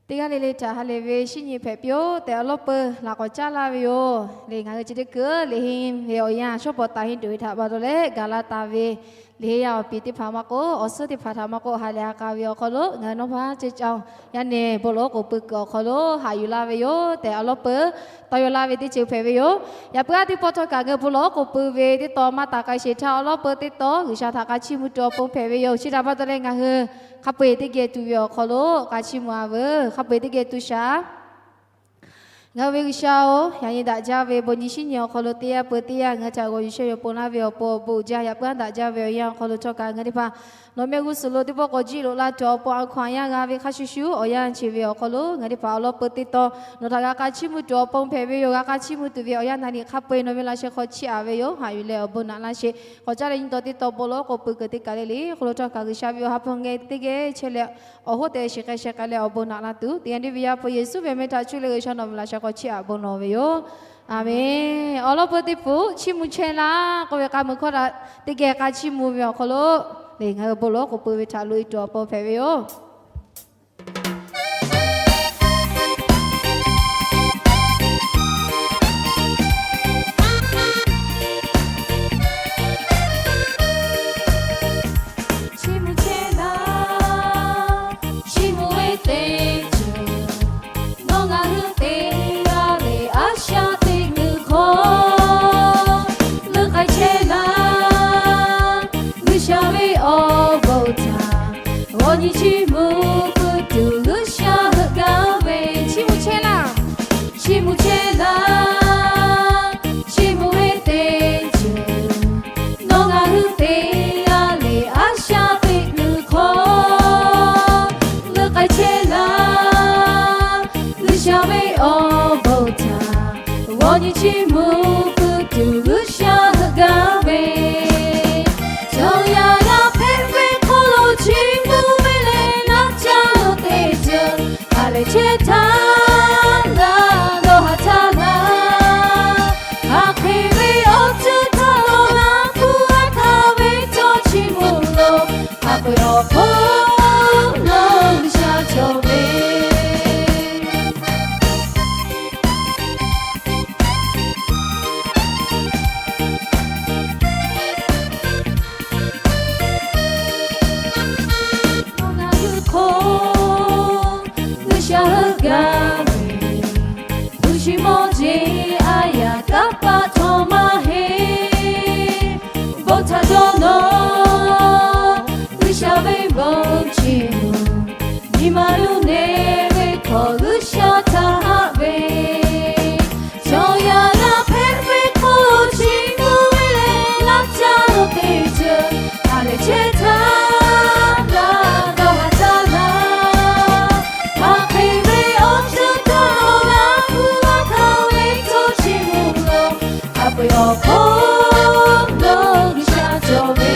Teˇ g'aˇ le le htaꞈ ha lehˬ ve shinˉ nyi hpehꞈ piˇ-oˆ tehꞈ awˬ lawˉ peuˬ laꞈ k'awꞈ caˉ laˇ ve yoˬ. Lehˬ ngaˬ hui chi teˇ hkui lehˬ henˇ ve awˬ yanˇ shawˉ pawˍ taˍ henˇ tuˬ ve htaꞈ pa taw leh gaˬ la taˍ ve lehˬ henˇ yaˇ awˬ piˍ teˇ hpaˍ maˇ k'oˆ, awˬ suhˉ teˇ hpaˍ htaꞈ maˇ k'oˆ, ha lehˬ ha k'a ve awˬ hk'aw lo ngaˬ hui nawˇ hpaˇ ceh caˇ-oˬ. Yaˇ nehˬ bon lawˬ oˉ k'oˍ pui kuiˬ awˬ hk'aw lo haꞈ yuˬ laˇ ve yoˬ tehꞈ awˬ lawˉ peuˬ tawˇ yaw laˇ ve teˇ ceuˬ hpehꞈ ve yoˬ. Yaꞈ puiˉ aˉ teˇ pawˆ htawˇ kaꞈ ngaˬ hui bon lawˬ oˉ k'oˍ pui ve teˇ taw maˇ taˍ k'ai sheˍ htaˇ awˬ lawˉ peuˬ teˇ taw G'uiˬsha htaꞈ hk'a chiˇ mvuh tuˬ awˬ pon hpehꞈ ve yoˬ. Chi htaꞈ pa taw leh ngaˬ hui hk'a peu-eˬ teˇ geh tuˬ ve awˬ hk'aw lo hk'a chiˇ mvuh-a veuˬ. Hk'a peu-eˬ teˇ geh tuˬ shaˍ. Ngaˬ hui ve G'uiˬsha-oˬ, yaꞈ nyi daꞈ jaˇ ve bon nyi shinˉ nyi awˬ hk'aw lo teˇ yanˇ peuˬ teˇ yanˇ ngaˬ hui htaꞈ g'aw yuˬ sheh yaw pon laˇ ve awˬ pon awˬ bon jaˇ. Yaꞈ puiˉ aˉ daꞈ jaˇ ve awˬ yanˇ awˬ hk'aw lo htawˇ kaꞈ ngaˬ hui teˇ hpaˍ nawˬ mehˆ g'uˇ suhˍ lo teˇ pawˆ k'awꞈ jiˆ loꞈ la tuˬ awˬ pon a hkaw-anˬ yaˇ g'a ve hk'a shuˍ shuˍ awˬ yanˇ chi ve awˬ hk'aw lo ngaˬ hui teˇ hpaˍ awˬ lawˉ peuˬ teˇ taw nawˬ htaꞈ g'a hk'a chiˇ mvuh tuˬ awˬ pon hpehꞈ ve yoˬ. G'a hk'a chiˇ mvuh tuˬ ve awˬ yanˇ naˍ liꞈ hk'a peu-eˬ nawˬ ve laꞈ sheh hk'aw chiˇ aꞈ ve yoˬ. Haꞈ yuˬ leh awˬ bon naꞈ laˇ sheˍ. K'awꞈ caˉ leh nyi taw teˇ taw bon lawˬ oˉ k'oˍ pui kuiˬ teˇ kaˬ le le hk'aw lo htawˇ kaꞈ G'uiˬsha ve awˬ ha hpu ngeh teˇ geh chehˇ leh awˬ hoˉ te shiˍ k'ai sheh k'ai leh awˬ bon naꞈ la tuˬ teˇ geh deˇ ve Yaˇ hpu Yeˍsuˆ ve meh htaꞈ cuˇ leh G'uiˬsha nawˬ ve laꞈ sheh hk'aw chiˇ aꞈ bon lawˬ ve yoˬ. Aˬmenˍ. Awˬ lawˉ peuˬ teˇ hpaˍ chiˇ mvuh chehˇ laˇ k'oˆ ve k'a meuˬ hkawˇ htaꞈ teˇ geh k'a chiˇ mvuh ve awˬ hk'aw lo lehˬ ngaˬ hui bon lawˬ oˉ k'oˍ pui ve htaꞈ loꞈ-e tuˬ awˬ pon hpehꞈ ve yoˬ. Chiˇ mvuh chehˇ laˇ, chiˇ mvuh ve teˇ ceuˬ, nawˬ ngaˬ hui te g'a ve a shaꞈ teꞈ kuiˬ hk'aw leuˆ k'ai chehˇ laˇ. G'uiˬsha ve awˬ bon htaꞈ g'aw nyi chiˇ mvuh pui tuˬ G'uiˬsha heuˆ gaˇ ve chiˇ mvuh chehˇ laˇ. Chiˇ mvuh chehˇ laˇ, chiˇ mvuh ve teˇ ceuˬ, nawˬ ngaˬ hui te g'a ve a shaꞈ teꞈ kuiˬ hk'aw leuˆ k'ai chehˇ laˇ. G'uiˬsha ve awˬ bon htaꞈ g'aw nyi chiˇ mvuh pui tuˬ G'uiˬsha heuˆ gaˇ ve, chaw yaˇ g'a hpehꞈ ve hk'aw lo chiˇ mvuh ve leh naˆ caˇ lo teˇ ceuˬ ha lehˬ chehˇ htaˇ, laˇ dawˇ haˍ htaˇ laˇ, ha hk'e ve awˬ ceuˬ htaꞈ laˇ hpu a htaˇ ve cawˇ chiˇ mvuh lo, ha peu-eˬ awˬ hk'oˆ lo G'uiˬsha cawˬ ve Nawˬ ngaˬ hui hk'oˆ G'uiˬsha heuˆ gaˇ ve, hpu shi mawˇ jeˬ a yaꞈ kanˉ pa htawˇ maˇ heˆ. Bon htaꞈ dawˇ nawˬ, G'uiˬsha ve bon chiˇ mvuh, nyi ma luˬ neˇ ve hk'awꞈ G'uiˬsha htaꞈ haꞈ ve, chaw yaˇ g'a hpehꞈ ve hk'oˆ chiˇ mvuh ve leh laˇ caˇ lo teˇ ceuˬ ha lehˬ chehˇ htaˇ, laˇ dawˇ haˍ htaˇ laˇ, ha hk'e ve awˬ ceuˬ htaꞈ Awˬ hk'aw lo G'uiˬsha cawˬ ve,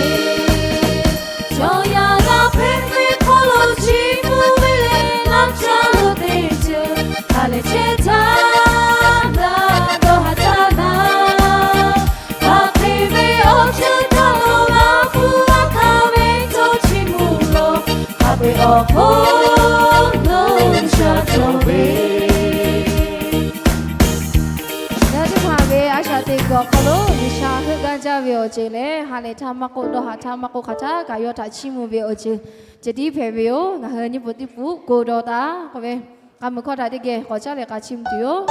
chaw yaˇ g'a hpehꞈ ve hk'aw lo chiˇ mvuh ve leh, laˇ caˇ lo teˇ ceuˬ ha lehˬ chehˇ htaˇ, daꞈ dawˇ haˍ htaˇ naˍ, hk'aˬ hk'e ve awˬ ceuˬ htaꞈ lo g'a hpu g'a hkanˍ ve chaw chiˇ mvuh lo, hk'a peu-eˬ awˬ hk'aw lo G'uiˬsha cawˬ ve. Yaˇ teˇ hpaˍ ve a shaꞈ teꞈ kuiˬ awˬ hk'aw lo G'uiˬsha heuˆ gaˇ jaˇ ve awˬ ceuˬ lehˬ, ha lehˬ htaˇ maˇ k'oˆ, dawˇ haˍ htaˇ maˇ k'oˆ, hk'aˬ htaˇ kaꞈ yawˇ htaꞈ chiˇ mvuh ve awˬ ceuˬ ceh tiˉ hpehꞈ ve yoˬ. Ngaˬ hui nyiˇ pu teˇ pu k'oˆ dawˇ taˍ k'oˆ ve, k'a muiˬ hkawˇ htaꞈ teˇ geh k'awꞈ caˉ leh k'a chiˇ mvuh tuˬ yoˬ.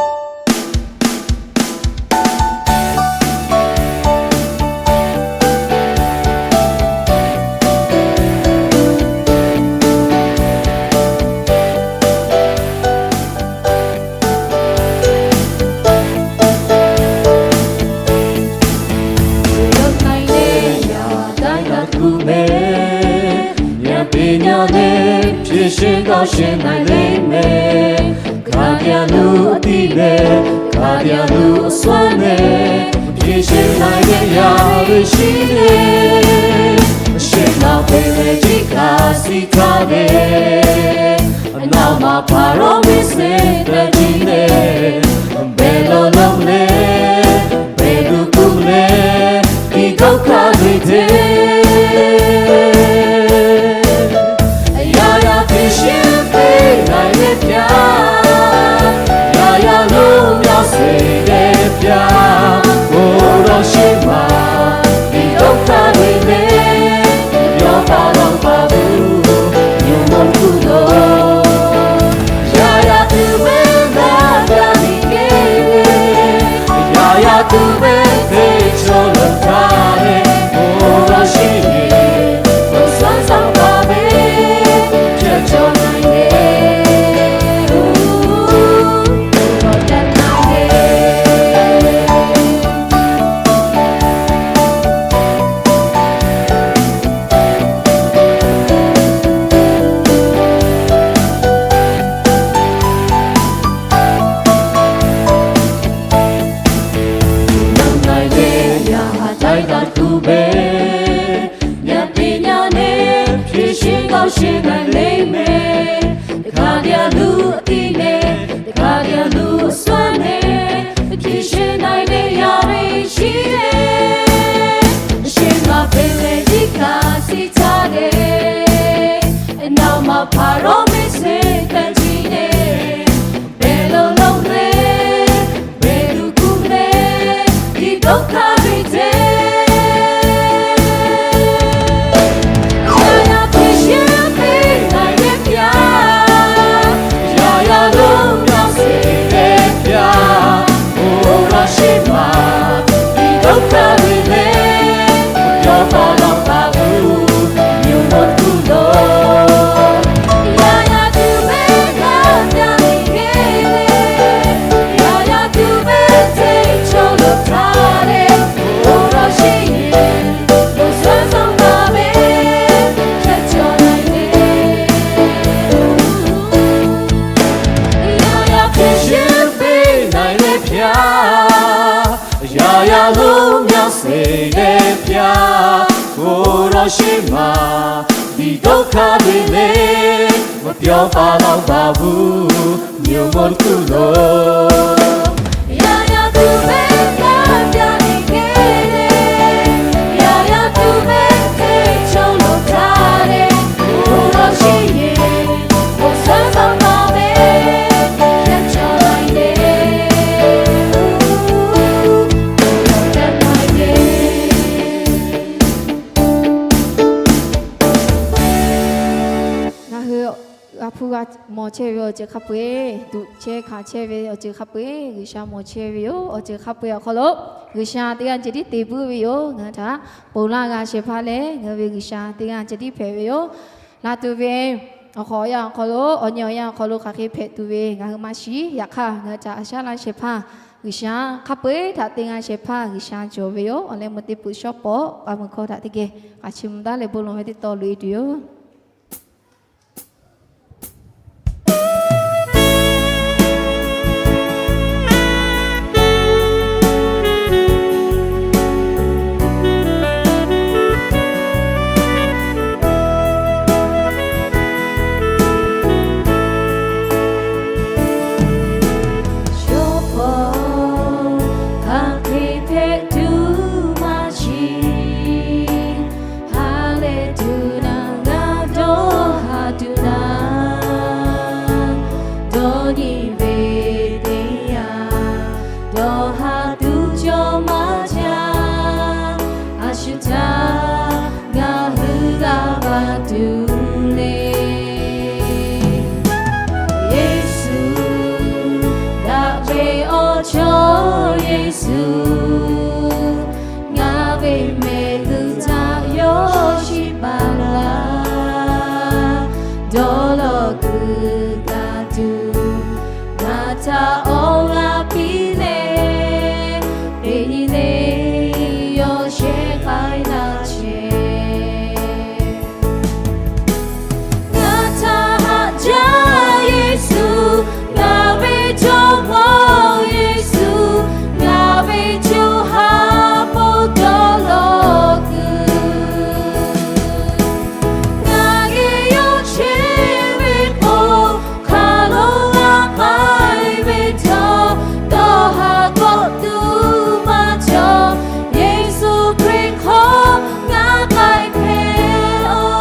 Yaꞈ nyi lehˬ, yaꞈ daꞈ kuˬ mehˍ, yaꞈ teˇ nyi lehˬ, hpiˇ sheˍ g'aw sheˍ na-e le mehˍ. Hk'a dehꞈ a nuˇ tiˉ lehˬ, hk'a dehꞈ a nuˇ suhˉ lehˬ, hpiˇ sheˍ na-e le yaˇ ve shiˍ lehˬ, sheˍ naˍ peˬ leh jiˆ kaꞈ siˍ htaˇ ve, naˍ maˬ hpaˍ rawˇ ve sehˍ hpehꞈ tiˉ lehˬ, behˬ lo lonˉ lehˬ, behˬ tuˬ kuˬ lehˬ, tiˉ dawˇ hk'aˇ ve teˇ, yaˇ yaˇ hpiˇ sheˍ peˬ na-e le hpyaˇ, yaˇ yaˇ lonˉ yaˇ sheˍ leh hpyaˇ, k'oˆ laˇ sheˍ maˬ, tiˉ dawˇ hk'aˇ ve lehˬ, yawˇ paˍ lawˬ paˍ vuˬ, nyi ma kuˬ lo. Yaˇ yaˇ tuˬ ve naˇ yaˇ miˬ geh ve, yaˇ yaˇ tuˬ ve teˇ cawˬ leuˬ htaˇ lehˬ, k'oˆ laˇ sheˍ yeˬ, k'oˆ suhˉ suhˉ paˍ ve, hpehꞈ cawˬ na-e le, k'oˆ laˇ na-e le. Yaꞈ ha taiˉ daꞈ tuˬ ve, yaꞈ teˇ nyi lehˬ, hpiˇ sheˍ g'aw sheˍ na-e le mehˍ. Hk'a dehꞈ a nuˇ tiˉ lehˬ, hk'a dehꞈ a nuˇ suhˉ lehˬ, hpiˇ sheˍ na-e le yaˇ ve shiˍ lehˬ, sheˍ naˍ peˬ leh jiˆ kaꞈ siˍ htaˇ lehˬ, naˍ maˬ hpaˍ rawˇ ve sehˍ hpehꞈ tiˉ lehˬ, behˬ lo lonˉ lehˬ, behˬ tuˬ kuˬ lehˬ, tiˉ dawˇ hk'aˇ ve teˇ, yaˇ yaˇ hpiˇ sheˍ peˬ na-e le hpyaˇ, yaˇ yaˇ lonˉ yaˇ sheˍ leh hpyaˇ, k'oˆ laˇ sheˍ maˬ, tiˉ dawˇ hk'aˇ ve lehˬ, yawˇ paˍ lawˬ paˍ vuˬ, nyi ma kuˬ lo. Yaˇ yaˇ tuˬ ve naˇ yaˇ miˬ geh ve, yaˇ yaˇ tuˬ ve teˇ cawˬ leuˬ htaˇ lehˬ, k'oˆ laˇ sheˍ yeˬ, k'oˆ suhˉ suhˉ paˍ ve, hpehꞈ cawˬ na-e le. Yaˇ yaˇ hpiˇ sheˍ peˬ na-e le hpyaˇ, yaˇ yaˇ lonˉ yaˇ sheˍ leh hpyaˇ, k'oˆ laˇ sheˍ maˬ, tiˉ dawˇ hk'aˇ ve lehˬ, yawˇ paˍ lawˬ paˍ vuˬ, nyi ma kuˬ lo. Yaˇ yaˇ tuˬ ve naˇ yaˇ miˬ geh ve, yaˇ yaˇ tuˬ ve teˇ cawˬ leuˬ htaˇ lehˬ, k'oˆ laˇ sheˍ yeˬ, k'oˆ suhˉ suhˉ paˍ ve, hpehꞈ cawˬ na-e le, hpehꞈ cawˬ na-e le. Ngaˬ hui g'a hpuˇ g'a mawˬ chehˇ ve awˬ ceuˬ hk'a peu-eˬ, tuꞈ chehˇ hkanˍ chehˇ ve awˬ ceuˬ hk'a peu-eˬ G'uiˬsha mawˬ chehˇ ve yoˬ. Awˬ ceuˬ hk'a peu-eˬ awˬ hk'aw lo G'uiˬsha teˇ g'aˇ ceh tiˉ te puiˉ ve yoˬ. Ngaˬ hui htaꞈ ponˬ laˇ g'a shehˍ hpaˇ leh ngaˬ hui ve G'uiˬsha teˇ g'aˇ ceh tiˉ hpehꞈ ve yoˬ. Laˬ tuˬ ve awˬ hk'awꞈ awˬ yanˇ awˬ hk'aw lo, awˬ nyi awˬ yanˇ awˬ hk'aw lo hk'aˬ hk'e hpehꞈ tuˬ ve ngaˬ hui maˇ shiˍ. Yaꞈ hk'aˇ, ngaˬ hui htaꞈ a shaˉ laˇ shehˍ hpaˇ G'uiˬsha, hk'a peu-eˬ htaꞈ teˇ g'aˇ shehˍ hpaˇ G'uiˬsha cawˬ ve yoˬ. Awˬ leh meuˇ teˇ peuˬ shawˉ pawˍ k'a mui hkawˇ htaꞈ teˇ geh k'a chiˇ mvuh taˉ leh bon lawˬ ve teˇ taw loꞈ-e tuˬ yoˬ. tuˬ le. Yeˍsuˆ, daꞈ ve awˬ chawˇ Yeˍsuˆ, ngaˬ ve mehˆ g'uiˬ htaꞈ yawˇ chiˇ baˬ laˇ. Dawˇ law kuiˬ kaꞈ tuˬ, ngaˬ htaꞈ awˬ g'aˇ piˇ leh, teˇ nyi le yawˇ shehˍ k'ai laˇ chehˇ. Ngaˬ htaꞈ haꞈ jaˇ Yeˍsuˆ, ngaˬ ve jawˇmawˇ Yeˍsuˆ, ngaˬ ve co ha hpawˇ dawˇ law kuiˬ. Ngaˬ geh yawˇ chehˇ ve k'o, hk'aˬ lo g'a k'ai ve htawˇ, dawˇ haˍ kawˆ tuˬ maˇ cawˬ. Yeˍsuˆ Hkriꞈ hk'aw ngaˬ k'ai hpehꞈ-oˬ.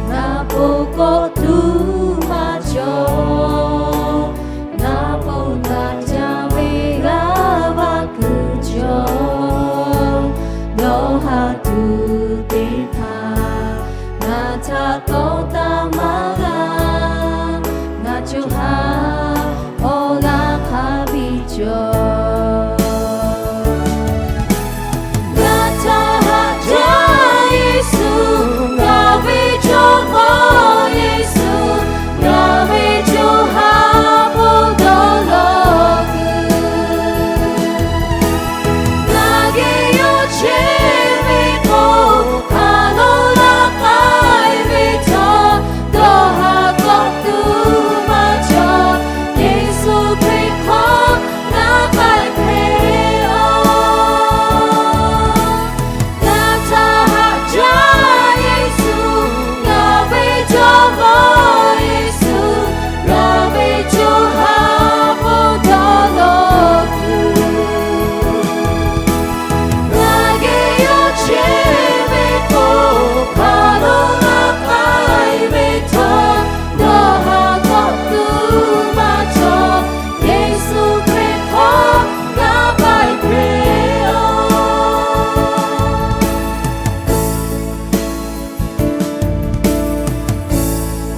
Ngaˬ po kawˆ tuˬ maˇ cawˬ. Ngaˬ po taꞈ ca ve g'aˇ vaˇ kuiˬ cawˬ. Dawˇ haˍ tuˬ teˇ hpaˍ ngaˬ htaꞈ tawˍ taˍ maˇ g'a. Ngaˬ co ha awˬ g'aˇ hk'a biˇ cawˬ. Ngaˬ htaꞈ haꞈ jaˇ Yeˍsuˆ, ngaˬ ve jawˇmawˇ Yeˍsuˆ, ngaˬ ve co ha hpawˇ dawˇ law kuiˬ. Ngaˬ geh yawˇ chehˇ ve k'o, hk'aˬ lo g'a k'ai ve htawˇ, dawˇ haˍ kawˆ tuˬ maˇ cawˬ. Yeˍsuˆ Hkriꞈ hk'aw ngaˬ k'ai hpehꞈ-oˬ. Ngaˬ htaꞈ haꞈ jaˇ Yeˍsuˆ, ngaˬ ve jawˇmawˇ Yeˍsuˆ, ngaˬ ve co ha hpawˇ dawˇ law kuiˬ. Ngaˬ geh yawˇ chehˇ ve k'o, hk'aˬ lo g'a k'ai ve htawˇ, dawˇ haˍ kawˆ tuˬ maˇ cawˬ. Yeˍsuˆ Hkriꞈ hk'aw ngaˬ k'ai hpehꞈ-oˬ.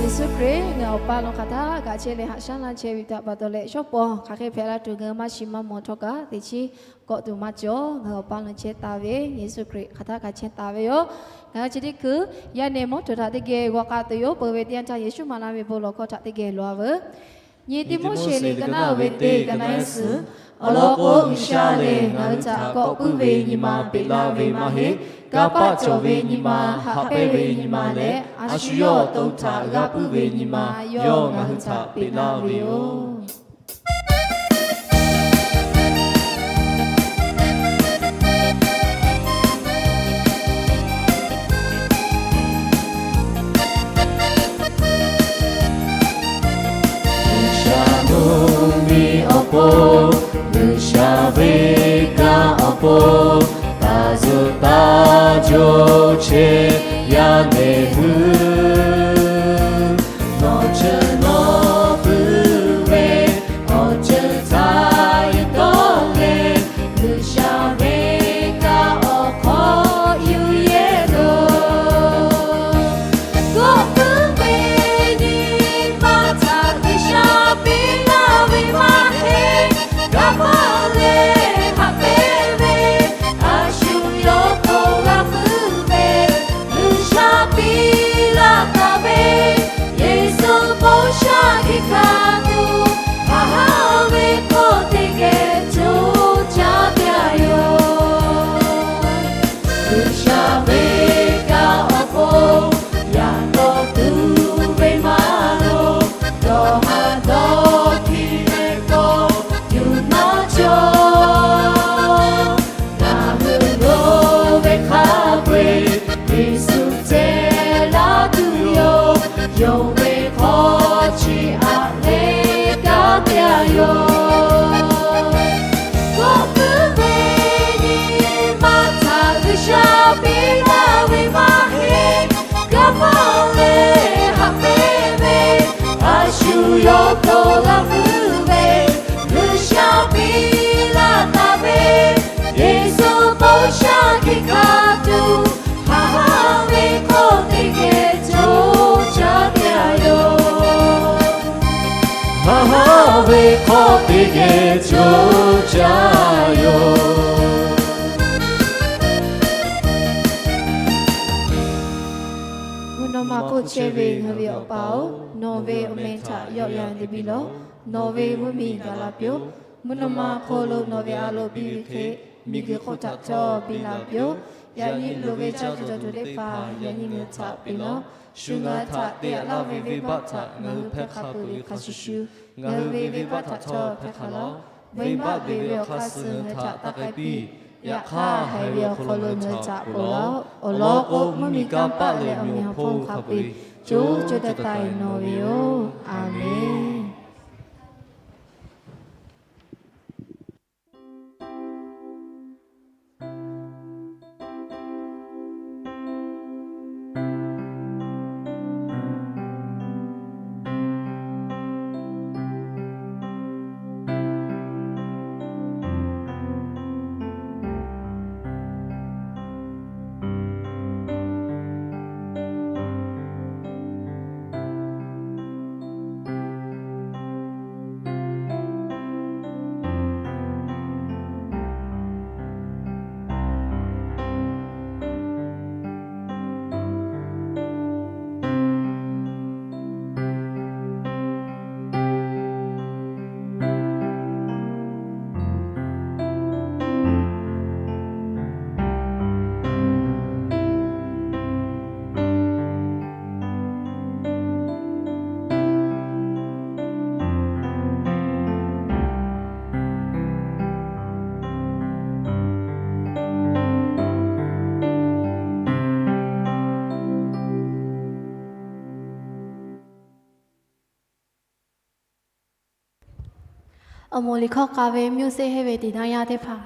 Yeˍsuˆ Hkriꞈ ngaˬ awˬ pa lawn hk'aˬ htaˇ kaꞈ chehˇ leh haꞈ shaˉ laˇ chehˇ ve htaꞈ pa taw leh, shawˉ paw hk'aˬ hk'e hpehꞈ la tuˬ ngaˬ hui maˇ shiˍ maˇ mawˬ htawˇ kaꞈ, teˇ chiˉ kawˆ tuˬ maˇ cawˬ. Ngaˬ hui awˬ pa lawn chehˇ taˍ ve Yeˍsuˆ Hkriꞈ hk'aˬ htaˇ kaꞈ chehˇ taˍ ve yoˬ. Ngaˬ hui chi teˇ hkui yaˇ nehˬ mawˇ tuˬ htaꞈ teˇ geh g'aw k'ai tuˬ yoˬ. Peuˬ ve teˇ yanˇ htaˇ Yeˍsuˆ maˍ laˇ ve bon lawˬ hkawˇ htaꞈ teˇ geh lawˬ-a veuˬ. Nyi Tiˆmoˉseˍ liꞈ ka naˆ ve teˇ ka naˆ suhˍ, awˬ lawn k'o, G'uiˬsha lehˬ ngaˬ hui htaꞈ kawˆ puiˉ ve nyi ma peꞈ laˇ ve maˇ heˆ. Kanˇ paˆ cawˬ ve nyi ma, haꞈ pehnˇ ve nyi ma leh, a shu yawˇ awˬ to htaꞈ g'a puiˉ ve nyi ma, yawˇ ngaˬ hui htaꞈ peꞈ laˇ ve yoˬ. G'uiˬsha mvuhˇmiˬ awˬ pon, G'uiˬsha ve kanˇ awˬ pon, taˍ zuhꞈ taˇ jaw chehˇ yaˇ nehˬ hui, nawˬ ceuˬ nawˬ puiˉ ve awˬ ceuˬ htaꞈ yehˬ tawˆ leh, G'uiˬsha ve kanˇ awˬ hk'aw yuˬ yehˬ loˬ. Kawˆ puiˉ ve nyi ma htaꞈ G'uiˬsha piˇ laˇ ve maˇ heˆ. Kanˇ paˆ leh haꞈ pehnˇ ve, a shu yawˇ hk'aw g'a puiˉ ve, Yawˇ tawˇ la puiˉ ve, G'uiˬsha piˇ laˇ taˍ ve, Yeˍsuˆ k'o shaˉ hkiˆ hk'a tuˬ, ha ve hk'awˇ teˇ geh coˇ caˇ te a yoˬ. Ha ve hk'awˇ teˇ geh coˇ caˇ yoˬ. Mvuhˇ naw ma hk'oˆ chehˇ ve ngaˬ hui ve Awˬ pa-oˬ, nawˬ ve awˬ meh htaꞈ yawˆ yan te piˇ lawˬ. Nawˬ ve mvuhˇ miˬ gaˬ la piˇ-oˆ. Mvuhˇ naw ma awˬ hk'aw lo nawˬ ve a loˍ piˇ ve hk'e, miˬguiˬ hk'oˆ htaꞈ htawˇ piˇ la piˇ-oˆ. Yaꞈ nyi loˍ ve caˇ tuˬ dawˬ tuˬ teˇ hpaˍ yaꞈ nyi ngaˬ hui htaꞈ piˇ lawˬ. Shu ngaˬ hui htaꞈ te yaꞈ laˇ ve venˇbaˆ htaꞈ ngaˬ hui hpehˇ hk'a peuˬ ve hk'a shuˍ shuˍ, ngaˬ hui ve venˇbaˆ htaꞈ htawˇ hpehˇ hk'a lawˬ. Venˇbaˆ beˬ ve awˬ hk'aˇ suh ngaˬ hui htaꞈ taˇ k'ai piˇ. Yaꞈ hk'aˇ, haiˬ ve awˬ hk'aw lo ngaˬ hui htaꞈ ponˬ lawˬ. Awˬ lawn k'o, mvuhˇ miˬ kanˇ paˆ leh awˬ meꞈ awˬ hponˇ hk'a peu-eˬ co co taiˍ taiˍ nawˬ ve yoˬ. A menˬ. Awˬ moˍ liꞈ hkawˇ k'a ve mvuhˇ yeˇ hehnˇ ve teˇ taˇ yaˇ teˇ hpaˍ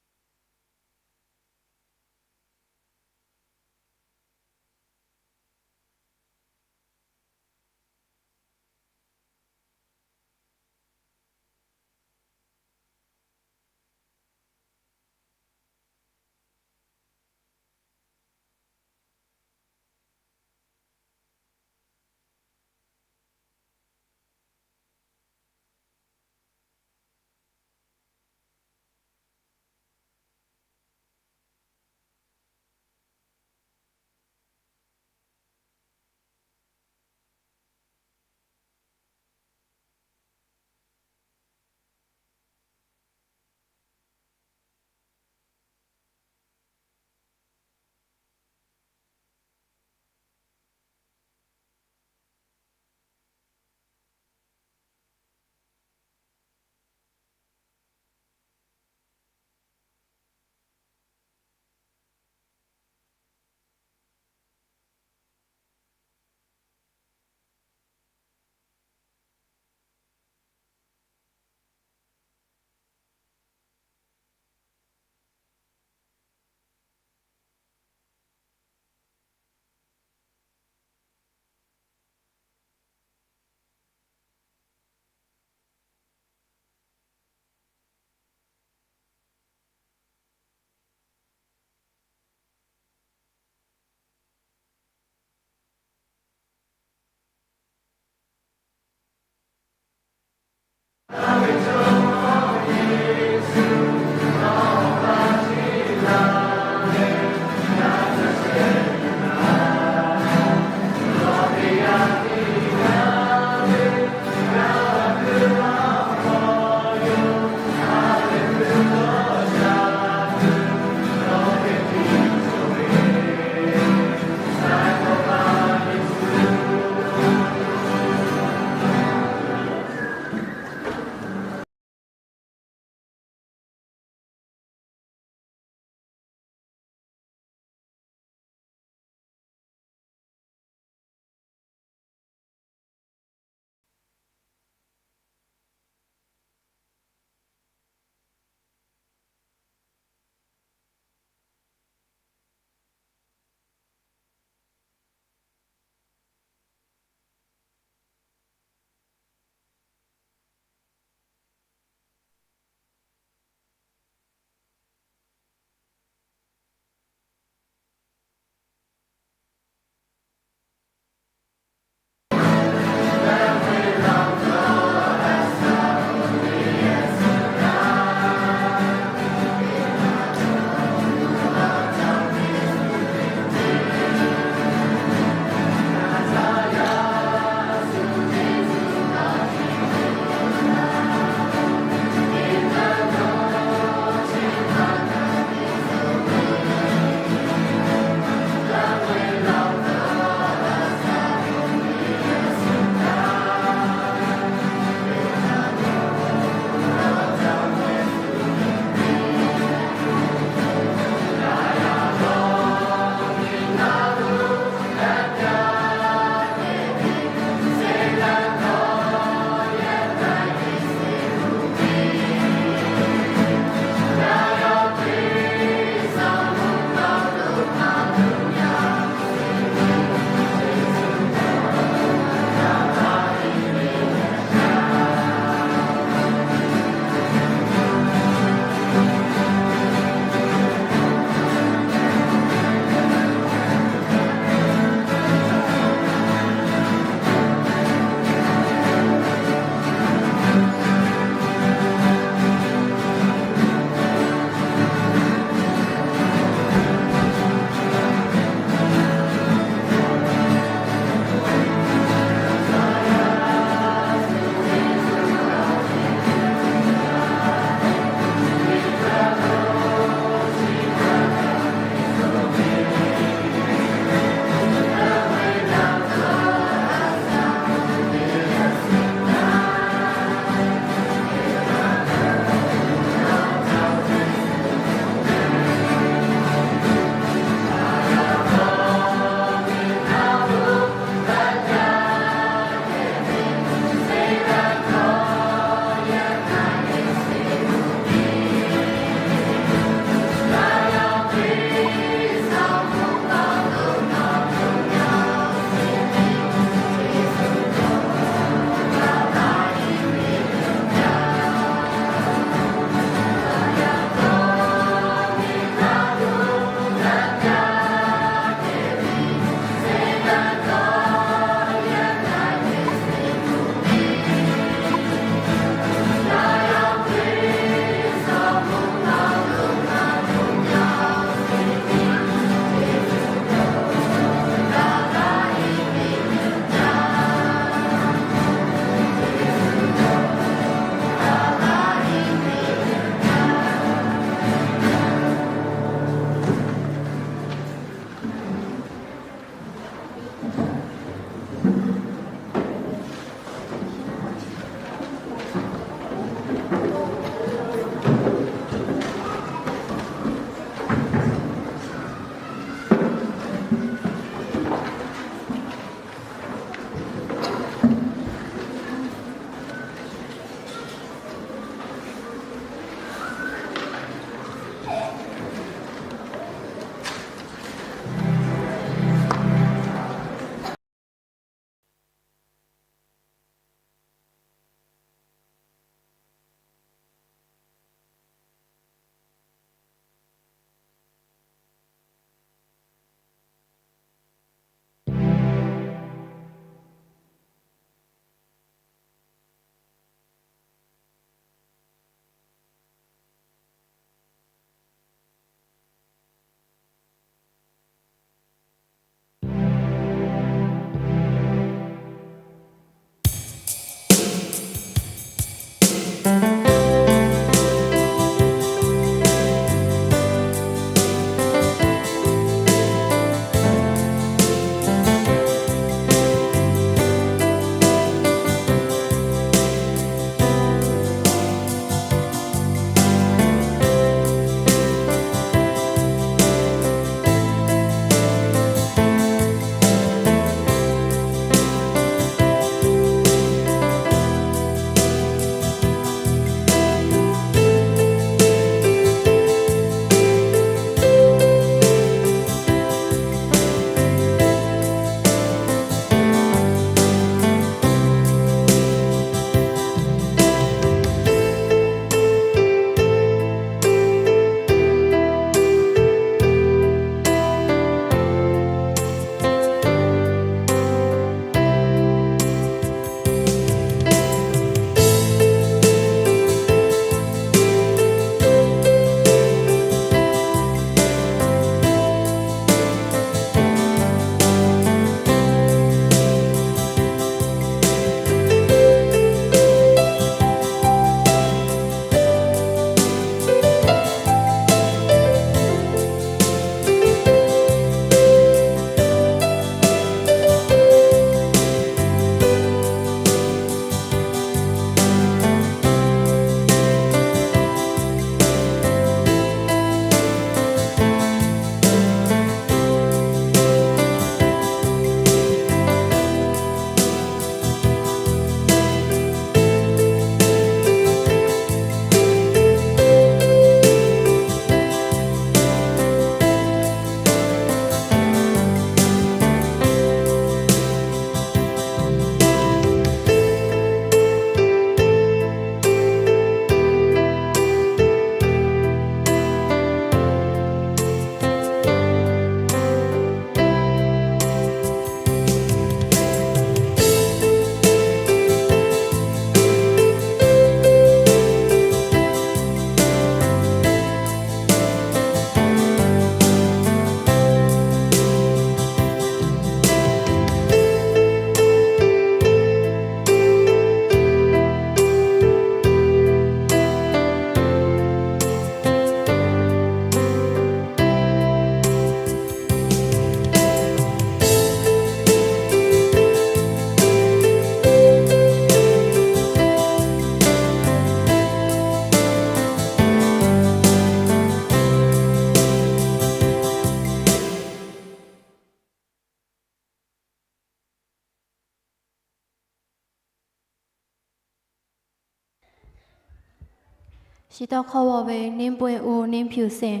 Chi tawˇ hkawˇ ve နှင်းပွင့်ဦး နှင်းဖြူစင်,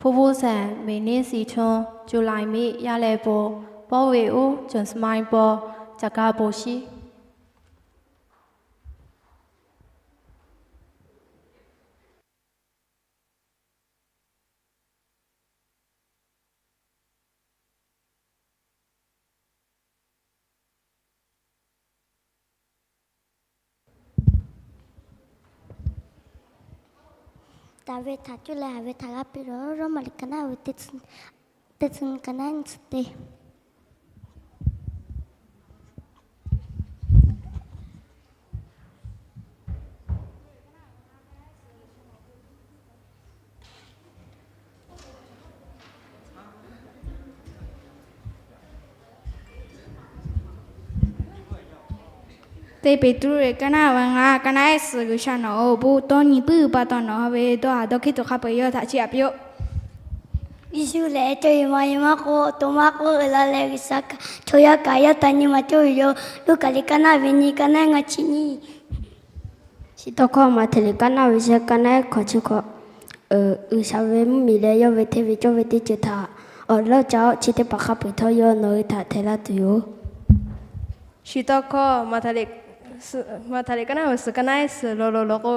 ဖိဖိစံ မေန့ၢ်စံထွန်း, ဇူလိုင် မေ ယလဲၢ်ပိ, ပေႃးဝေဢူး ဇွန် စမိုင်းပေါ, စကါ ဘိုရှီး. တႃႇဝေႇထၢတ်ႈ ၸုလႄႈ ႁႃဝေႇထၢတ်ႈ လႃႈပီႈလေႃး ရေႃးမႃႇလီႇ ၵၼႃႉဝေႇ တႄႉၸိုင် တႄႉၸိုင် ၵၼႃႉၼိုင်ႈ သုတ်းတႄႉ Teˇ Peˍtruˆ ve ကနၣ်ဝဲ ငါး ကနၣ် ehˉ သုး G'uiˬsha nawˬ oˇ bon tawˇ nyi puiˉ pa taw nawˬ ve dawˇ haˍ dawˇ hkiˉ tuˬ hk'a peu-eˬ yawˇ htaꞈ chiˇ aꞈ piˇ-oˆ. Yeˍsuˆ lehˬ, cawˇ yeˬ ma yeˬ maˇ k'oˆ, to maˇ k'oˆ, uiˍ la leh G'uiˬsha htaꞈ chaw yaˇ kaꞈ yaˇ taˇ nyi ma cawˇ ve yoˬ. Luˉkaꞈ liꞈ ကနၣ် ve nyi, ကနၣ် ehˉ ငါ chi nyi. Chi tawˇ hkawˇ Maꞈhtehˍ liꞈ ကနၣ် ve shehˆ, ကနၣ် ehˉ ခွaꞈ chi hkawꞈ. G'uiˬsha ve mvuhˇmiˬ leh yawˇ ve hteˇ ve cawˇ ve teˇ ceuˬ htaꞈ awˬ lawˉ ca-oˆ. Chi teˇ hpaˍ hk'a peu-eˬ htawˇ yawˇ nawˬ hui htaꞈ htehꞈ laˇ tuˬ yoˬ. Chi tawˇ hkawˇ Maꞈhtehˍ liꞈ ကနၣ် ehˉ သုး, ကနၣ် ehˉ သုး lawˬ lawˬ lawˬ k'o,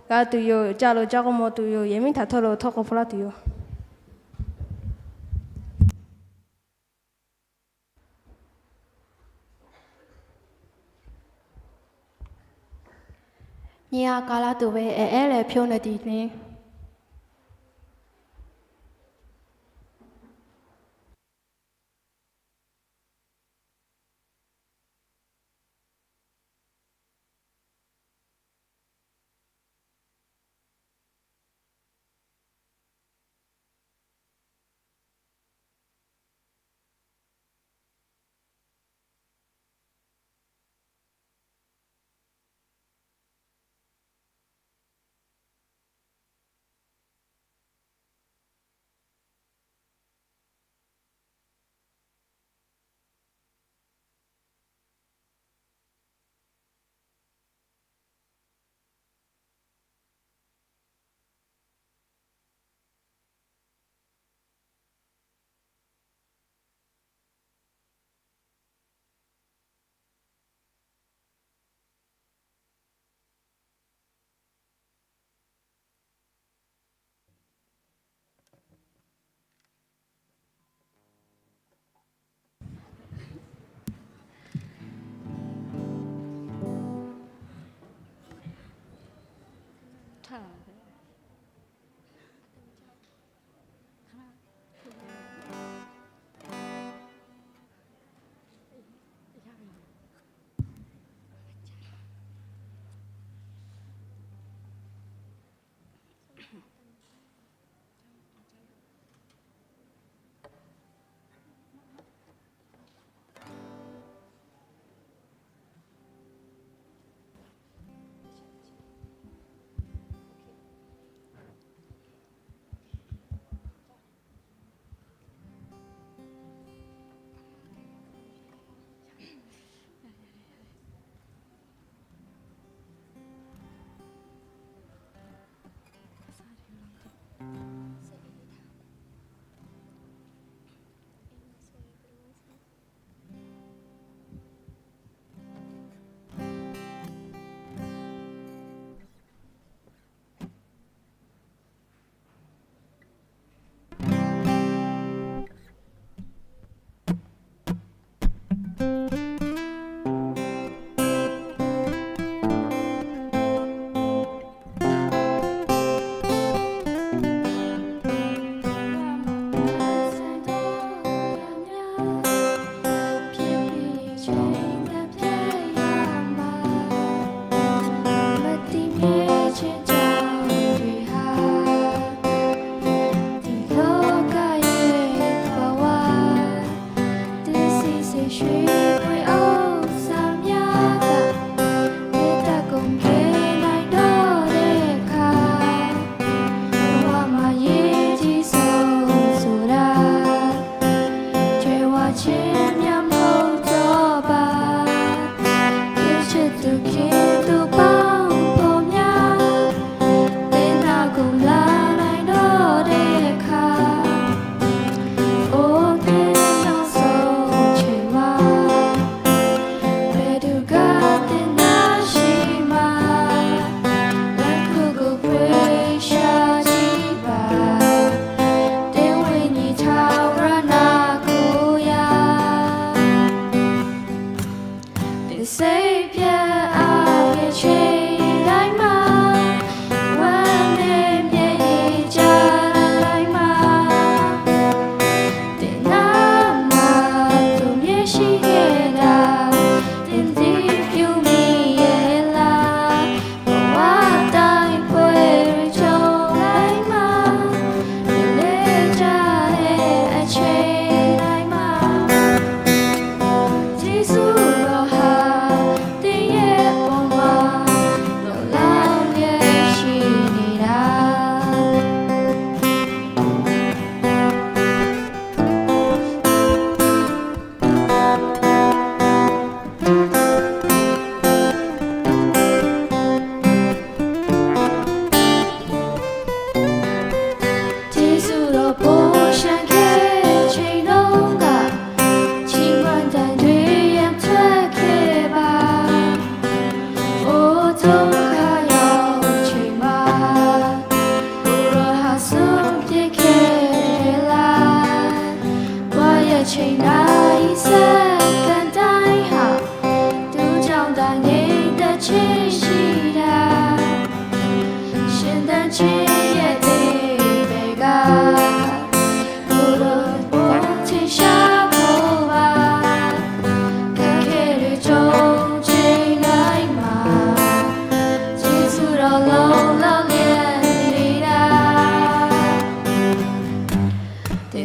g'a tuˬ yoˬ. Ca loˬ ca k'o mawˬ tuˬ yoˬ. Yehˬ miˉ htaꞈ htawˇ loˬ htawˇ k'o hpu laˇ tuˬ yoˬ. Nyi-a ka laˇ tuˬ ve ehˉ ehˉ leh hpyawˇ na tuˬ le.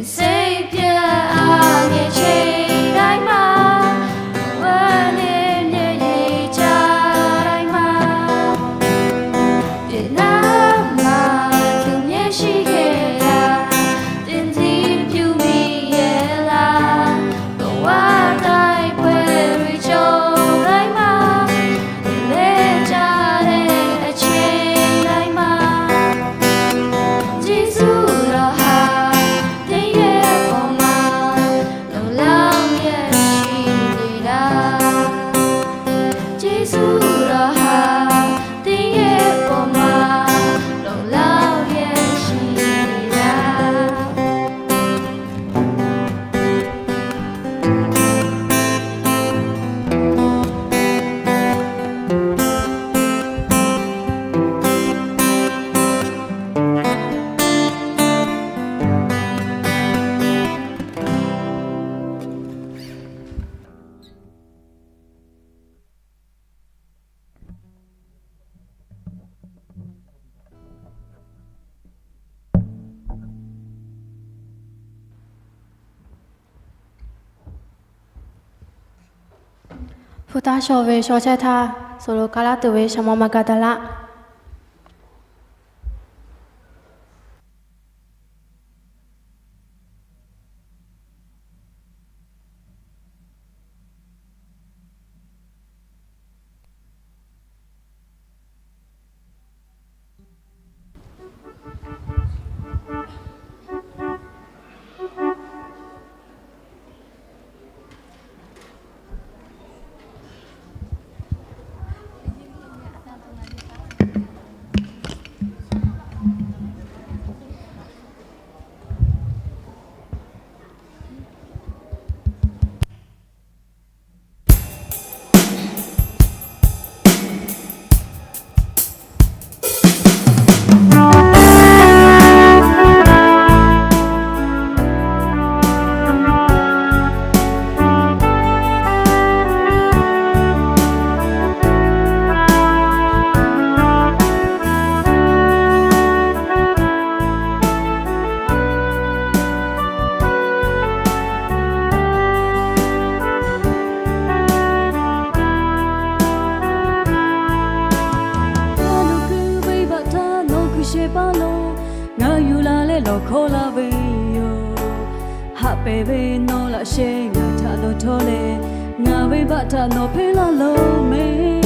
Sehˉ pyaˇ a ngeh chehˇ daˇ ma, awˬ g'aˇ leh nyi ca daˇ ma, teˇ naˉ ma tuˬ mehˆ shiˍ hk'e laˇ, teˇ tiˇ pyuˇ miˬ yehˬ laˇ, kawˬ waˇ taiˇ pawehˇ ve cawˬ daˇ ma, teˇ leh ca leh a chehˇ daˇ ma. Yeˍsuˆ lawˬ ha teˇ yehˬ pawˆ ma, lawˬ laˇ yehˬ shiˍ le laˇ. Yeˍsuˆ lawˬ ha teˇ yehˬ pawˆ ma, lawˬ laˇ yehˬ shiˍ le laˇ. Hpu taˇ shaw ve shaw chehˇ htaˇ, suhˍ lo ka laˇ tuˬ ve shaˍ maw Maˍgaˍdaˍlaˆ Ngaˬ nawˬ kuiˬ venˇbaˆ htaˇ nawˬ kuiˬ shehˍ paˇ lo, ngaˬ yuˬ la leh lawˬ hkawˇ laˇ ve yoˬ. Haꞈ pehˍ ve nawˬ laꞈ sheh ngaˬ htaꞈ nawˬ htawˇ leh, ngaˬ venˇbaˆ htaꞈ nawˬ hpehˇ laˇ lo mehˍ.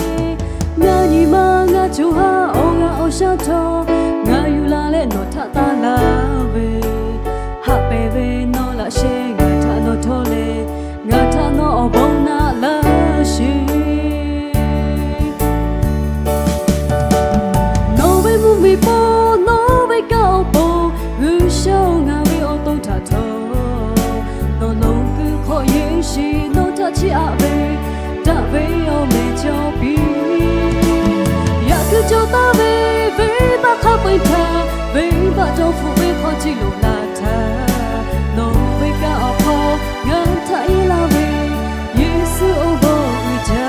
Ngaˬ nyi ma ngaˬ co ha awˬ g'aˇ awˬ shaˉ htawˇ, ngaˬ yuˬ la leh nawˬ htaꞈ taˇ laˇ ve, haꞈ pehˍ ve nawˬ laꞈ sheh ngaˬ htaꞈ nawˬ htawˇ leh, ngaˬ htaꞈ nawˬ awˬ bon naˆ laˇ sheˍ. Nawˬ ve mvuhˇmiˬ pon, nawˬ ve kanˉ awˬ pon, G'uiˬsha-oˬ, ngaˬ ve awˬ to htaꞈ htawˇ, nawˬ lonˉ kuiˬ hk'awꞈ yeˬ sheˍ. Nawˬ htaꞈ chiˇ aꞈ ve daꞈ ve awˬ mehˍ cawˬ piˇ. Yaꞈ kuiˬ cawˬ taˍ ve venˇbaˆ hk'a peu-eˬ htaꞈ, venˇbaˆ dawˇ hpfuhˆ ve hk'aw chi loꞈ la htaˇ, nawˬ ve kanˉ awˬ hk'aw ngaˬ htaꞈ iˉ laˇ ve, Yeˍsuˆ awˬ bon uiˍ jaˇ.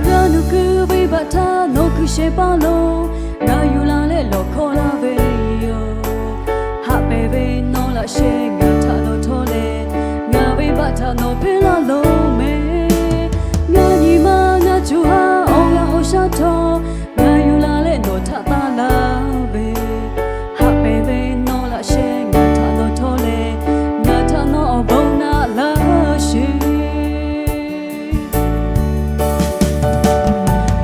Ngaˬ nawˬ kuiˬ venˇbaˆ htaˇ nawˬ kuiˬ shehˍ paˇ lo, ngaˬ yuˬ la leh lawˬ hkawˇ laˇ ve yoˬ. Haꞈ pehˍ ve nawˬ laꞈ sheh ngaˬ htaꞈ nawˬ htawˇ leh, ngaˬ venˇbaˆ htaꞈ nawˬ hpehˇ laˇ lo mehˍ. Ngaˬ nyi ma ngaˬ co ha awˬ g'aˇ awˬ shaˉ htawˇ, ngaˬ yuˬ la leh nawˬ htaꞈ taˇ laˇ ve, haꞈ pehˍ ve nawˬ laꞈ sheh ngaˬ htaꞈ nawˬ htawˇ leh, ngaˬ htaꞈ nawˬ awˬ bon naˆ laˇ sheˍ.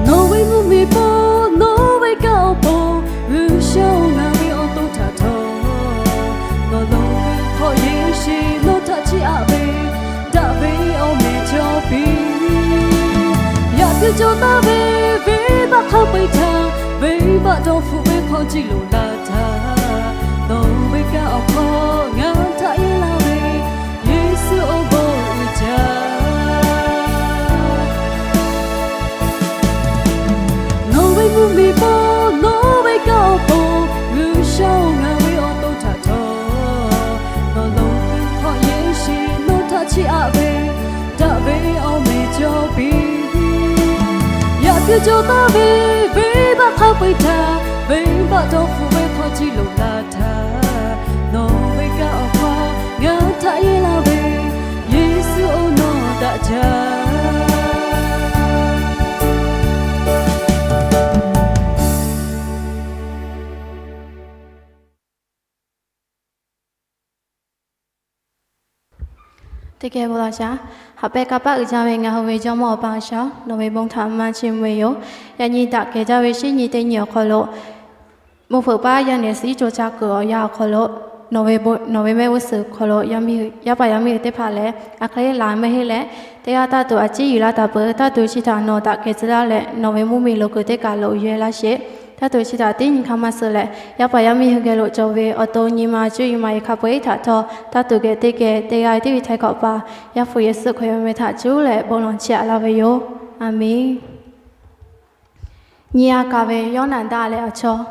Nawˬ ve mvuhˇmiˬ pon, nawˬ ve kanˉ awˬ pon, G'uiˬsha-oˬ, ngaˬ ve awˬ to htaꞈ htawˇ, nawˬ lonˉ kuiˬ hk'awꞈ yeˬ sheˍ. Nawˬ htaꞈ chiˇ aꞈ ve daꞈ ve awˬ mehˍ cawˬ piˇ. Yaꞈ kuiˬ cawˬ taˍ ve venˇbaˆ hk'a peu-eˬ htaꞈ, venˇbaˆ Paˆ dawˇ hpfuhˆ ve hk'aw ji loˍ la htaˇ, nawˬ ve kaˇ awˬ hk'aw ngaˬ htaꞈ yehˇ laˇ ve, Yeˍsuˆ awˬ bon uiˍ jaˇ. Nawˬ ve mvuhˇ miˬ pon, nawˬ ve kaˇ awˬ pon, G'uiˬsha-oˬ, ngaˬ ve awˬ to htaꞈ htawˇ, nawˬ lonˉ hk'aw yeˇ shiˍ nawˬ htaꞈ chiˇ aꞈ ve, daꞈ ve awˬ meꞈ cawˬ piˇ. Yaꞈ kuiˬ cawˬ taˍ ve venˇbaˆ hk'a peu-eˬ htaꞈ, venˇbaˆ dawˇ hpfuhˆ ve hk'aw ji loˍ la htaˇ, nawˬ ve kaˇ awˬ hk'aw ngaˬ htaꞈ yehˇ laˇ ve, Yeˍsuˆ-oˬ, nawˬ daꞈ jaˇ. Teˇ geh bon lawˬ shaˍ. Haꞈ pehˇ kanˇ paˆ uiˍ jaˇ ve ngaˬ hui ve Jawˇmawˇ Awˬ pa G'uiˬsha, nawˬ ve bon htaꞈ maˇ chiˇ mvuh ve yoˬ. Yaꞈ nyi daꞈ kehˬ jaˇ ve shinˉ nyi teˇ nyi awˬ hk'aw lo, mvuhˇ hpeuꞈ paˉ yaˇ nehˬ suhˍ iˉ co ca kuiˬ awˬ yanˇ awˬ hk'aw lo, nawˬ ve meh g'uˇ suhˍ hk'aw lo yaˇ paˍ yaˇ miˇ hui teˇ hpaˍ lehˬ, a hk'e leh laˬ mehˆ heˆ leh, teˇ g'aˇ taˇ tuˬ a ciˉ yuˬ laˇ taˍ peuˬ. Taˇ tuˬ chi htaꞈ nawˬ daꞈ kehˬ tcuh laˇ leh, nawˬ ve mvuhˇ miˬ lo kuiˬ teˇ kaˬ lo yehˇ laˇ sheˍ. Taˇ tuˬ chi htaꞈ teˇ nyi hk'a maˇ suh leh, yaˇ paˍ yaˇ miˇ hui geh lo cawˬ ve awˬ to nyi ma cuˇ yiˍ maˍ yiˍ hk'a peu-eˬ htaꞈ htawˇ, taˇ tuˬ geh teˇ geh teˇ g'aˇ tiˉ ve htaiˍ hkawꞈ paˍ Yaˇ hpu Yeˍsuˆ Hkriꞈ ve meh htaꞈ cuˉ leh bon lawˬ chiˇ aꞈ laˇ ve yoˬ. Aˬmenˍ. Nyi a kaˍ ve Yawˇ naˍ daꞈ leh awˬ chawˇ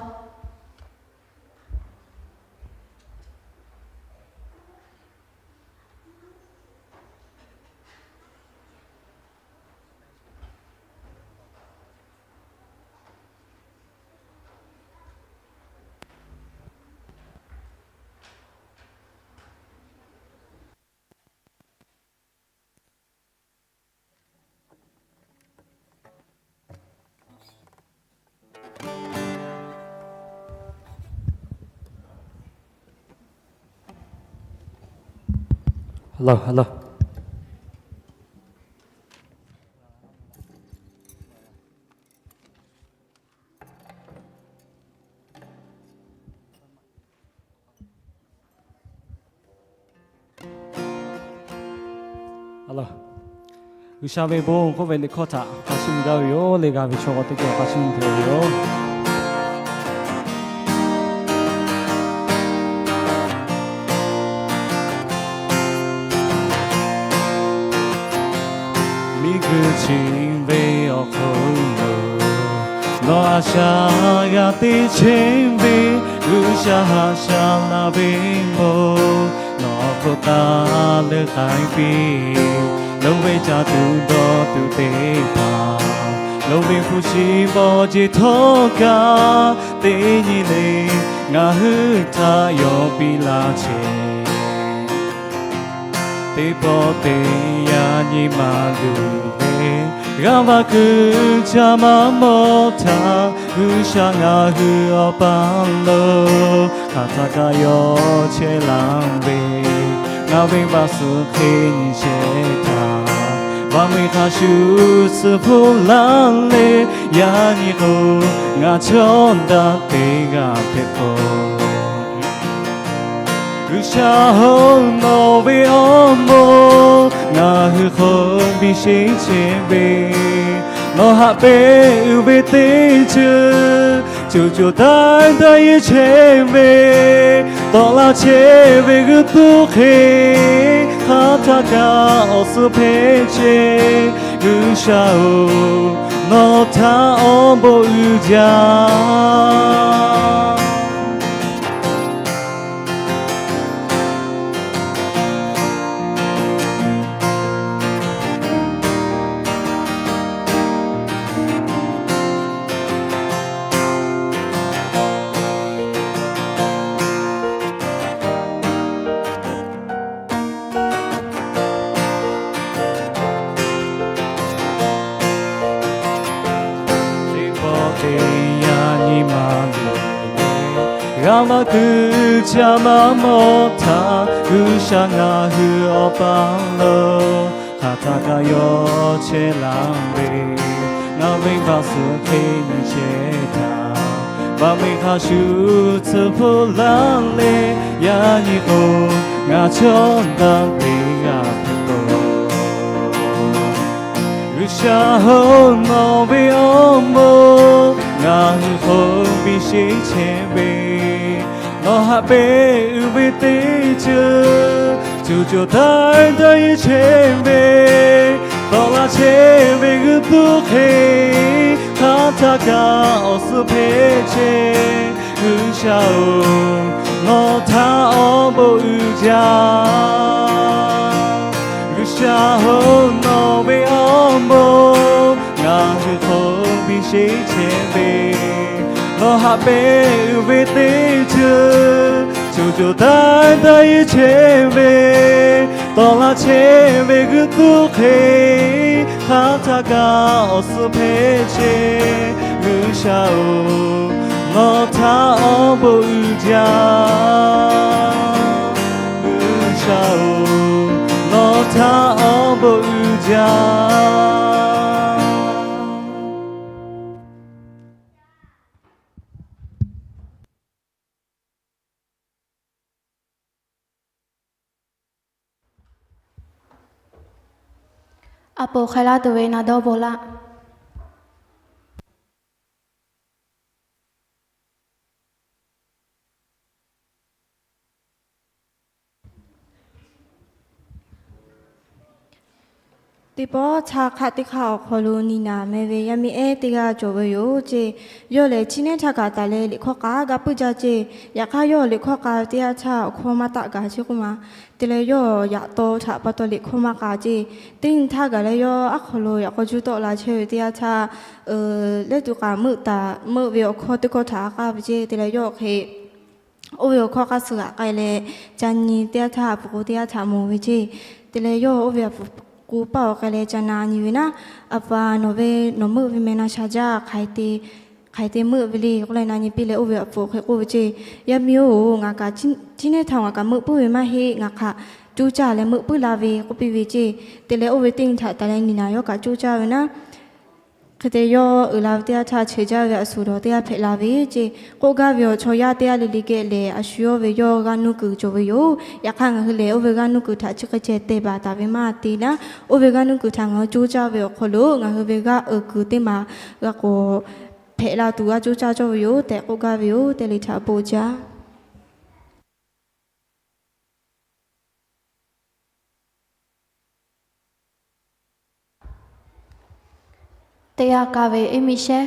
G'uiˬsha ve bon k'oˆ ve liꞈ hkawˇ htaꞈ hk'a shuˍ gaˇ ve yoˬ. Leh g'a ve chaw k'awꞈ teˇ geh hk'a shuˍ hpehꞈ ve yoˬ. Miˬguiˬ chi ve awˬ hk'aw lo, nawˬ a shaꞈ g'a teˇ chehˇ ve, G'uiˬsha haꞈ shaꞈ laˇ ve mawˬ, nawˬ hk'oˆ taˍ leuˉ k'ai piˇ. Nawˬ ve caˇ tuˬ dawˇ tuˬ teˇ hpaˍ, nawˬ ve hpu shi bawˇ jeˬ htawˇ kaꞈ, teˇ nyi le ngaˬ hui htaꞈ yawˇ piˇ laˇ chehˇ. Teˇ pawˆ teˇ yanˇ nyi ma luˬ ve, g'aˇ va kuiˬ caˇ maˇ mawˬ htaˇ, G'uiˬsha ngaˬ hui Awˬ pa lo hk'aˬ htaˇ kaꞈ yawˇ chehˇ laˇ ve, ngaˬ ve vaꞈ suhˍ hk'e nyi shehˍ htaˇ, vaꞈ mui hk'a shuˍ suhˍ hpuˇ laˇ leh, yaꞈ nyi k'o, ngaˬ chaw daꞈ teˇ g'aˇ hpehꞈ k'o, G'uiˬsha-oˬ, nawˬ ve awˬ moˍ ngaˬ hui hk'aw biˇ sheˉ chehˇ ve, nawˬ haꞈ pehˇ uiˍ ve teˇ ceuˬ, co co taiˍ taiˍ yehˇ chehˇ ve, tawˆ laˇ chehˇ ve g'uˇ tuˇ hk'e, hk'aˬ htaˇ kaꞈ awˬ suhˍ hpehꞈ chehˇ. G'uiˬsha-oˬ, nawˬ htaꞈ awˬ bon uiˍ jaˇ. Teˇ pawˆ teˇ yanˇ nyi ma luˬ ve, g'aˇ va kuiˬ caˇ maˇ mawˬ htaˇ, G'uiˬsha ngaˬ hui Awˬ pa lo hk'aˬ htaˇ kaꞈ yawˇ chehˇ laˇ ve, ngaˬ ve vaꞈ suhˍ hk'e nyi shehˍ htaˇ, vaꞈ mui hk'a shuˍ tsuhˇ hpuˇ laˇ leh, yaꞈ nyi k'o, ngaˬ chaw daꞈ teˇ g'aˇ hpehꞈ k'o, G'uiˬsha-oˬ, nawˬ ve awˬ moˍ Ngaˬ hui hk'oˆ piˇ sheˆ chehˇ ve, nawˬ haꞈ pehnˇ uiˍ ve teˇ ceuˬ, co co taiˍ taiˍ chehˇ ve, tawˆ la chehˇ ve g'uiˇ tuˇ hk'e, hk'aˇ htaˇ kaꞈ awˬ suhˉ hpehꞈ chehˇ. G'uiˬsha-oˬ, nawˬ htaꞈ awˬ bon uiˍ jaˇ. G'uiˬsha-oˬ, nawˬ ve awˬ bon ngaˬ hui hk'oˆ piˇ sheˆ chehˇ ve, nawˬ haꞈ pehnˇ uiˍ ve teˇ ceuˬ, co co taiˍ taiˍ chehˇ ve, tawˆ la chehˇ ve g'uiˇ tuˇ hk'e, hk'aˇ htaˇ kaꞈ awˬ suhˉ hpehꞈ chehˇ. G'uiˬsha-oˬ, nawˬ htaꞈ awˬ bon uiˍ jaˇ. G'uiˬsha-oˬ, nawˬ htaꞈ awˬ bon uiˍ jaˇ. A poˍ hk'ai laˇ tuˬ ve na dawˇ bon laˇ. Teˇ pawˆ htaˇ hk'aˆ teˇ hk'aˆ awˬ hk'aw lo Niˍnaˍ meh ve yaˇ miˇ ehˉ teˇ g'aˇ cawˬ ve yoˬ ceˇ. Yawˇ lehˬ chi neˉ htaˇ kaꞈ taˍ leh liꞈ hkawˇ k'a gaˇ puiˉ jaˇ ceˇ. Yaꞈ hk'aˇ yawˇ liꞈ hkawˇ k'a ve teˇ yanˇ htaˇ awˬ hkawˇ maˇ taˆ gaˬ ceˇ k'oˆ ma. Te leh yawˇ yaꞈ taw htaꞈ pa taw liꞈ hkawˇ maˇ k'a ceˇ. Teˇ nyi htaˇ gaˬ leh yawˇ aˉ hk'aw lo yaꞈ k'aw juˇ tawˆ la chehˇ ve teˇ yanˇ htaˇ, lehˉ tuꞈ k'aꞈ meuˆ taˍ meuˆ ve awˬ hkawˇ teˇ hkawˇ htaꞈ k'a ve ceˇ. Te leh yawˇ hk'e oˇ ve awˬ hkawˇ hk'a suh g'aꞈ k'ai leh, ca nyi teˇ yanˇ htaˇ a puˍ k'o teˇ yanˇ htaꞈ mawˬ ve ceˇ. Te leh yawˇ oˇ ve a puˍ k'o paˇ awˬ k'ai leh ca na nyi ve naˉ, A pa, nawˬ ve nawˬ meuˆ ve meh na sha jaˇ, hk'aˬ hk'e te hk'aˬ hk'e te meuˆ ve le k'oˆ leh na nyi piˇ leh oˇ ve a puˍ hk'e k'oˆ ve ceˇ. Yaˇ miˇ-oˬ, ngaˬ kaꞈ chi neˉ htaˇ ngaˬ kaꞈ meuˆ puiˉ ve maˇ heˆ. Ngaˬ hk'aˬ coˇ caˇ leh meuˆ puiˉ la ve k'oˆ piˇ ve ceˇ. Te leh oˇ ve teˇ nyi htaꞈ taˍ leh Niˍnaˍ yawˇ kaꞈ coˇ caˇ ve naˉ, hk'e te yawˇ uiˍ la ve teˇ yanˇ htaˇ cheuˬ jaˇ ve a suˍ dawˬ teˇ g'aˇ hpehꞈ la ve ceˇ. K'oˆ gaˇ ve awˬ chaw yaˇ teˇ g'aˇ le le geh lehˬ, a shu yawˇ ve yawˇ g'aˇ nuˇ kuiˬ cawˬ ve yoˬ. Yaꞈ hk'aˇ ngaˬ hui lehˬ oˇ ve g'aˇ nuˇ kuiˬ htaꞈ chi hk'e ceh te baˬ taˍ ve maˇ te naˉ, oˇ ve g'aˇ nuˇ kuiˬ htaꞈ ngaˬ hui coˇ caˇ ve awˬ hk'aw lo ngaˬ hui ve g'aˇ uiˍ kuiˬ teˇ maˬ g'a k'awꞈ hpehꞈ la tuˬ g'a coˇ caˇ cawˇ ve yoˬ tehꞈ k'oˆ gaˇ ve yoˬ tehꞈ liꞈ htaꞈ bon jaˇ. Teˇ g'aˇ k'a ve Iˉ miˇ shehˉ.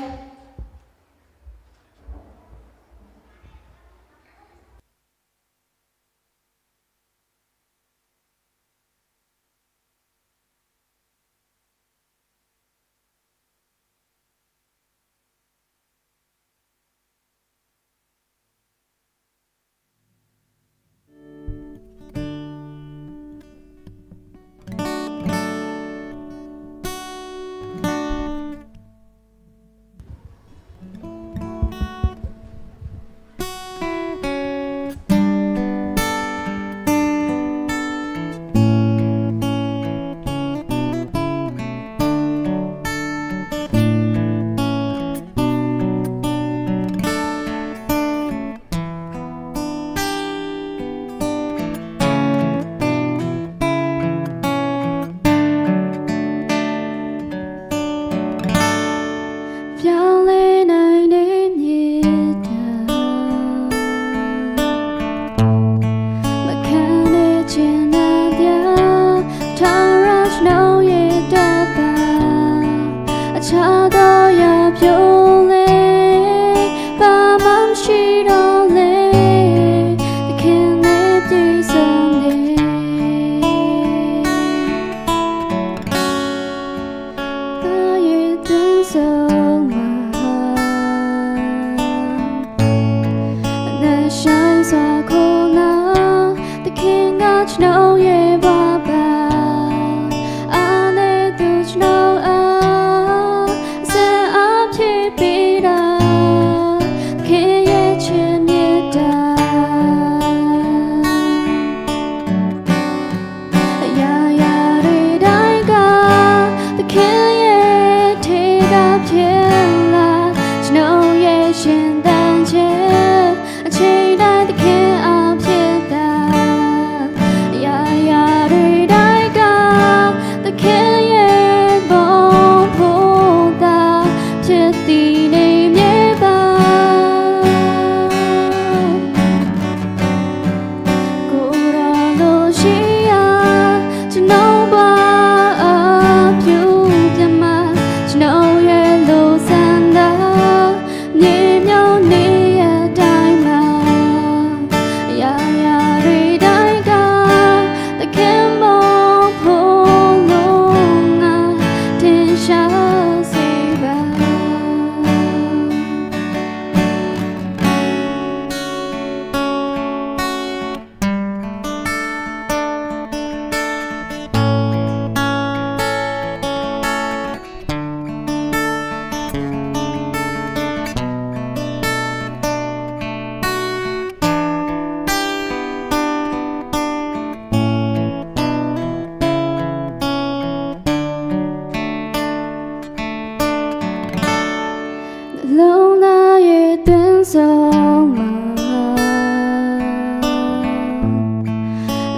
Tcuh maˬ,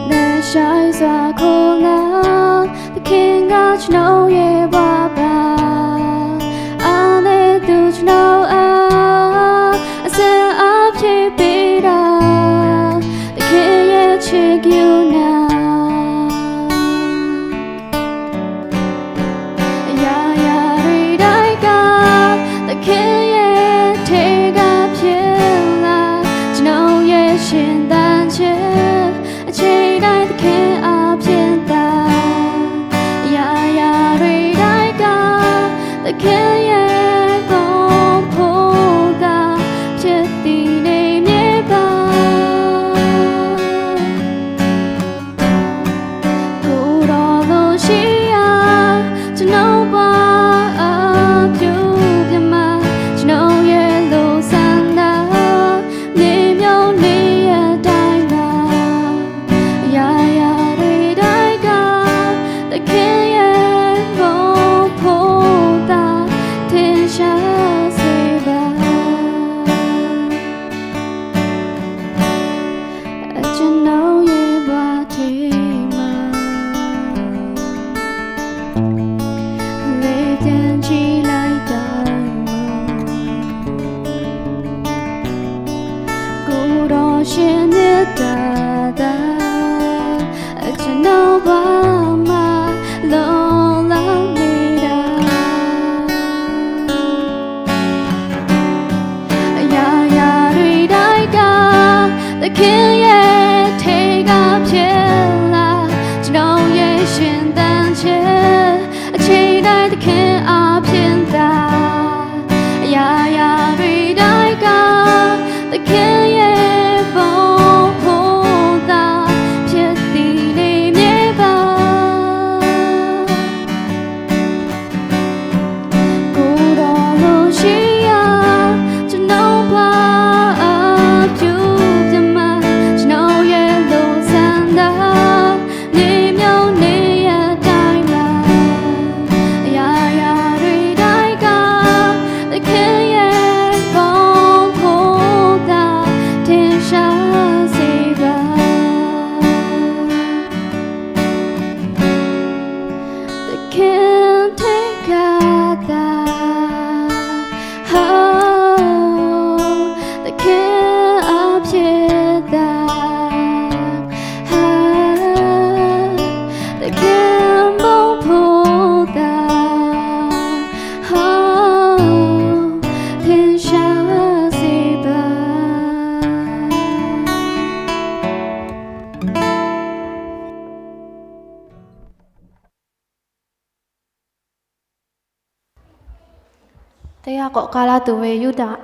neh shaiˍ sha hk'oˆ laˇ, teˇ hkeh ngaˇ chi nawˬ yehˬ baˆ paˍ, a leh tuˬ chi nawˬ a, a suh a hpehꞈ piˇ daꞈ, teˇ hkeh yehˬ chi kuˬ naˍ. Yaꞈ yaꞈ rui daiˇ kaꞈ, teˇ hkeh yehˬ hteˇ g'aˇ hpehꞈ laˇ, chi nawˬ yehˬ shinˍ daꞈ chehˇ, a cheˇ daiˇ teˇ hkeh a hpehꞈ taˍ. Yaꞈ yaꞈ rui daiˇ kaꞈ, teˇ hkeh yehˬ bon hpoˇ taˍ, hpehꞈ tiˍ neˇ nehˇ baˆ. Kuˬ dawˬ lo shiˍ yaˇ, chi nawˬ baˆ a pyuˇ pyaꞈ ma, chi nawˬ yehˬ lo saˍ naˍ, neˇ myoˇ neˇ yaˇ daiˇ ma. Yaꞈ yaꞈ rui daiˇ kaꞈ, teˇ hkeh yehˬ bon hpoˇ taˍ, hteˇ sha seˍ baˬ. A chi nawˬ yehˬ baˆ hteˇ ma, leh teˇ chi laiˉ taˍ ma. Kuˬ dawˬ sheˍ nehˇ taˍ taˍ, a chi nawˬ baˆ maˇ lawˬ laˇ neˇ daꞈ. Yaꞈ yaꞈ rui daiˇ kaꞈ, teˇ hkeh yehˬ hteˇ g'aˇ hpehꞈ laˇ, chi nawˬ yehˬ shinˍ daꞈ chehˇ, a cheˇ daiˇ teˇ hkeh a hpehꞈ taˍ. Yaꞈ yaꞈ rui daiˇ kaꞈ, teˇ hkeh yehˬ bon hpoˇ taˍ, hpehꞈ tiˍ neˇ nehˇ baˆ. Kuˬ dawˬ lo shiˍ yaˇ, chi nawˬ baˆ a pyuˇ pyaꞈ ma, chi nawˬ yehˬ lo saˍ naˍ, neˇ myoˇ neˇ yaˇ daiˇ ma. Yaꞈ yaꞈ rui daiˇ kaꞈ, teˇ hkeh yehˬ bon hpoˇ taˍ, hteˇ sha seˍ baˬ. Teˇ hkeh hteˇ g'aˇ taˍ, ha, teˇ hkeh a hpehꞈ taˍ, ha, teˇ hkeh bon hpoˇ taˍ, ha, hteˇ sha seˍ baˬ. Teˇ g'aˇ k'awꞈ k'ai la tuˬ ve Yuˇdaꞈ.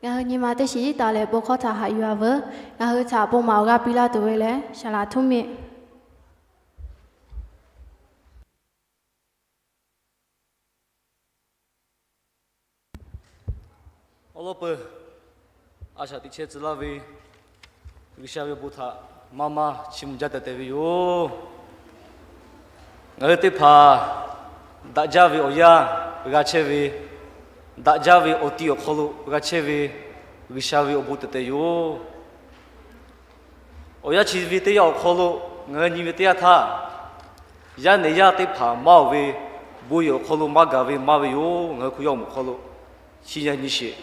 Ngaˬ hui nyi ma teˇ shiˍ taˍ leh bon hkawˇ htaꞈ haꞈ yuˬ-a veuˬ. Ngaˬ hui htaꞈ bon maˍ awˬ g'aˇ piˇ laˇ tuˬ ve lehˬ, saˍ laꞈ htuˇ miˬ. Awˬ lawn peuˬ, a shaꞈ teꞈ chehˇ tcuh laˇ ve G'uiˬsha ve bon htaꞈ maˇ maˇ chiˇ mvuh jaˇ tehꞈ tehꞈ ve yoˬ. Ngaˬ hui teˇ hpaˍ daꞈ jaˇ ve awˬ yanˇ g'a chehˇ ve, daꞈ jaˇ ve awˬ ti awˬ hk'aw lo g'a chehˇ ve G'uiˬsha ve awˬ bon tehꞈ tehꞈ yoˬ. Awˬ yanˇ chi ve teˇ yanˇ awˬ hk'aw lo ngaˬ hui nyi ve teˇ yanˇ htaˇ, yaˇ nehˬ yaˇ teˇ hpaˍ maˇ oˬ ve bon yehˬ awˬ hk'aw lo maˇ gaˬ ve maˇ ve yoˬ. Ngaˬ hui Hkriꞈ yaˇ awˬ moˍ hk'aw lo chi nyi nyi sheˍ.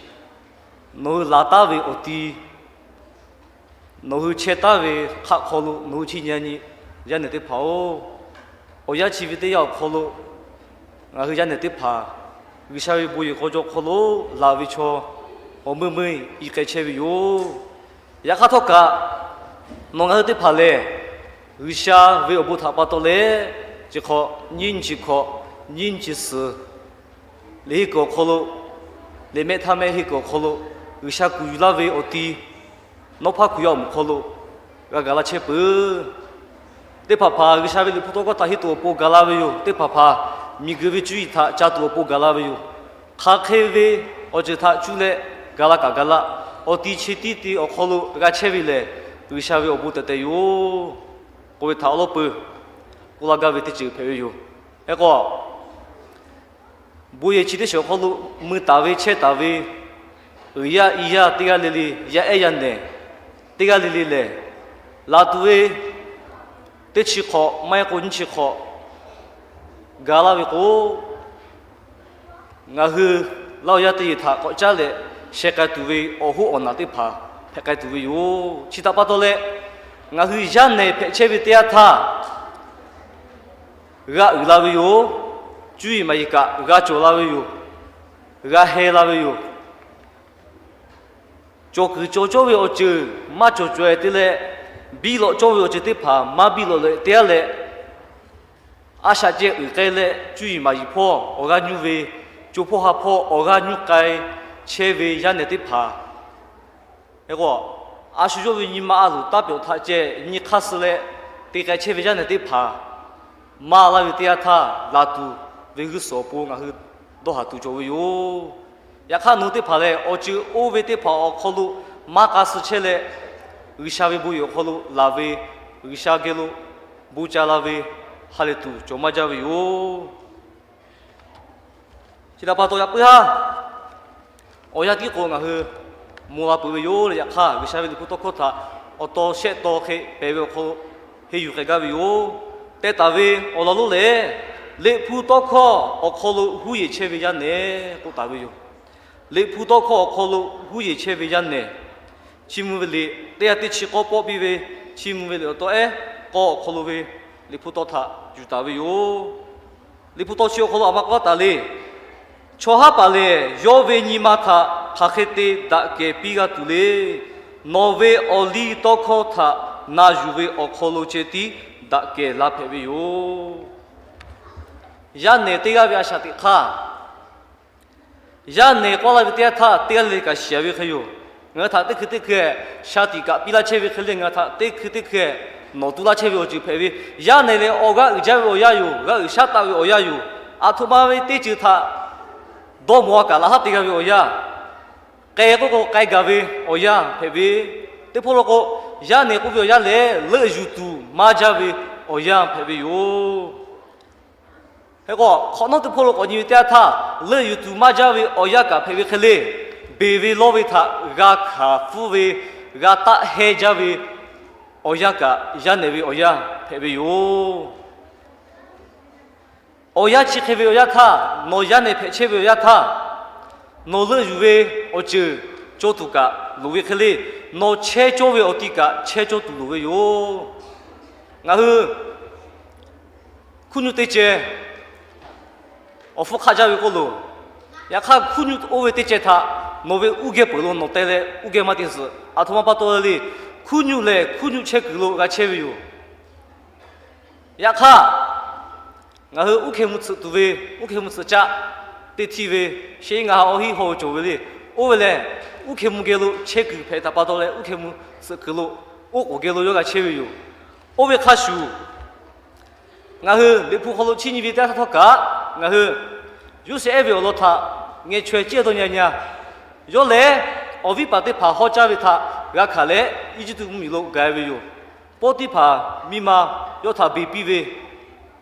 Nawˬ hui laˬ taˉ ve awˬ ti, nawˬ hui chehˇ taˉ ve hk'aˆ hk'aw lo nawˬ hui chi nyi nyi, yaˇ nehˬ teˇ hpaˍ-oˬ, awˬ yanˇ chi ve teˇ yanˇ awˬ hk'aw lo ngaˬ hui yaˇ nehˬ teˇ hpaˍ G'uiˬsha ve bon yehˬ k'aw jaw hk'aw lo laˬ ve chaw awˬ meuˇ meuˇ i k'ai chehˇ ve yoˬ. Yaꞈ hk'aˇ htawˇ kaꞈ, nawˬ ngaˬ hui teˇ hpaˍ lehˬ, G'uiˬsha ve awˬ bon htaꞈ pa taw leh, chi hk'awꞈ nyiˇ nyi chi hkawꞈ, nyiˇ nyi chi suhˍ, liꞈ henˇ kuiˬ awˬ hk'aw lo, liꞈ mehˆ htaˇ mehˆ henˇ kuiˬ awˬ hk'aw lo, G'uiˬsha kuˬ yuˬ laˇ ve awˬ ti, nawˉ hpaˇ Hkriꞈ yaˇ awˬ moˍ hk'aw lo g'a gaˬ la chehˇ peuˬ. Teˇ hpaˍ hpaˍ G'uiˬsha ve liꞈ hpu tawˇ hkawˇ htaꞈ henˇ tuˬ awˬ pon gaˬ la ve yoˬ. Teˇ hpaˍ hpaˍ miˬguiˬ ve cuˇ yiˍ htaꞈ ca tuˬ awˬ pon gaˬ la ve yoˬ. Hk'aˬ hk'e ve awˬ ceuˬ htaꞈ cuˇ leh gaˬ la kaꞈ gaˬ la, awˬ ti chi tiˉ te awˬ hk'aw lo g'a chehˇ ve lehˬ, G'uiˬsha ve awˬ bon tehꞈ tehꞈ yoˬ k'oˆ ve htaꞈ awˬ lawn peuˬ k'oˆ laˇ gaˇ ve teˇ ceuˬ hpehꞈ ve yoˬ. Hk'e k'o, bon yehˬ chi teˇ shiˍ awˬ hk'aw lo mui taˍ ve chehˇ taˍ ve uiˍ yaˇ i yaˇ teˇ g'aˇ le le, yaˇ ehˉ yaˇ nehˬ teˇ g'aˇ le le lehˬ, laˬ tuˬ ve teˇ chi hk'awꞈ maˇ heˆ k'o nyiˇ chi hk'awꞈ gaˬ laˇ ve k'o, ngaˬ hui laˇ awˬ yanˇ teˇ yehˬ htaꞈ k'awꞈ caˉ leh sheh k'ai tuˬ ve awˬ hoˉ awˬ naˬ teˇ hpaˍ hpehꞈ k'ai tuˬ ve yoˬ. Chi htaꞈ pa taw leh, ngaˬ hui yaˇ nehˬ hpehꞈ chehˇ ve teˇ yanˇ htaˇ, g'a uiˍ la ve yoˬ. Cuˇ yiˍ maˍ yiˍ kaꞈ g'a cawˬ la ve yoˬ. G'a heh la ve yoˬ. Cawˬ kuiˬ cawˬ cawˇ ve awˬ ceuˬ maˇ cawˬ cawˬ-e te leh, biˇ lawꞈ cawˇ ve awˬ ceuˬ teˇ hpaˍ maˇ biˇ lawꞈ leh te-a leh, a shaꞈ ceh uiˍ k'ai leh cuˇ yiˍ maˍ yiˍ hpawˇ awˬ g'aˇ nyuˇ ve, co hpawˇ ha hpawˇ awˬ g'aˇ nyuˇ k'ai chehˇ ve yaˇ nehˬ teˇ hpaˍ, hk'e k'o, a shu yawˇ ve nyi ma a loˍ taˇ pyawꞈ htaꞈ ceh nyi hk'aˇ suh leh te k'ai chehˇ ve yaˇ nehˬ teˇ hpaˍ maˇ laˇ ve teˇ yanˇ htaˇ, laˬ tuˬ ve g'uˇ suhˍ awˬ pon ngaˬ hui dawˇ haˍ tuˬ cawˬ ve yoˬ. Yaꞈ hk'aˇ, nawˬ hui teˇ hpaˍ lehˬ, awˬ ceuˬ oˇ ve teˇ hpaˍ awˬ hk'aw lo maˇ k'a suh chehˇ leh, G'uiˬsha ve bon yehˬ awˬ hk'aw lo laˬ ve G'uiˬsha geh lo bon ca la ve ha lehˬ tuˬ cawˬ maˇ jaˇ ve yoˬ. Chi htaꞈ pa taw yaꞈ puiˉ haˉ awˬ yanˇ tiˉ k'o ngaˬ hui maw la peuˬ ve yoˬ leh, yaꞈ hk'aˇ G'uiˬsha ve liꞈ hpu tawˇ hkawˇ htaꞈ awˬ taw shehˆ taw hk'e pehˬ ve awˬ hk'aw lo henˇ yuˬ k'ai gaˇ ve yoˬ. Teh taˍ ve awˬ lawn lonˉ lehˬ, liꞈ hpu tawˇ hkawˇ awˬ hk'aw lo huˉ yeˬ chehˇ ve yaˇ nehˬ k'oˆ taˍ ve yoˬ. Liꞈ hpu tawˇ hkawˇ awˬ hk'aw lo huˉ yeˬ chehˇ ve yaˇ nehˬ, chiˇ mvuh ve liꞈ teˇ yanˇ teˇ chi k'awˇ pawˆ piˇ ve, chiˇ mvuh ve liꞈ awˬ taw ehˉ k'awˇ awˬ hk'aw lo ve liꞈ hpu tawˇ htaꞈ yuˬ taˍ ve yoˬ. Liꞈ hpu tawˇ chi awˬ hk'aw lo a ma k'awꞈ taˍ le. Chaw haˉ paˍ lehˬ, yawˇ ve nyi ma htaꞈ hk'aˬ hk'e te daꞈ kehˬ piˇ g'a tuˬ le. Nawˬ ve awˬ liˇ tawˇ hkawˇ htaꞈ na yuˬ ve awˬ hk'aw lo ceh tiˉ daꞈ kehˬ la hpehꞈ ve yoˬ. Yaˇ nehˬ teˇ g'aˇ ve a shaꞈ teꞈ hk'aˇ, yaˇ nehˬ k'awꞈ laˇ ve teˇ yanˇ htaˇ teˇ g'aˇ le le kaꞈ shiˍ ve hk'e yoˬ. Ngaˬ hui htaꞈ teˇ hkui teˇ hkui shaˍ tiꞈ kaꞈ piˇ laˇ chehˇ ve hk'e le, ngaˬ hui htaꞈ teˇ hkui teˇ hkui nawˬ tu laˇ chehˇ ve awˬ ceuˬ hpehꞈ ve. Yaˇ nehˬ lehˬ, awˬ g'aˇ uiˍ jaˇ ve awˬ yanˇ yoˬ. G'aˇ uiˍ shaˉ taˆ ve awˬ yanˇ yoˬ. Aˬ htoꞈ ma ve teˇ ceuˬ htaꞈ dawˇ mawˬ-a kaꞈ laꞈ haˉ te g'a ve awˬ yanˇ, k'ai k'oˆ k'o k'ai gaˬ ve awˬ yanˇ hpehꞈ ve. Teˇ hpawˇ lo k'o, yaˇ nehˬ k'oˆ ve awˬ yanˇ lehˬ, leuˆ yuˬ tuˬ maˇ jaˇ ve awˬ yanˇ hpehꞈ ve yoˬ. Hk'e k'o, hk'awꞈ nawˉ teˇ hpawˇ lo k'awꞈ nyi ve teˇ yanˇ htaˇ, leuˆ yuˬ tuˬ maˇ jaˇ ve awˬ yanˇ kaꞈ hpehꞈ ve hk'e le, beˬ ve lawˇ ve htaꞈ g'a hkanˍ pfuhˇ ve, g'a taˆ hehnˇ jaˇ ve awˬ yanˇ kaꞈ, yaˇ nehˬ ve awˬ yanˇ hpehꞈ ve yoˬ. Awˬ yanˇ chi hk'e ve awˬ yanˇ htaˇ, nawˬ yaˇ nehˬ hpehꞈ chehˇ ve awˬ yanˇ htaˇ, nawˬ leuˆ yuˬ ve awˬ ceuˬ cawˇ tuˬ kaꞈ loˍ ve hk'e le, nawˬ chehˇ cawˇ ve awˬ ti kaꞈ chehˇ cawˇ tuˬ loˍ ve yoˬ. Ngaˬ hui hkuˇ nuˆ teˇ ceh awˬ hpfuhˇ hk'aˆ jaˇ ve k'oˆ loˬ. Yaꞈ hk'aˇ, hkuˇ nuˆ oˇ ve teˇ ceh htaꞈ nawˬ ve uˉ geh peuˬ lo nawˬ teh leh uˉ geh maˇ te zuhꞈ. Aˬ htoꞈ ma pa taw le, hkuˇ nuˆ lehˬ hkuˇ nuˆ chehˇ kuiˬ lo g'a chehˇ ve yoˬ. Yaꞈ hk'aˇ, ngaˬ hui uˉ hkeh mvuh tsuhꞈ tuˬ ve, uˉ hkeh mvuh tsuhꞈ caˆ teˇ htiˇ ve, sheˉ ngaˬ ha awˬ hiˉ haw cawˬ ve le. Oˇ ve lehˬ, Uˉ hkeh mvuh geh lo chehˇ kuiˬ hpehꞈ htaꞈ pa taw leh, uˉ hkeh mvuh suhˍ kuiˬ lo oˉ k'oˍ geh lo yawˇ g'a chehˇ ve yoˬ. Oˇ ve hk'a shuˍ, ngaˬ hui Liꞈ hpu hk'aw lo chiˇ nyi ve teˇ yanˇ htaˇ htawˇ kaꞈ, ngaˬ hui Yoˇsehꞈ ehˉ ve awˬ lawn htaꞈ ngeh chaweh ciˉ dawˇ nyi nyi. Yawˇ lehˬ, awˬ viˉ paˍ teˇ hpaˍ hawˉ caˇ ve htaꞈ g'a hkanˍ leh, Eˇjiˇtuꞈ mvuhˇmiˬ lo gaˬ ve yoˬ. Poˉtiˇhpaˍ miˇ ma yawˇ htaꞈ beˬ piˇ ve,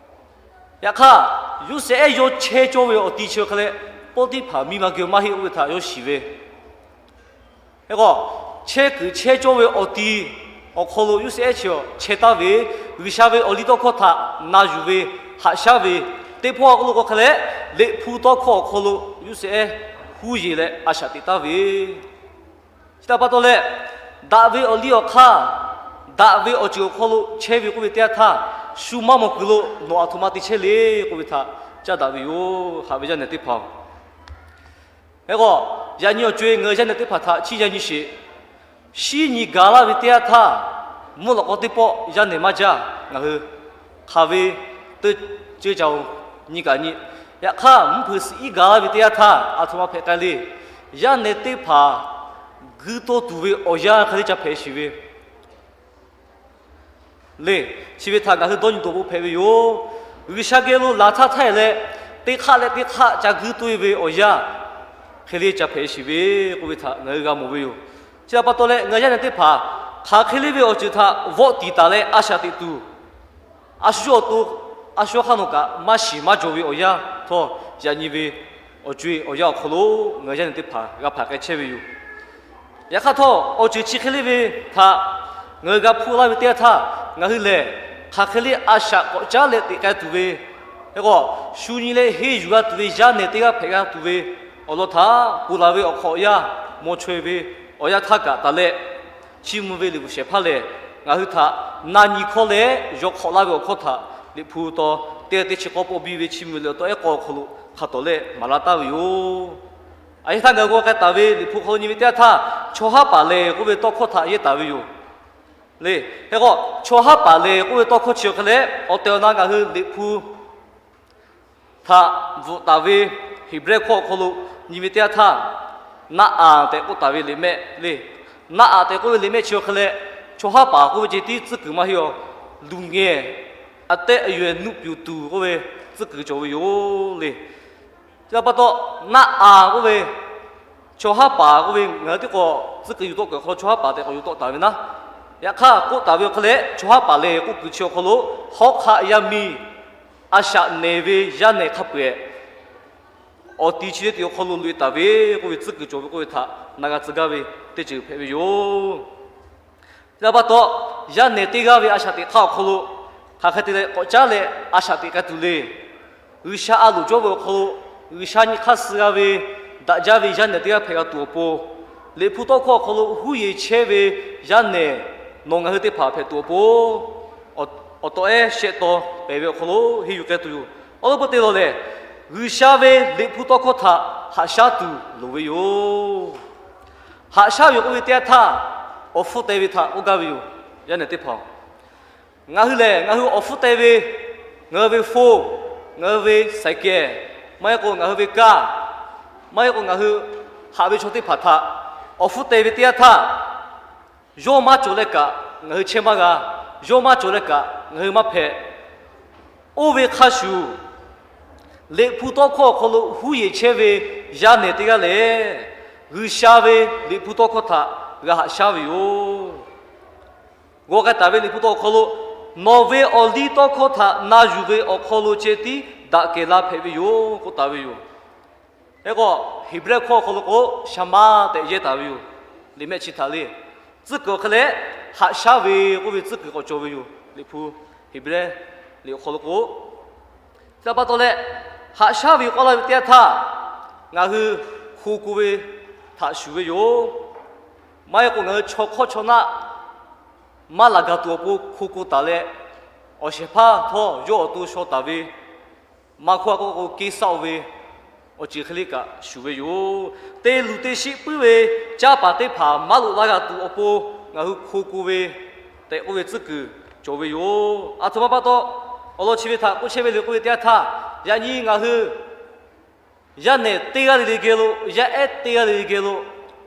yaꞈ hk'aˇ, Yoˇsehꞈ ehˉ yawˇ chehˇ cawˇ ve awˬ ti chi hk'e leh, Poˉtiˇhpaˍ miˇ ma geh maˇ heˆ oˇ ve htaꞈ yawˇ shiˍ ve. Hk'e k'o, chehˇ kuiˬ chehˇ cawˇ ve awˬ ti awˬ hk'aw lo Yoˇsehꞈ ehˉ chi chehˇ taˍ ve, G'uiˬsha ve awˬ liˇ tawˇ hkawˇ htaꞈ na yuˬ ve, haꞈ shaˉ ve, teˇ hpawˇ a k'oˆ lo k'o hk'e leh, Liꞈ hpu tawˇ hkawˇ awˬ hk'aw lo Yoˇsehꞈ ehˉ huˉ yeˬ leh a shaꞈ teꞈ taˍ ve, chi htaꞈ pa taw leh, daꞈ ve awˬ liˇ awˬ hk'aˇ, daꞈ ve awˬ ceuˬ awˬ hk'aw lo chehˇ ve k'oˆ ve teˇ yanˇ htaˇ, shu maˇ mawˬ kuiˬ lo nawˬ aˬ htoꞈ ma te chehˇ le k'oˆ ve htaꞈ caˇ daꞈ ve yoˬ. Haꞈ ve yaˇ nehˬ teˇ hpaˍ-oˬ, hk'e k'o, yaꞈ nyi awˬ co-e ngaˬ hui yaˇ nehˬ teˇ hpaˍ htaꞈ chiˇ yaˇ nyi sheˍ. Shinˉ nyi gaˬ laˇ ve teˇ yanˇ htaˇ, mvuhˇ lawꞈ k'aw teˇ pawˆ yaˇ nehˬ maˇ jaˇ. Ngaˬ hui hk'aˬ ve teˇ ceuˬ caˬ-oˬ, nyi kaꞈ nyi. Yaꞈ hk'aˇ, mvuhˇ hpeuꞈ suhˍ iˉ gaˬ laˇ ve teˇ yanˇ htaˇ, aˬ htoꞈ ma hpehꞈ k'ai le. Yaˇ nehˬ teˇ hpaˍ gu tawˇ tuˬ ve awˬ yanˇ hk'e le ca hpehꞈ sheˍ ve le. Chi ve htaꞈ ngaˬ hui dawˇ nyi tuˬ awˬ pon hpehꞈ ve yoˬ. G'uiˬsha geh lo laˬ htaˇ htaˇ e leh, teˇ hk'aˆ leh teˇ hk'aˆ ca gu tawˆ e ve awˬ yanˇ hk'e le ca hpehꞈ sheˍ ve k'oˆ ve htaꞈ ngaˬ hui g'a mawˬ ve yoˬ. Chi htaꞈ pa taw leh, ngaˬ yaˇ nehˬ teˇ hpaˍ hk'aˬ hk'e le ve awˬ ceuˬ htaꞈ vawˆ tiˍ taˍ leh a shaꞈ teꞈ tuˬ, a shu awˬ to, a shu awˬ hk'aˇ nawˬ kaꞈ maˇ shiˍ maˇ jaw ve awˬ yanˇ htawˇ, yaꞈ nyi ve awˬ co-e awˬ yanˇ awˬ hk'aw lo ngaˬ yaˇ nehˬ teˇ hpaˍ g'a hpaˍ k'ai chehˇ ve yoˬ. Yaꞈ hk'aˇ htawˇ, awˬ ceuˬ chi hk'e le ve htaꞈ ngaˬ hui g'a hpuˇ laˇ ve teˇ yanˇ htaˇ, ngaˬ hui lehˬ hk'aˬ hk'e le a shaꞈ k'awꞈ caˉ leh teꞈ k'ai tuˬ ve, hk'e k'o, shu nyi leh henˇ yuˬ g'a tuˬ ve yaˇ nehˬ teˇ g'aˇ hpehꞈ g'a tuˬ ve awˬ lawn htaꞈ ponˬ laˬ ve awˬ hk'aw awˬ yanˇ maw chaweh ve awˬ yanˇ htaˇ kaꞈ taˍ leh, chiˇ mvuh ve liꞈ bvuhꞈ shehˍ hpaˇ lehˬ, ngaˬ hui htaꞈ na nyi hkawˇ leh yaw hk'awꞈ laˇ ve awˬ hkawˇ htaꞈ Liꞈ hpu taw teˇ g'aˇ teˇ chi k'awˇ pawˆ biˇ ve chiˇ mvuh ve awˬ taw ehˉ k'aw awˬ hk'aw lo hk'a tawˍ leh maˍ laˇ taˍ ve yoˬ. A yehˬ htaˇ ngaˬ hui g'aw k'ai taˍ ve Liꞈ hpu hk'aw lo nyi ve teˇ yanˇ htaˇ, chaw haˉ paˍ lehˬ k'oˆ ve tawˇ hkawˇ htaꞈ yehˇ taˍ ve yoˬ. Le, hk'e k'o, chaw haˉ paˍ lehˬ k'oˆ ve tawˇ hkawˇ chi awˬ hk'e leh awˬ tehˬ awˬ na ngaˬ hui Liꞈ hpu htaꞈ bvuhꞈ taˍ ve Heˍbrehˇ hkawˇ awˬ hk'aw lo nyi ve teˇ yanˇ htaˇ, naˆ aˍ tehꞈ k'oˆ taˍ ve liꞈ mehˆ le. Naˆ aˍ tehꞈ k'oˆ ve liꞈ mehˆ chi awˬ hk'e leh, chaw haˉ paˍ k'oˆ ve ceh tiˉ tcuhˉ kuiˬ maˇ heˆ aˬ. Luˬ ngehˬ, a tehˉ a yuˬ nuˆ piˍ tuˬ k'oˆ ve tcuhˉ kuiˬ cawˬ ve yoˬ le. Chi htaꞈ pa taw, naˆ aˍ k'oˆ ve, chaw haˉ paˍ k'oˆ ve ngaˬ hui teˇ k'awꞈ tcuhˉ kuiˬ yuˬ tawˆ kuiˬ awˬ hk'aw lo chaw haˉ paˍ tehꞈ k'awꞈ yuˬ tawˆ taˍ ve naˉ. Yaꞈ hk'aˇ k'oˆ taˍ ve awˬ hk'e leh, chaw haˉ paˍ lehˬ k'oˆ kuiˬ chi awˬ hk'aw lo, hawˉ hk'aˆ yaˇ miˇ a shaꞈ nehˬ ve yaˇ nehˬ hk'a peu-eˬ awˬ ti chi teˇ ti awˬ hk'aw lo loꞈ-e taˍ ve k'oˆ ve tcuhˉ kuiˬ cawˬ ve k'oˆ ve htaꞈ na g'a tcuh gaˇ ve teˇ ceuˬ hpehꞈ ve yoˬ. Chi htaꞈ pa taw, yaˇ nehˬ teˇ g'aˇ ve a shaꞈ teꞈ hk'aˇ awˬ hk'aw lo hk'aˬ hk'e te leh k'awꞈ caˉ leh a shaꞈ teꞈ k'ai tuˬ le. G'uiˬsha a loˍ cawˇ ve awˬ hk'aw lo, G'uiˬsha nyi hk'aˇ suh g'a ve daꞈ jaˇ ve yaˇ nehˬ teˇ g'aˇ hpehꞈ g'a tuˬ awˬ pon, Liꞈ hpu tawˇ hkawˇ awˬ hk'aw lo huˉ yeˬ chehˇ ve yaˇ nehˬ nawˬ ngaˬ hui teˇ hpaˍ hpehꞈ tuˬ awˬ pon, awˬ taw ehˉ shehˆ taw pehˬ ve awˬ hk'aw lo henˇ yuˬ k'ai tuˬ yoˬ. Awˬ lawn peu te lawˬ lehˬ, G'uiˬsha ve Liꞈ hpu tawˇ hkawˇ htaꞈ haꞈ shaˉ tuˬ loˍ ve yoˬ. Haꞈ shaˉ ve k'oˆ ve teˇ yanˇ htaˇ, awˬ hpfuhˇ teh ve htaꞈ k'oˆ gaˇ ve yoˬ. Yaˇ nehˬ teˇ hpaˍ, ngaˬ hui lehˬ ngaˬ hui awˬ hpfuhˇ teh ve, ngaˬ hui ve phone, ngaˬ hui ve saiˍ kehˬ, maˇ heˆ k'o ngaˬ hui ve kaˇ, maˇ heˆ k'o ngaˬ hui haꞈ ve chaw teˇ hpaˍ htaꞈ awˬ hpfuhˇ teh ve teˇ yanˇ htaˇ, yawˇ maˇ cawˬ leh kaꞈ ngaˬ hui chehˇ maˇ g'a. Yawˇ maˇ cawˬ leh kaꞈ ngaˬ hui maˇ hpehꞈ. Oˇ ve hk'a shuˍ, Liꞈ hpu tawˇ hkawˇ awˬ hk'aw lo huˉ yeˬ chehˇ ve yaˇ nehˬ teˇ g'aˇ lehˬ, G'uiˬsha ve Liꞈ hpu tawˇ hkawˇ htaꞈ g'a haꞈ shaˉ ve yoˬ. G'aw k'ai taˍ ve Liꞈ hpu tawˇ hkawˇ awˬ hk'aw lo, nawˬ ve awˬ liˇ tawˇ hkawˇ htaꞈ na yuˬ ve awˬ hk'aw lo ceh tiˉ daꞈ kehˬ la hpehꞈ ve yoˬ k'oˆ taˍ ve yoˬ. Hk'e k'o, Heˍbrehˇ hkawˇ awˬ hk'aw lo k'o, shaˍ maˇ tehꞈ yehˇ taˍ ve yoˬ. Liꞈ mehˆ chi htaꞈ le, tcuhˉ kuiˬ awˬ hk'e leh, haꞈ shaˉ ve k'oˆ ve tcuhˉ kuiˬ k'awꞈ cawˬ ve yoˬ. Liꞈ hpu Heˍbrehˇ liꞈ awˬ hk'aw lo k'o, chi htaꞈ pa taw leh, haꞈ shaˉ ve k'oˆ laˇ ve teˇ yanˇ htaˇ, ngaˬ hui hko ko ve htaꞈ shuˍ ve yoˬ. Maˇ heˆ k'o ngaˬ hui chaw hk'awˇ chaw naˆ maˇ laˬ gaˬ tuˬ awˬ pon hko ko taˍ leh, awˬ shehˍ hpaˇ htawˇ yawˇ awˬ to shaw taˍ ve maˇ hkawˇ a k'oˆ k'o keˇ saˆ-oˆ ve awˬ ceuˬ hk'e le kaꞈ shuˍ ve yoˬ. Te luˬ te sheˆ puiˉ ve caˇ paˍ teˇ hpaˍ maˇ loꞈ la g'a tuˬ awˬ pon ngaˬ hui hko ko ve tehꞈ k'oˆ ve tcuhˉ kuiˬ cawˬ ve yoˬ. Aˬ htoꞈ ma pa taw, awˬ lawn chi ve htaꞈ k'oˆ chehˇ ve le k'oˆ ve teˇ yanˇ htaˇ, yaꞈ nyi ngaˬ hui yaˇ nehˬ teˇ g'aˇ le le geh lo, yaˇ ehˉ teˇ g'aˇ le le geh lo,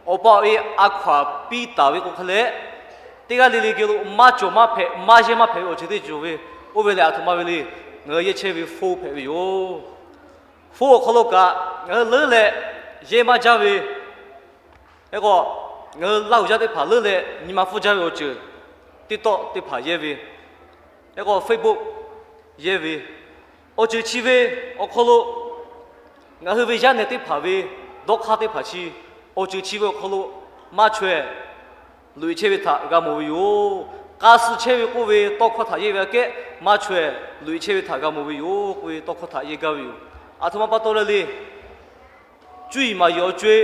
Awˬ pa awˬ e a hkaw aˬ piˇ taˍ ve k'o hk'e leh, teˇ g'aˇ le le geh lo maˇ cawˬ maˇ hpehꞈ, maˇ yehˇ maˇ hpehꞈ ve awˬ ceuˬ teˇ ceuˬ ve, oˇ ve lehˬ aˬ htoꞈ ma ve le, ngaˬ hui yehˇ chehˇ ve hpfuhˇ hpehꞈ ve yoˬ. Hpfuhˇ awˬ hk'aw lo kaꞈ ngaˬ hui leuˉ leh yehˇ maˇ jaˇ ve, hk'e k'o, ngaˬ hui Laˇ huˍ yaˇ teˇ hpaˍ leuˉ leh nyi ma hpfuhˇ jaˇ ve awˬ ceuˬ, TikTok teˇ hpaˍ yehˇ ve, hk'e k'o Facebook yehˇ ve, awˬ ceuˬ chi ve awˬ hk'aw lo ngaˬ hui ve yaˇ nehˬ teˇ hpaˍ ve dawˇ hk'aˇ teˇ hpaˍ chi, awˬ ceuˬ chi ve awˬ hk'aw lo maˇ chaweh loꞈ-e chehˇ ve htaꞈ g'a mawˬ ve yoˬ. K'a suh chehˇ ve k'oˆ ve tawˇ hkawˇ htaꞈ yehˇ ve aꞈ kehˉ maˇ chaweh loꞈ-e chehˇ ve htaꞈ g'a mawˬ ve yoˬ k'oˆ ve tawˇ hkawˇ htaꞈ yehˇ gaˇ ve yoˬ. Aˬ htoꞈ ma pa taw leh le, cuˇ yiˍ maˍ yiˍ awˬ co-e,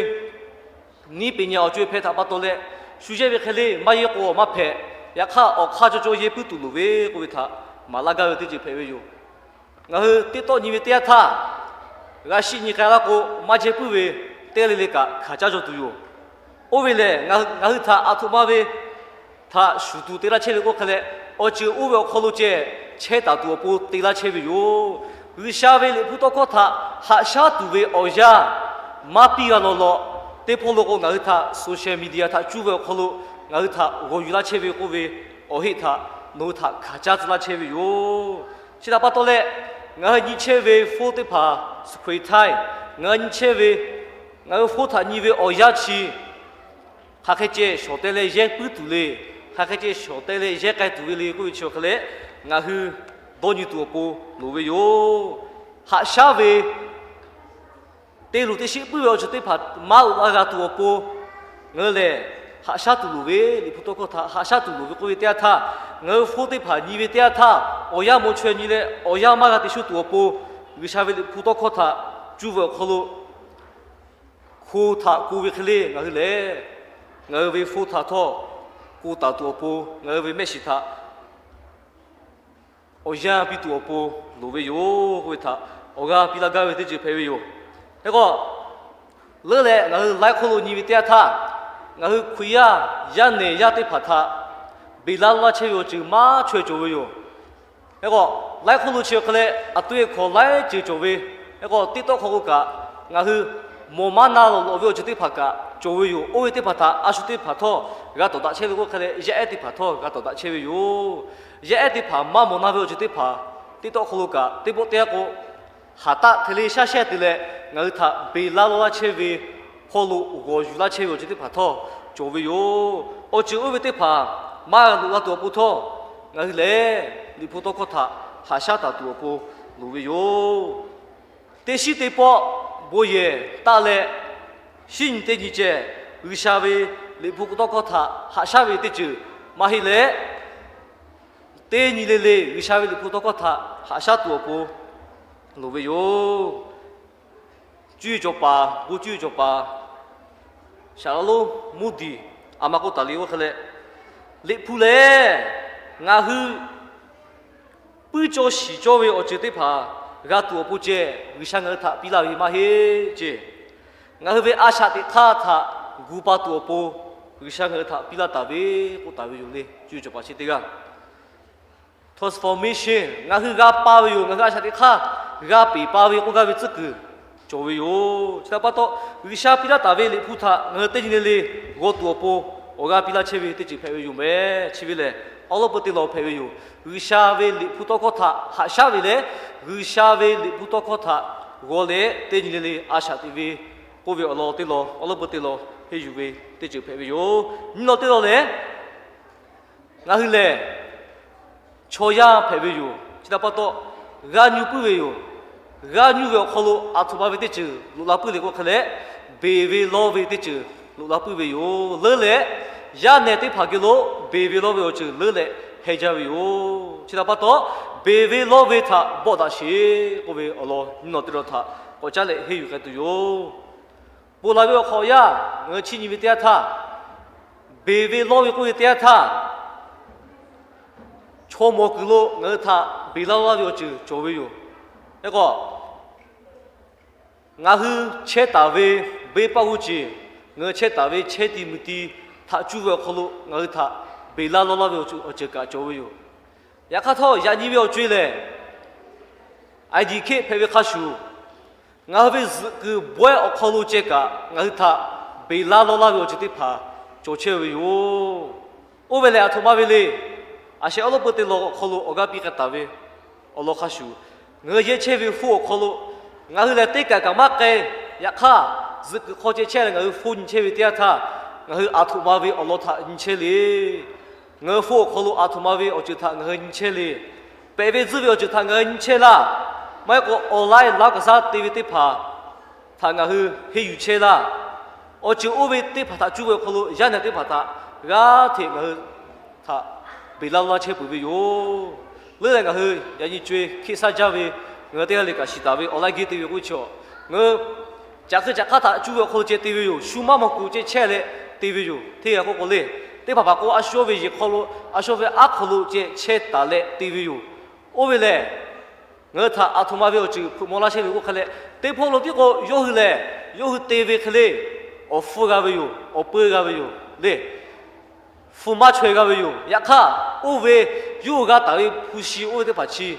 niˉ peꞈ nyi awˬ co-e hpehꞈ htaꞈ pa taw leh, shu yehˇ ve hk'e le maˇ yehˇ k'o maˇ hpehꞈ. Yaꞈ hk'aˇ awˬ hk'aˇ caw caw yehˇ puiˉ tuˬ loˍ ve k'oˆ ve htaꞈ maˍ laˇ gaˇ ve teˇ ceuˬ hpehꞈ ve yoˬ. Ngaˬ hui TikTok nyi ve teˇ yanˇ htaˇ, g'a shiˆ nyi k'ai laˇ k'o maˇ jehˇ puiˉ ve teˇ g'aˇ le le kaꞈ hkanˍ caˇ jaw tuˬ yoˬ. Oˇ ve lehˬ, ngaˬ hui htaꞈ aˬ htoꞈ ma ve htaꞈ shuˍ tuˬ te laˇ chehˇ ve k'oˆ hk'e leh, awˬ ceuˬ oˇ ve awˬ hk'aw lo ceh chehˇ taˍ tuˬ awˬ pon te laˇ chehˇ ve yoˬ. G'uiˬsha ve Liꞈ hpu tawˇ hkawˇ htaꞈ haꞈ shaˉ tuˬ ve awˬ yanˇ maˇ piˇ g'a law law, teˇ hpawˇ lo k'o ngaˬ hui htaꞈ social media htaꞈ cuˇ ve awˬ hk'aw lo ngaˬ hui htaꞈ g'awˬ yuˬ laˇ chehˇ ve k'oˆ ve awˬ heˆ htaꞈ nawˬ hui htaꞈ hkanˍ caˇ tcuh laˇ chehˇ ve yoˬ. Chi htaꞈ pa taw leh, ngaˬ hui nyi chehˇ ve hpfuhˇ teˇ hpaˍ, screen time, ngaˬ hui nyi chehˇ ve, ngaˬ hui hpfuhˇ htaꞈ nyi ve awˬ yanˇ chi hk'aˬ hk'e ceh shawˍ teh leh yehˇ puiˉ tuˬ le, hk'aˬ hk'e ceh shawˍ teh leh yehˇ k'ai tuˬ ve le k'oˆ ve chi awˬ hk'e leh, ngaˬ hui dawˇ nyi tuˬ awˬ pon loˍ ve yoˬ. Haꞈ shaˉ ve, te luˬ te sheˆ puiˉ ve awˬ ceuˬ teˇ hpaˍ maˇ loꞈ la g'a tuˬ awˬ pon ngaˬ hui lehˬ haꞈ shaˉ tuˬ loˍ ve, Liꞈ hpu tawˇ hkawˇ htaꞈ haꞈ shaˉ tuˬ loˍ ve k'oˆ ve teˇ yanˇ htaˇ, ngaˬ hui hpfuhˇ teˇ hpaˍ nyi ve teˇ yanˇ htaˇ, awˬ yanˇ maw chaweh nyi leh awˬ yanˇ maˇ g'a te shuˉ tuˬ awˬ pon, G'uiˬsha ve Liꞈ hpu tawˇ hkawˇ htaꞈ cuˇ ve awˬ hk'aw lo hko htaꞈ ko ve hk'e le ngaˬ hui lehˬ, ngaˬ hui ve hpfuhˇ htaꞈ htawˇ ko taˍ tuˬ awˬ pon ngaˬ hui ve mehˆ shiˍ htaꞈ awˬ yanˇ piˇ tuˬ awˬ pon loˍ ve yoˬ k'oˆ ve htaꞈ awˬ g'aˇ piˇ laˇ gaˇ ve teˇ ceuˬ hpehꞈ ve yoˬ. Hk'e k'o, leuˉ leh ngaˬ hui laiˉ hk'oˆ lo nyi ve teˇ yanˇ htaˇ, ngaˬ hui Hkriꞈ yaˇ yaˇ nehˬ yaˇ teˇ hpaˍ htaꞈ beˬ laˇ laˇ chehˇ ve awˬ ceuˬ maˇ chaweh cawˬ ve yoˬ. Hk'e k'o, laiˉ hk'oˆ lo chi awˬ hk'e leh aˬ to e hkawꞈ laiˉ ceuˬ cawˬ ve, hk'e k'o teˇ tawˆ hk'aw k'o kaꞈ ngaˬ hui mawˬ maˇ na lawˬ lawꞈ ve awˬ ceuˬ teˇ hpaˍ kaꞈ cawˬ ve yoˬ. Oˇ ve teˇ hpaˍ htaꞈ a shu teˇ hpaˍ htawˇ g'a tawˍ daꞈ chehˇ ve k'oˆ hk'e leh, yaˇ ehˉ teˇ hpaˍ htawˇ g'a tawˍ daꞈ chehˇ ve yoˬ. Yaˇ ehˉ teˇ hpaˍ maˇ mawˬ na ve awˬ ceuˬ teˇ hpaˍ teˇ tawˆ hk'aw lo kaꞈ teˇ pawˆ teˇ yanˇ k'o, haˍ taˆ hk'e le shaˉ shehˇ te leh ngaˬ hui htaꞈ beˬ laˇ laˇ laˇ chehˇ ve hpawˇ lo g'awˬ yuˬ laˇ chehˇ ve awˬ ceuˬ teˇ hpaˍ htawˇ cawˬ ve yoˬ. Awˬ ceuˬ oˇ ve teˇ hpaˍ maˇ g'a loꞈ la tuˬ awˬ pon htawˇ, ngaˬ hui lehˬ Liꞈ hpu tawˇ hkawˇ htaꞈ haꞈ shaˉ taˍ tuˬ awˬ pon loˍ ve yoˬ. Teˇ shiˉ teˇ pawˆ bon yehˬ taˆ leh, shiˉ nyi teˇ nyi ceh G'uiˬsha ve Liꞈ hpu tawˇ hkawˇ htaꞈ haꞈ shaˉ ve teˇ ceuˬ maˇ heˆ leh, teˇ nyi le le G'uiˬsha ve Liꞈ hpu tawˇ hkawˇ htaꞈ haꞈ shaˉ tuˬ awˬ pon loˍ ve yoˬ. Cuˇ yiˍ cawˬ paˍ, bon cuˇ yiˍ cawˬ paˍ Saˍ laꞈ lonˉ Muˇdiˍ a ma k'oˆ taˍ le k'oˆ hk'e leh, Liꞈ hpu lehˬ ngaˬ hui puiˉ cawˇ shiˍ cawˇ ve awˬ ceuˬ teˇ hpaˍ g'a tuˬ awˬ pon ceh G'uiˬsha ngaˬ hui htaꞈ piˇ laˇ ve maˇ heˆ ceˇ. Ngaˬ hui ve a shaꞈ teꞈ hk'aˇ htaꞈ gu pa tuˬ awˬ pon G'uiˬsha ngaˬ hui htaꞈ piˇ laˇ taˍ ve k'oˆ taˍ ve yoˬ le. Cuˇ yiˍ cawˬ paˍ chi teˇ g'aˇ transformation ngaˬ hui g'a pa ve yoˬ. Ngaˬ hui a shaꞈ teꞈ hk'aˇ g'a peˬ pa ve k'oˆ gaˇ ve tcuhˉ kuiˬ cawˬ ve yoˬ. Chi htaꞈ pa taw, G'uiˬsha piˇ laˇ taˍ ve Liꞈ hpu htaꞈ ngaˬ hui teˇ nyi le le g'aw tuˬ awˬ pon awˬ g'aˇ piˇ laˇ chehˇ ve teˇ ceuˬ hpehꞈ ve yoˬ meh. Chi ve lehˬ, awˉ lawˉ peu te law hpehꞈ ve yoˬ. G'uiˬsha ve Liꞈ hpu tawˇ hkawˇ htaꞈ haꞈ shaˉ ve leh, G'uiˬsha ve Liꞈ hpu tawˇ hkawˇ htaꞈ g'aw leh teˇ nyi le le a shaꞈ teꞈ ve k'oˆ ve awˬ lawn teˇ lawn, awˉ lawˉ peu te law henˇ yuˬ ve teˇ ceuˬ hpehꞈ ve yoˬ. Nyiˇ lawn teˇ lawn lehˬ, ngaˬ hui lehˬ chaw yaˇ hpehꞈ ve yoˬ. Chi htaꞈ pa taw, g'aˇ nyuˇ puiˉ ve yoˬ. G'aˇ nyuˇ ve awˬ hk'aw lo aˬ htoꞈ ma ve teˇ ceuˬ loꞈ la puiˉ le k'oˆ hk'e leh, beˬ ve lawˇ ve teˇ ceuˬ loꞈ la puiˉ ve yoˬ. Leuˉ leh, yaˇ nehˬ teˇ hpaˍ geh lo beˬ ve lawˇ ve awˬ ceuˬ leuˉ leh heh jaˇ ve yoˬ. Chi htaꞈ pa taw, beˬ ve lawˇ ve htaꞈ bawˆ daꞈ sheˍ k'oˆ ve awˬ lawn nyiˇ lawn teˇ lawn htaꞈ k'awꞈ caˉ leh henˇ yuˬ k'ai tuˬ yoˬ. Ponˬ laˬ ve awˬ hk'awꞈ yaˇ ngaˬ hui chiˇ nyi ve teˇ yanˇ htaˇ, beˬ ve lawˇ ve k'oˆ ve teˇ yanˇ htaˇ, chaw mawˬ kuiˬ lo ngaˬ hui htaꞈ beˬ laˇ laˇ ve awˬ ceuˬ cawˬ ve yoˬ. Hk'e k'o, ngaˬ hui chehˇ taˍ ve venˇ paˆ g'uˇ ceˬ, ngaˬ hui chehˇ taˍ ve chehˇ ti mui ti htaꞈ cuˇ ve awˬ hk'aw lo ngaˬ hui htaꞈ beˬ laˇ lawˇ laˇ ve awˬ ceuˬ kaꞈ cawˬ ve yoˬ. Yaꞈ hk'aˇ htawˇ, yaꞈ nyi ve awˬ co e lehˬ, I D K hpehꞈ ve hk'a shuˍ, ngaˬ hui ve zuhꞈ kuiˬ bawehˇ awˬ hk'aw lo ceh kaꞈ ngaˬ hui htaꞈ beˬ laˇ lawˇ laˇ ve awˬ ceuˬ teˇ hpaˍ cawˬ chehˇ ve yoˬ. Oˇ ve lehˬ, aˬ htoꞈ ma ve le. Aˬ sheh awˉ lawˉ peu te lawˬ awˬ hk'aw lo awˬ g'aˇ piˇ k'ai taˍ ve awˬ lawn hk'a shuˍ, ngaˬ hui yehˇ chehˇ ve hpu awˬ hk'aw lo ngaˬ hui lehˬ teˇ kaˬ kaꞈ maˇ k'ai. Yaꞈ hk'aˇ, zuhꞈ kuiˬ hk'aw ceh chehˇ leh ngaˬ hui hpu nyi chehˇ ve teˇ yanˇ htaˇ, ngaˬ hui aˬ htoꞈ ma ve awˬ lawn htaꞈ nyi chehˇ le. Ngaˬ hui hpu awˬ hk'aw lo aˬ htoꞈ ma ve awˬ ceuˬ htaꞈ ngaˬ hui nyi chehˇ le. Pehꞈ ve tzuhˇ ve awˬ ceuˬ htaꞈ ngaˬ hui nyi chehˇ laˇ. Maˇ heˆ k'o online laˇ kaꞈ saˉ te ve teˇ hpaˍ htaꞈ ngaˬ hui henˇ yuˬ chehˇ laˇ. Awˬ ceuˬ oˇ ve teˇ hpaˍ htaꞈ cuˇ ve awˬ hk'aw lo yaˇ nehˬ teˇ hpaˍ htaꞈ g'aˇ hteꞈ ngaˬ hui htaꞈ beˬ laˇ lawˇ laˇ chehˇ peuˬ ve yoˬ. Leuˉ leh ngaˬ hui yaꞈ nyi co-e hkiˆ saˉ jaˇ ve ngaˬ hui teˇ g'aˇ le kaꞈ shiˍ taˍ ve online geh te ve k'oˆ ve chi, ngaˬ hui caꞈ hk'e caꞈ hk'aˇ htaꞈ cuˇ ve awˬ hk'aw lo ceh te ve yoˬ. Shu maˇ mawˬ kuˬ ceh chehˇ leh te ve yoˬ. Hteˇ g'a k'oˆ k'o le, teˇ hpaˍ hpaˍ k'o a shu ve yehˬ hk'aw lo, a shu ve aˉ hk'aw lo ceh chehˇ taˍ leh te ve yoˬ. Oˇ ve lehˬ, ngaˬ hui htaꞈ aˬ htoꞈ ma ve awˬ ceuˬ hpeuꞈ maw laˇ chehˇ ve k'oˆ hk'e leh, teˇ hpawˇ lo tiˉ k'o yawˇ hui lehˬ yawˇ hui te ve hk'e le, awˬ hpfuhˇ g'a ve yoˬ, awˬ peu g'a ve yoˬ le. Hpu maˇ chaweh g'a ve yoˬ. Yaꞈ hk'aˇ, oˇ ve yawˇ hui g'a taˍ ve hpu shi oˇ ve teˇ hpaˍ chi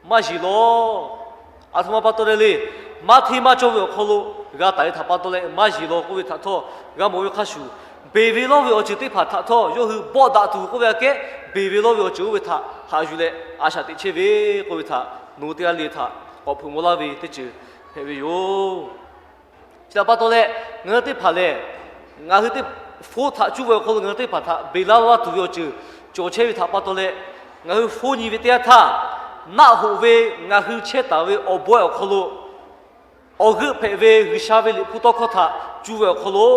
maˇ yeˬ lawˬ. Aˬ htoꞈ ma pa taw leh le, maˇ hteˇ maˇ cawˇ ve awˬ hk'aw lo g'a taˍ ve htaꞈ pa taw leh maˇ yeˬ lawˬ k'oˆ ve htaꞈ htawˇ g'a mawˬ ve hk'a shuˍ, beˬ ve lawˇ ve awˬ ceuˬ teˇ hpaˍ htaꞈ htawˇ yawˇ hui bawˆ daꞈ tuˬ k'oˆ ve aꞈ kehˉ, beˬ ve lawˇ ve awˬ ceuˬ oˇ ve htaꞈ haꞈ yuˬ leh a shaꞈ teꞈ chehˇ ve k'oˆ ve htaꞈ nawˬ hui teˇ g'aˇ le htaꞈ k'awꞈ hpeuꞈ maw laˇ ve teˇ ceuˬ hpehꞈ ve yoˬ. Chi htaꞈ pa taw leh, ngaˬ hui teˇ hpaˍ lehˬ, ngaˬ hui teˇ hpu htaꞈ cuˇ ve awˬ hk'aw lo ngaˬ hui teˇ hpaˍ htaꞈ beˬ laˇ lawˇ laˇ tuˬ ve awˬ ceuˬ cawˬ chehˇ ve htaꞈ pa taw leh, ngaˬ hui hpu nyi ve teˇ yanˇ htaˇ, naˆ hoꞈ ve ngaˬ hui chehˇ taˍ ve awˬ bawehˇ awˬ hk'aw lo awˬ g'euˆ hpehꞈ ve G'uiˬsha ve Liꞈ hpu tawˇ hkawˇ htaꞈ cuˇ ve awˬ hk'aw lo,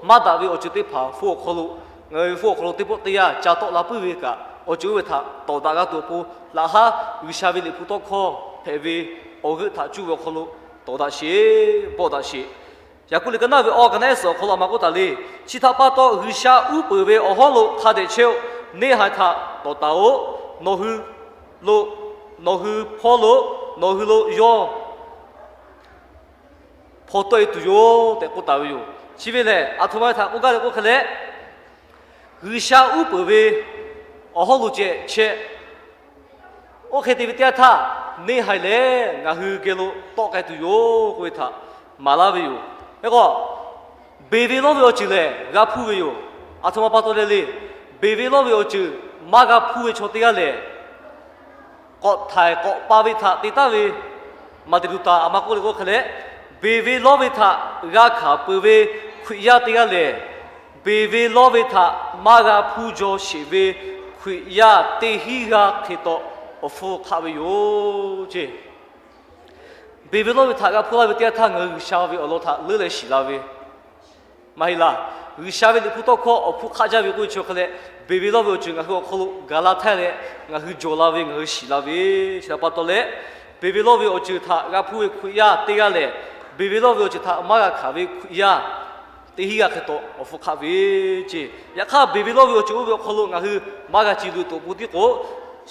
maˇ daꞈ ve awˬ ceuˬ teˇ hpaˍ hpu awˬ hk'aw lo, ngaˬ hui ve hpu awˬ hk'aw lo teˇ pawˆ teˇ yanˇ ca tawˆ la puiˉ ve kaꞈ, awˬ ceuˬ oˇ ve htaꞈ tawˍ daꞈ g'a tuˬ awˬ pon, laꞈ haˉ G'uiˬsha ve Liꞈ hpu tawˇ hkawˇ hpehꞈ ve awˬ g'euˆ htaꞈ cuˇ ve awˬ hk'aw lo tawˍ daꞈ sheˍ, bawˆ daꞈ sheˍ. Yaˍkoˆ liꞈ ka naˉ ve awˬ ka naˉ ehˉ suhˍ awˬ hk'aw lo a ma k'oˆ taˍ le. Chi htaꞈ pa taw, G'uiˬsha uˉ peunˍ ve awˬ hawˉ lo hk'a dehꞈ chehˇ-oˆ. Neˇ haiˬ htaꞈ tawˍ taˍ-oꞈ. Nawˬ hui lo, nawˬ hui hpawˇ lo, nawˬ hui lo yawˇ hpaw tawˆ-e tuˬ yoˬ tehꞈ k'oˆ taˍ ve yoˬ. Chi ve lehˬ, aˬ htoꞈ ma ve htaꞈ k'oˆ gaˇ le k'oˆ hk'e leh, G'uiˬsha uˉ peunˍ ve awˬ hawˉ lo ceh chehˇ. Oˇ hk'e te ve teˇ yanˇ htaˇ, neˇ haiˬ lehˬ ngaˬ hui geh lo tawˆ k'ai tuˬ yoˬ k'oˆ ve htaꞈ maˍ laˇ ve yoˬ. Hk'e k'o, beˬ ve lawˇ ve awˬ ceuˬ lehˬ g'a hpuˇ ve yoˬ. Aˬ htoꞈ ma pa taw leh le, beˬ ve lawˇ ve awˬ ceuˬ maˇ g'a hpuˇ ve chaw teˇ g'aˇ lehˬ, k'awꞈ htaiˍ k'awꞈ pa ve htaꞈ te taˍ ve Maˍteˍ Luˍtaˍ a ma k'oˆ le k'oˆ hk'e leh, beˬ ve lawˇ ve htaꞈ g'a hkanˍ peuˬ ve Hkriꞈ yaˇ teˇ g'aˇ lehˬ, beˬ ve lawˇ ve htaꞈ maˇ g'a hpuˇ jaw sheˍ ve Hkriꞈ yaˇ teˇ hinˉ g'aˇ hk'e taw awˬ hpfuhˇ hk'aˆ ve yoˬ ce. Beˬ ve lawˇ ve htaꞈ g'a hpuˇ laˇ ve teˇ yanˇ htaˇ, ngaˬ hui G'uiˬsha ve awˬ lawn htaꞈ leuˉ leh shiˍ la ve maˇ heˆ laˇ. G'uiˬsha ve Liꞈ hpu tawˇ hkawˇ awˬ hpfuhˇ hk'aˆ jaˇ ve k'oˆ ve chi hk'e leh, beˬ ve lawˇ ve awˬ ceuˬ ngaˬ hui awˬ hk'aw lo gaˬ la htaˇ leh ngaˬ hui jawˬ la ve, ngaˬ hui shiˍ la ve, chi htaꞈ pa taw leh, beˬ ve lawˇ ve awˬ ceuˬ htaꞈ g'a hpuˇ ve Hkriꞈ yaˇ teˇ g'aˇ lehˬ, beˬ ve lawˇ ve awˬ ceuˬ htaꞈ maˇ g'a hkanˍ ve Hkriꞈ yaˇ teˇ hinˉ g'aˇ hk'e taw awˬ hpfuhˇ hk'aˆ ve ce. Yaꞈ hk'aˇ, beˬ ve lawˇ ve awˬ ceuˬ oˇ ve awˬ hk'aw lo ngaˬ hui maˇ g'a ci luꞈ tuˬ awˬ pon tiˉ k'o,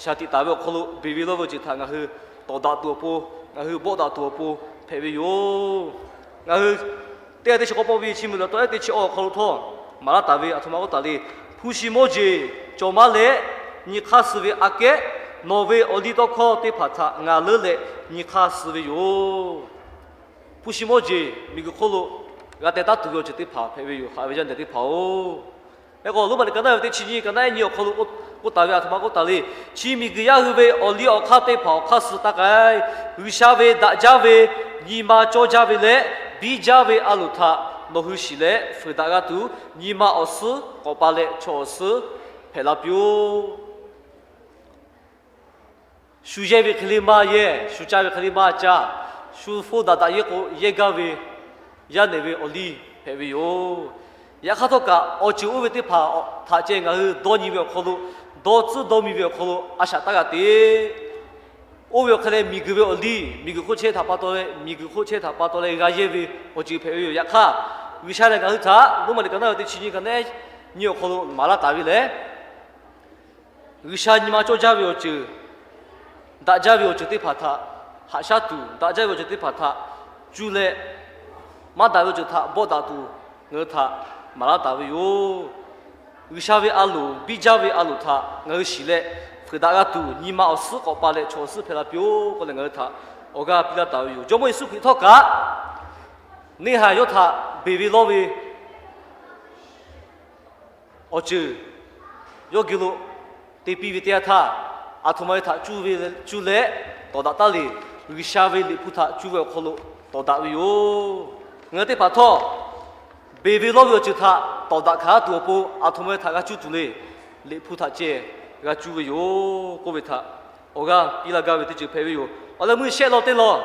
shaˍ tiꞈ taˍ ve awˬ hk'aw lo beˬ ve lawˇ ve awˬ ceuˬ htaꞈ ngaˬ hui tawˍ daꞈ tuˬ awˬ pon, ngaˬ hui bawˆ daꞈ tuˬ awˬ pon hpehꞈ ve yoˬ. Ngaˬ hui teˇ g'aˇ teˇ chi k'awꞈ pawˆ ve chi mvuhˇmiˬ lawˬ tawˆ ehˉ teˇ chi awˬ hk'aw lo htawˇ maˍ laˇ taˍ ve aˬ htoꞈ ma k'oˆ taˍ le. Hpu shi mawˇ jeˬ cawˬ maˇ leh nyi hk'aˇ suh ve aꞈ kehˉ, nawˬ ve awˬ liˇ tawˇ hkawˇ teˇ hpaˍ htaꞈ ngaˬ leuˉ leh nyi hk'aˇ suh ve yoˬ. Hpu shi mawˇ jeˬ miˬguiˬ hk'oˆ lo g'a teh taˉ tuˬ ve awˬ ceuˬ teˇ hpaˍ hpehꞈ ve yoˬ, haꞈ ve yaˇ nehˬ teˇ hpaˍ-oˬ. Hk'e k'o, Roˉmaꞈ liꞈ ka naˉ ve teˇ chi nyiˇ ka naˉ ehˉ nyiˇ awˬ hk'aw lo k'oˆ taˍ ve aˬ htoꞈ ma k'oˆ taˍ le. Chi miˬguiˬ yaˇ hui ve awˬ liˇ awˬ hk'aˇ teˇ hpaˍ awˬ hk'aˇ suh taˇ k'ai. G'uiˬsha ve daꞈ jaˇ ve, nyi ma cawˇ jaˇ ve leh biˇ jaˇ ve a loˍ htaꞈ nawˬ hui shiˍ leh fuiˍ daꞈ g'a tuˬ, nyi ma awˬ suhˉ k'awꞈ pa leh chaw awˬ suhˉ hpehꞈ la piˇ-oˆ. Shu yehˇ ve hk'e le maˇ yehˇ, shu caˇ ve hk'e le maˇ caˇ, shu hpfuhˇ daꞈ daꞈ yehˇ k'o yehˇ gaˇ ve yaˇ nehˬ ve awˬ liˇ hpehꞈ ve yoˬ. Yaꞈ hk'aˇ htawˇ kaꞈ, awˬ ceuˬ oˇ ve teˇ hpaˍ htaꞈ ceh ngaˬ hui dawˇ nyi ve awˬ hk'aw lo, dawˇ tcuhˉ dawˇ mi ve awˬ hk'aw lo a shaꞈ taˇ g'a te. Oˇ ve awˬ hk'e leh miˬguiˬ ve awˬ liˇ, miˬguiˬ hk'oˆ chehˇ htaꞈ pa taw leh, miˬguiˬ hk'oˆ chehˇ htaꞈ pa taw leh g'a yehˇ ve awˬ ceuˬ hpehꞈ ve yoˬ. Yaꞈ hk'aˇ, G'uiˬsha lehˬ ngaˬ hui htaꞈ Roˉmaꞈ liꞈ ka naˉ ve teˇ chi nyiˇ ka naˉ ehˉ nyiˇ awˬ hk'aw lo maˍ laˇ taˍ ve lehˬ, G'uiˬsha nyi ma cawˇ jaˇ ve awˬ ceuˬ, daꞈ jaˇ ve awˬ ceuˬ teˇ hpaˍ htaꞈ haꞈ shaˉ tuˬ, daꞈ jaˇ ve awˬ ceuˬ teˇ hpaˍ htaꞈ cuˇ leh, maˇ daꞈ ve awˬ ceuˬ htaꞈ bawˆ daꞈ tuˬ ngaˬ hui htaꞈ maˍ laˇ taˍ ve yoˬ. G'uiˬsha ve a loˍ, biˇ jaˇ ve a loˍ htaꞈ ngaˬ hui shiˍ leh, fuiˍ daꞈ g'a tuˬ, nyi ma awˬ suhˉ k'awꞈ pa leh chaw awˬ suhˉ hpehꞈ la piˇ-oˆ k'oˆ leh ngaˬ hui htaꞈ awˬ g'aˇ piˇ laˇ taˍ ve yoˬ. Jawˇmawˇ Yeˍsuˆ Hkriꞈ htawˇ kaꞈ, neˇ haiˬ yawˇ htaꞈ beˬ ve lawˇ ve awˬ ceuˬ yawˇ geh lo te piˇ ve teˇ yanˇ htaˇ, aˬ htoꞈ ma ve htaꞈ cuˇ ve, cuˇ leh tawˍ daꞈ taˉ le. G'uiˬsha ve Liꞈ hpu htaꞈ cuˇ ve awˬ hk'aw lo tawˍ daꞈ ve yoˬ. Ngaˬ hui teˇ hpaˍ htawˇ, beˬ ve lawˇ ve awˬ ceuˬ htaꞈ tawˍ daꞈ hkanˍ tuˬ awˬ pon aˬ htoꞈ ma ve htaꞈ g'a cuˇ tuˬ le. Liꞈ hpu htaꞈ ceh g'a cuˇ ve yoˬ k'oˆ ve htaꞈ awˬ g'aˇ piˇ laˇ gaˇ ve teˇ ceuˬ hpehꞈ ve yoˬ. Awˬ leh meuˇ shehˆ law teˇ law,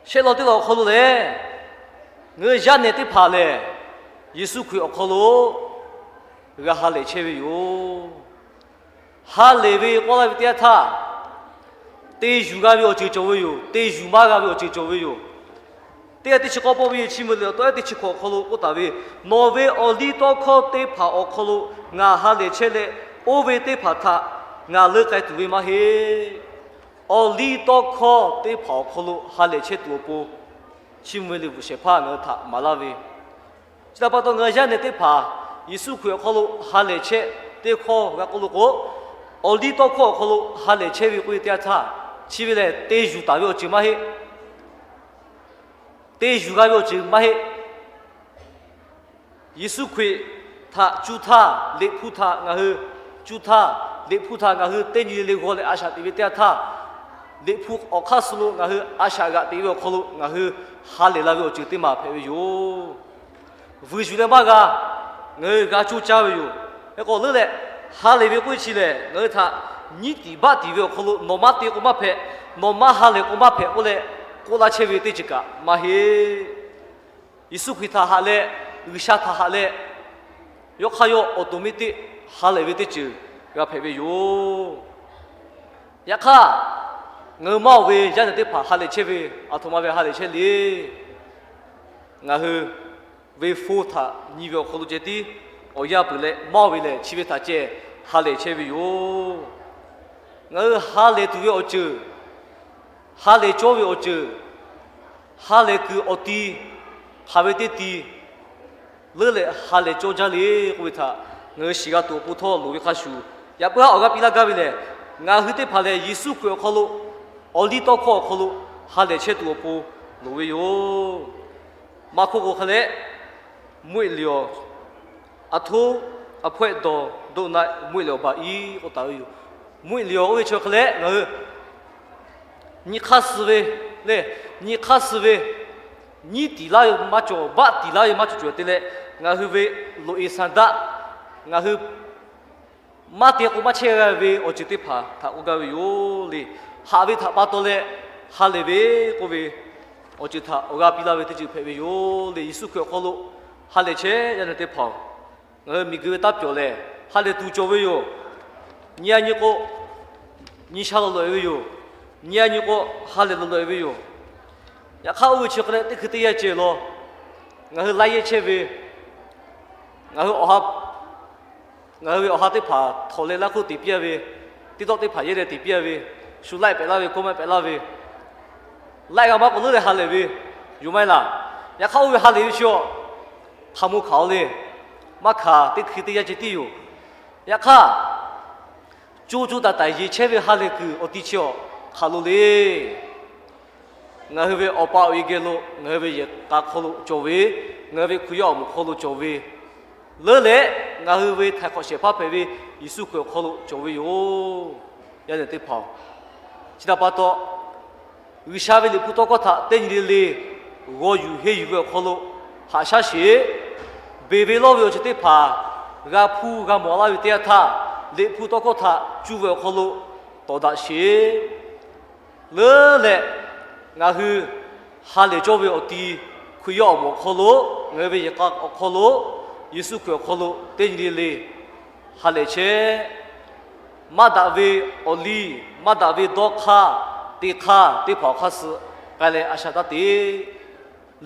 shehˆ law teˇ law awˬ hk'aw lo lehˬ, ngaˬ hui yaˇ nehˬ teˇ hpaˍ lehˬ, Yeˍsuˆ Hkriꞈ awˬ hk'aw lo g'a ha lehˬ chehˇ ve yoˬ. Ha lehˬ ve k'oˆ laˇ ve teˇ yanˇ htaˇ, te yuˬ g'a ve awˬ ceuˬ cawˬ ve yoˬ. Te yuˬ maˇ g'a ve awˬ ceuˬ cawˬ ve yoˬ. Teˇ g'aˇ teˇ chi k'awˇ pawˆ ve Chiˇ mvuh liꞈ awˬ tawˇ ehˉ teˇ chi hkawꞈ awˬ hk'aw lo k'oˆ taˍ ve, Nawˬ ve awˬliˇtawˇhkawˇ teˇ hpaˍ awˬ hk'aw lo ngaˬ ha lehˬ chehˇ leh, oˇ ve teˇ hpaˍ htaꞈ ngaˬ leuˆ k'ai tuˬ ve maˇ heˆ. Awˬliˇtawˇhkawˇ teˇ hpaˍ awˬ hk'aw lo ha lehˬ chehˇ tuˬ awˬ pon, Chiˇ mvuh ve liꞈ bvuhꞈ shehˍ hpaˇ ngaˬ hui htaꞈ maˍ laˇ ve, chi htaꞈ pa taw ngaˬ hui yaˇ nehˬ teˇ hpaˍ Yeˍsuˆ Hkriꞈ awˬ hk'aw lo ha lehˬ chehˇ teˇ hkawˇ g'a k'oˆ lo k'o, awˬliˇtawˇhkawˇ awˬ hk'aw lo ha lehˬ chehˇ ve k'oˆ ve teˇ yanˇ htaˇ, chi ve lehˬ te yuˬ taˍ ve awˬ ceuˬ maˇ heˆ. Te yuˬ g'a ve awˬ ceuˬ maˇ heˆ. Yeˍsuˆ Hkriꞈ htaꞈ cuˇ htaˇ, Liꞈ hpu htaꞈ ngaˬ hui cuˇ htaˇ, Liꞈ hpu htaꞈ ngaˬ hui teˇ nyi le le g'aw leh a shaꞈ teꞈ ve teˇ yanˇ htaˇ, Liꞈ hpu awˬ hk'aˇ suh lo ngaˬ hui a shaꞈ g'aꞈ teꞈ ve awˬ hk'aw lo ngaˬ hui ha lehˬ la ve awˬ ceuˬ teˇ maˬ hpehꞈ ve yoˬ. Vuiˬ yuˬ leh maˇ g'a, ngaˬ hui g'a coˇ caˇ ve yoˬ. Hk'e k'o leuˉ leh, ha lehˬ ve k'oˆ ve chi lehˬ, ngaˬ hui htaꞈ nyiˉ tiˍ baˆ tiˍ ve awˬ hk'aw lo nawˬ maˇ te k'o maˇ hpehꞈ, nawˬ maˇ ha lehˬ k'o maˇ hpehꞈ k'oˆ leh k'oˆ laˇ chehˇ ve teˇ ceuˬ kaꞈ maˇ heˆ. Yeˍsuˆ Hkriꞈ htaꞈ haꞈ leh, G'uiˬsha htaꞈ haꞈ leh, yawˇ hk'aˇ yawˇ awˬ to miˇ teˇ ha lehˬ ve teˇ ceuˬ g'a hpehꞈ ve yoˬ. Yaꞈ hk'aˇ, ngaˬ hui maˇ oˬ ve yaˇ nehˬ teˇ hpaˍ ha lehˬ chehˇ ve, aˬ htoꞈ ma ve ha lehˬ chehˇ le. Ngaˬ hui ve hpu htaꞈ nyi ve awˬ hk'aw lo ceh tiˉ awˬ yanˇ peuˬ leh maˇ oˬ ve lehˬ, chi ve htaꞈ ceh ha lehˬ chehˇ ve yoˬ. Ngaˬ hui ha lehˬ tuˬ ve awˬ ceuˬ, ha lehˬ cawˇ ve awˬ ceuˬ, ha lehˬ kuiˬ awˬ ti, hk'aˬ ve teˇ ti leuˉ leh ha lehˬ cawˇ jaˇ le k'oˆ ve htaꞈ ngaˬ hui shiˍ g'a tuˬ awˬ pon htawˇ loˍ ve hk'a shuˍ, yaꞈ puiˉ haˉ awˬ g'aˇ piˇ laˇ gaˇ ve lehˬ, ngaˬ hui teˇ hpaˍ lehˬ Yeˍsuˆ Hkriꞈ awˬ hk'aw lo, awˬliˇtawˇhkawˇ awˬ hk'aw lo ha lehˬ chehˇ tuˬ awˬ pon loˍ ve yoˬ. Maˇ hk'oˆ k'o hk'e leh, mvuhˇ yeˬ liꞈ awˬ, aˬ htoˉ aˬ hpawehˆ dawˬ doˆ naˆ mvuhˇ yeˬ liꞈ awˬ baˬ iˉ k'oˆ taˍ ve yoˬ. Mvuhˇ yeˬ liꞈ awˬ oˇ ve chi hk'e leh ngaˬ hui nyi hk'aˇ suh ve le, nyi hk'aˇ suh ve, nyiˉ tiˍ laˇ ve maˇ cawˬ, baˆ tiˍ laˇ ve maˇ cawˬ cawˬ te leh, ngaˬ hui ve loꞈ-e sanˍ daˆ, ngaˬ hui maˇ te k'o maˇ chehˇ g'a ve awˬ ceuˬ teˇ hpaˍ htaꞈ k'oˆ gaˇ ve yoˬ le. Haꞈ ve htaꞈ pa taw leh ha lehˬ ve k'oˆ ve awˬ ceuˬ htaꞈ awˬ g'aˇ piˇ laˇ ve teˇ ceuˬ hpehꞈ ve yoˬ le. Yeˍsuˆ Hkriꞈ awˬ hk'aw lo ha lehˬ chehˇ yaˇ nehˬ teˇ hpaˍ-oˬ, ngaˬ hui miˬguiˬ ve taˇ pyawˬ lehˬ, ha lehˬ tuˬ cawˬ ve yoˬ. Nyi a nyi k'o, nyi sha lo loꞈ-e ve yoˬ. Nyi a nyi k'o, ha lehˬ lo loꞈ-e ve yoˬ. Yaꞈ hk'aˇ, oˇ ve chi hk'e leh teˇ hkui teˇ yanˇ ceh law, ngaˬ hui laiˉ yehˇ chehˇ ve, ngaˬ hui awˬ ha ngaˬ hui ve awˬ ha teˇ hpaˍ htawnˍ leh laˇ hk'oˆ teꞈ piˇ-a ve, teˇ dawˆ teˇ hpaˍ yehˇ leh teꞈ piˇ-a ve, shu laiˆ pehꞈ laˇ ve, k'oˆ maˇ pehꞈ laˇ ve, laiˆ g'a maˇ k'o leuˉ leh ha lehˬ ve yoˬ maˇ heˆ laˇ. Yaꞈ hk'aˇ, oˇ ve ha lehˬ ve chi-awˬ, hk'aˬ mvuh hkanˍ-o le. Maˇ hkanˍ, teˇ hkui teˇ yanˇ ceh tiˉ yoˬ. Yaꞈ hk'aˇ, co co taiˍ taiˍ yeˬ chehˇ ve ha lehˬ kuiˬ awˬ ti chi-awˬ, hk'aˬ lo le. Ngaˬ hui ve Awˬ pa awˬ e geh lo, ngaˬ hui ve yehˬ k'a hk'aw lo cawˬ ve, ngaˬ hui ve Hkriꞈ yaˇ awˬ moˍ hk'aw lo cawˬ ve, leuˉ leh ngaˬ hui ve htaiˍ hk'awꞈ shehˍ hpaˇ hpehꞈ ve Yeˍsuˆ Hkriꞈ awˬ hk'aw lo cawˬ ve yoˬ. Yaˇ nehˬ teˇ hpaˍ-oˬ, chi htaꞈ pa taw, G'uiˬsha ve Liꞈ hpu tawˇ hkawˇ htaꞈ teˇ nyi le le g'aw yuˬ henˇ yuˬ ve awˬ hk'aw lo haꞈ shaˉ sheˍ. Beˬ ve lawˇ ve awˬ ceuˬ teˇ hpaˍ g'a hpuˇ g'a mawˬ laˇ ve teˇ yanˇ htaˇ, Liꞈ hpu tawˇ hkawˇ htaꞈ cuˇ ve awˬ hk'aw lo tawˍ daꞈ sheˍ. Leuˉ leh ngaˬ hui ha lehˬ cawˇ ve awˬ ti, Hkriꞈ yaˇ awˬ moˍ awˬ hk'aw lo, ngaˬ hui ve yehˬ k'a awˬ hk'aw lo, Yeˍsuˆ Hkriꞈ awˬ hk'aw lo teˇ nyi le le ha lehˬ chehˇ. Maˇ daꞈ ve awˬ liˇ, maˇ daꞈ ve dawˇ hk'aˇ, te hk'aˇ teˇ hpaˍ awˬ hk'aˇ suh k'ai leh a shaꞈ taˇ teꞈ.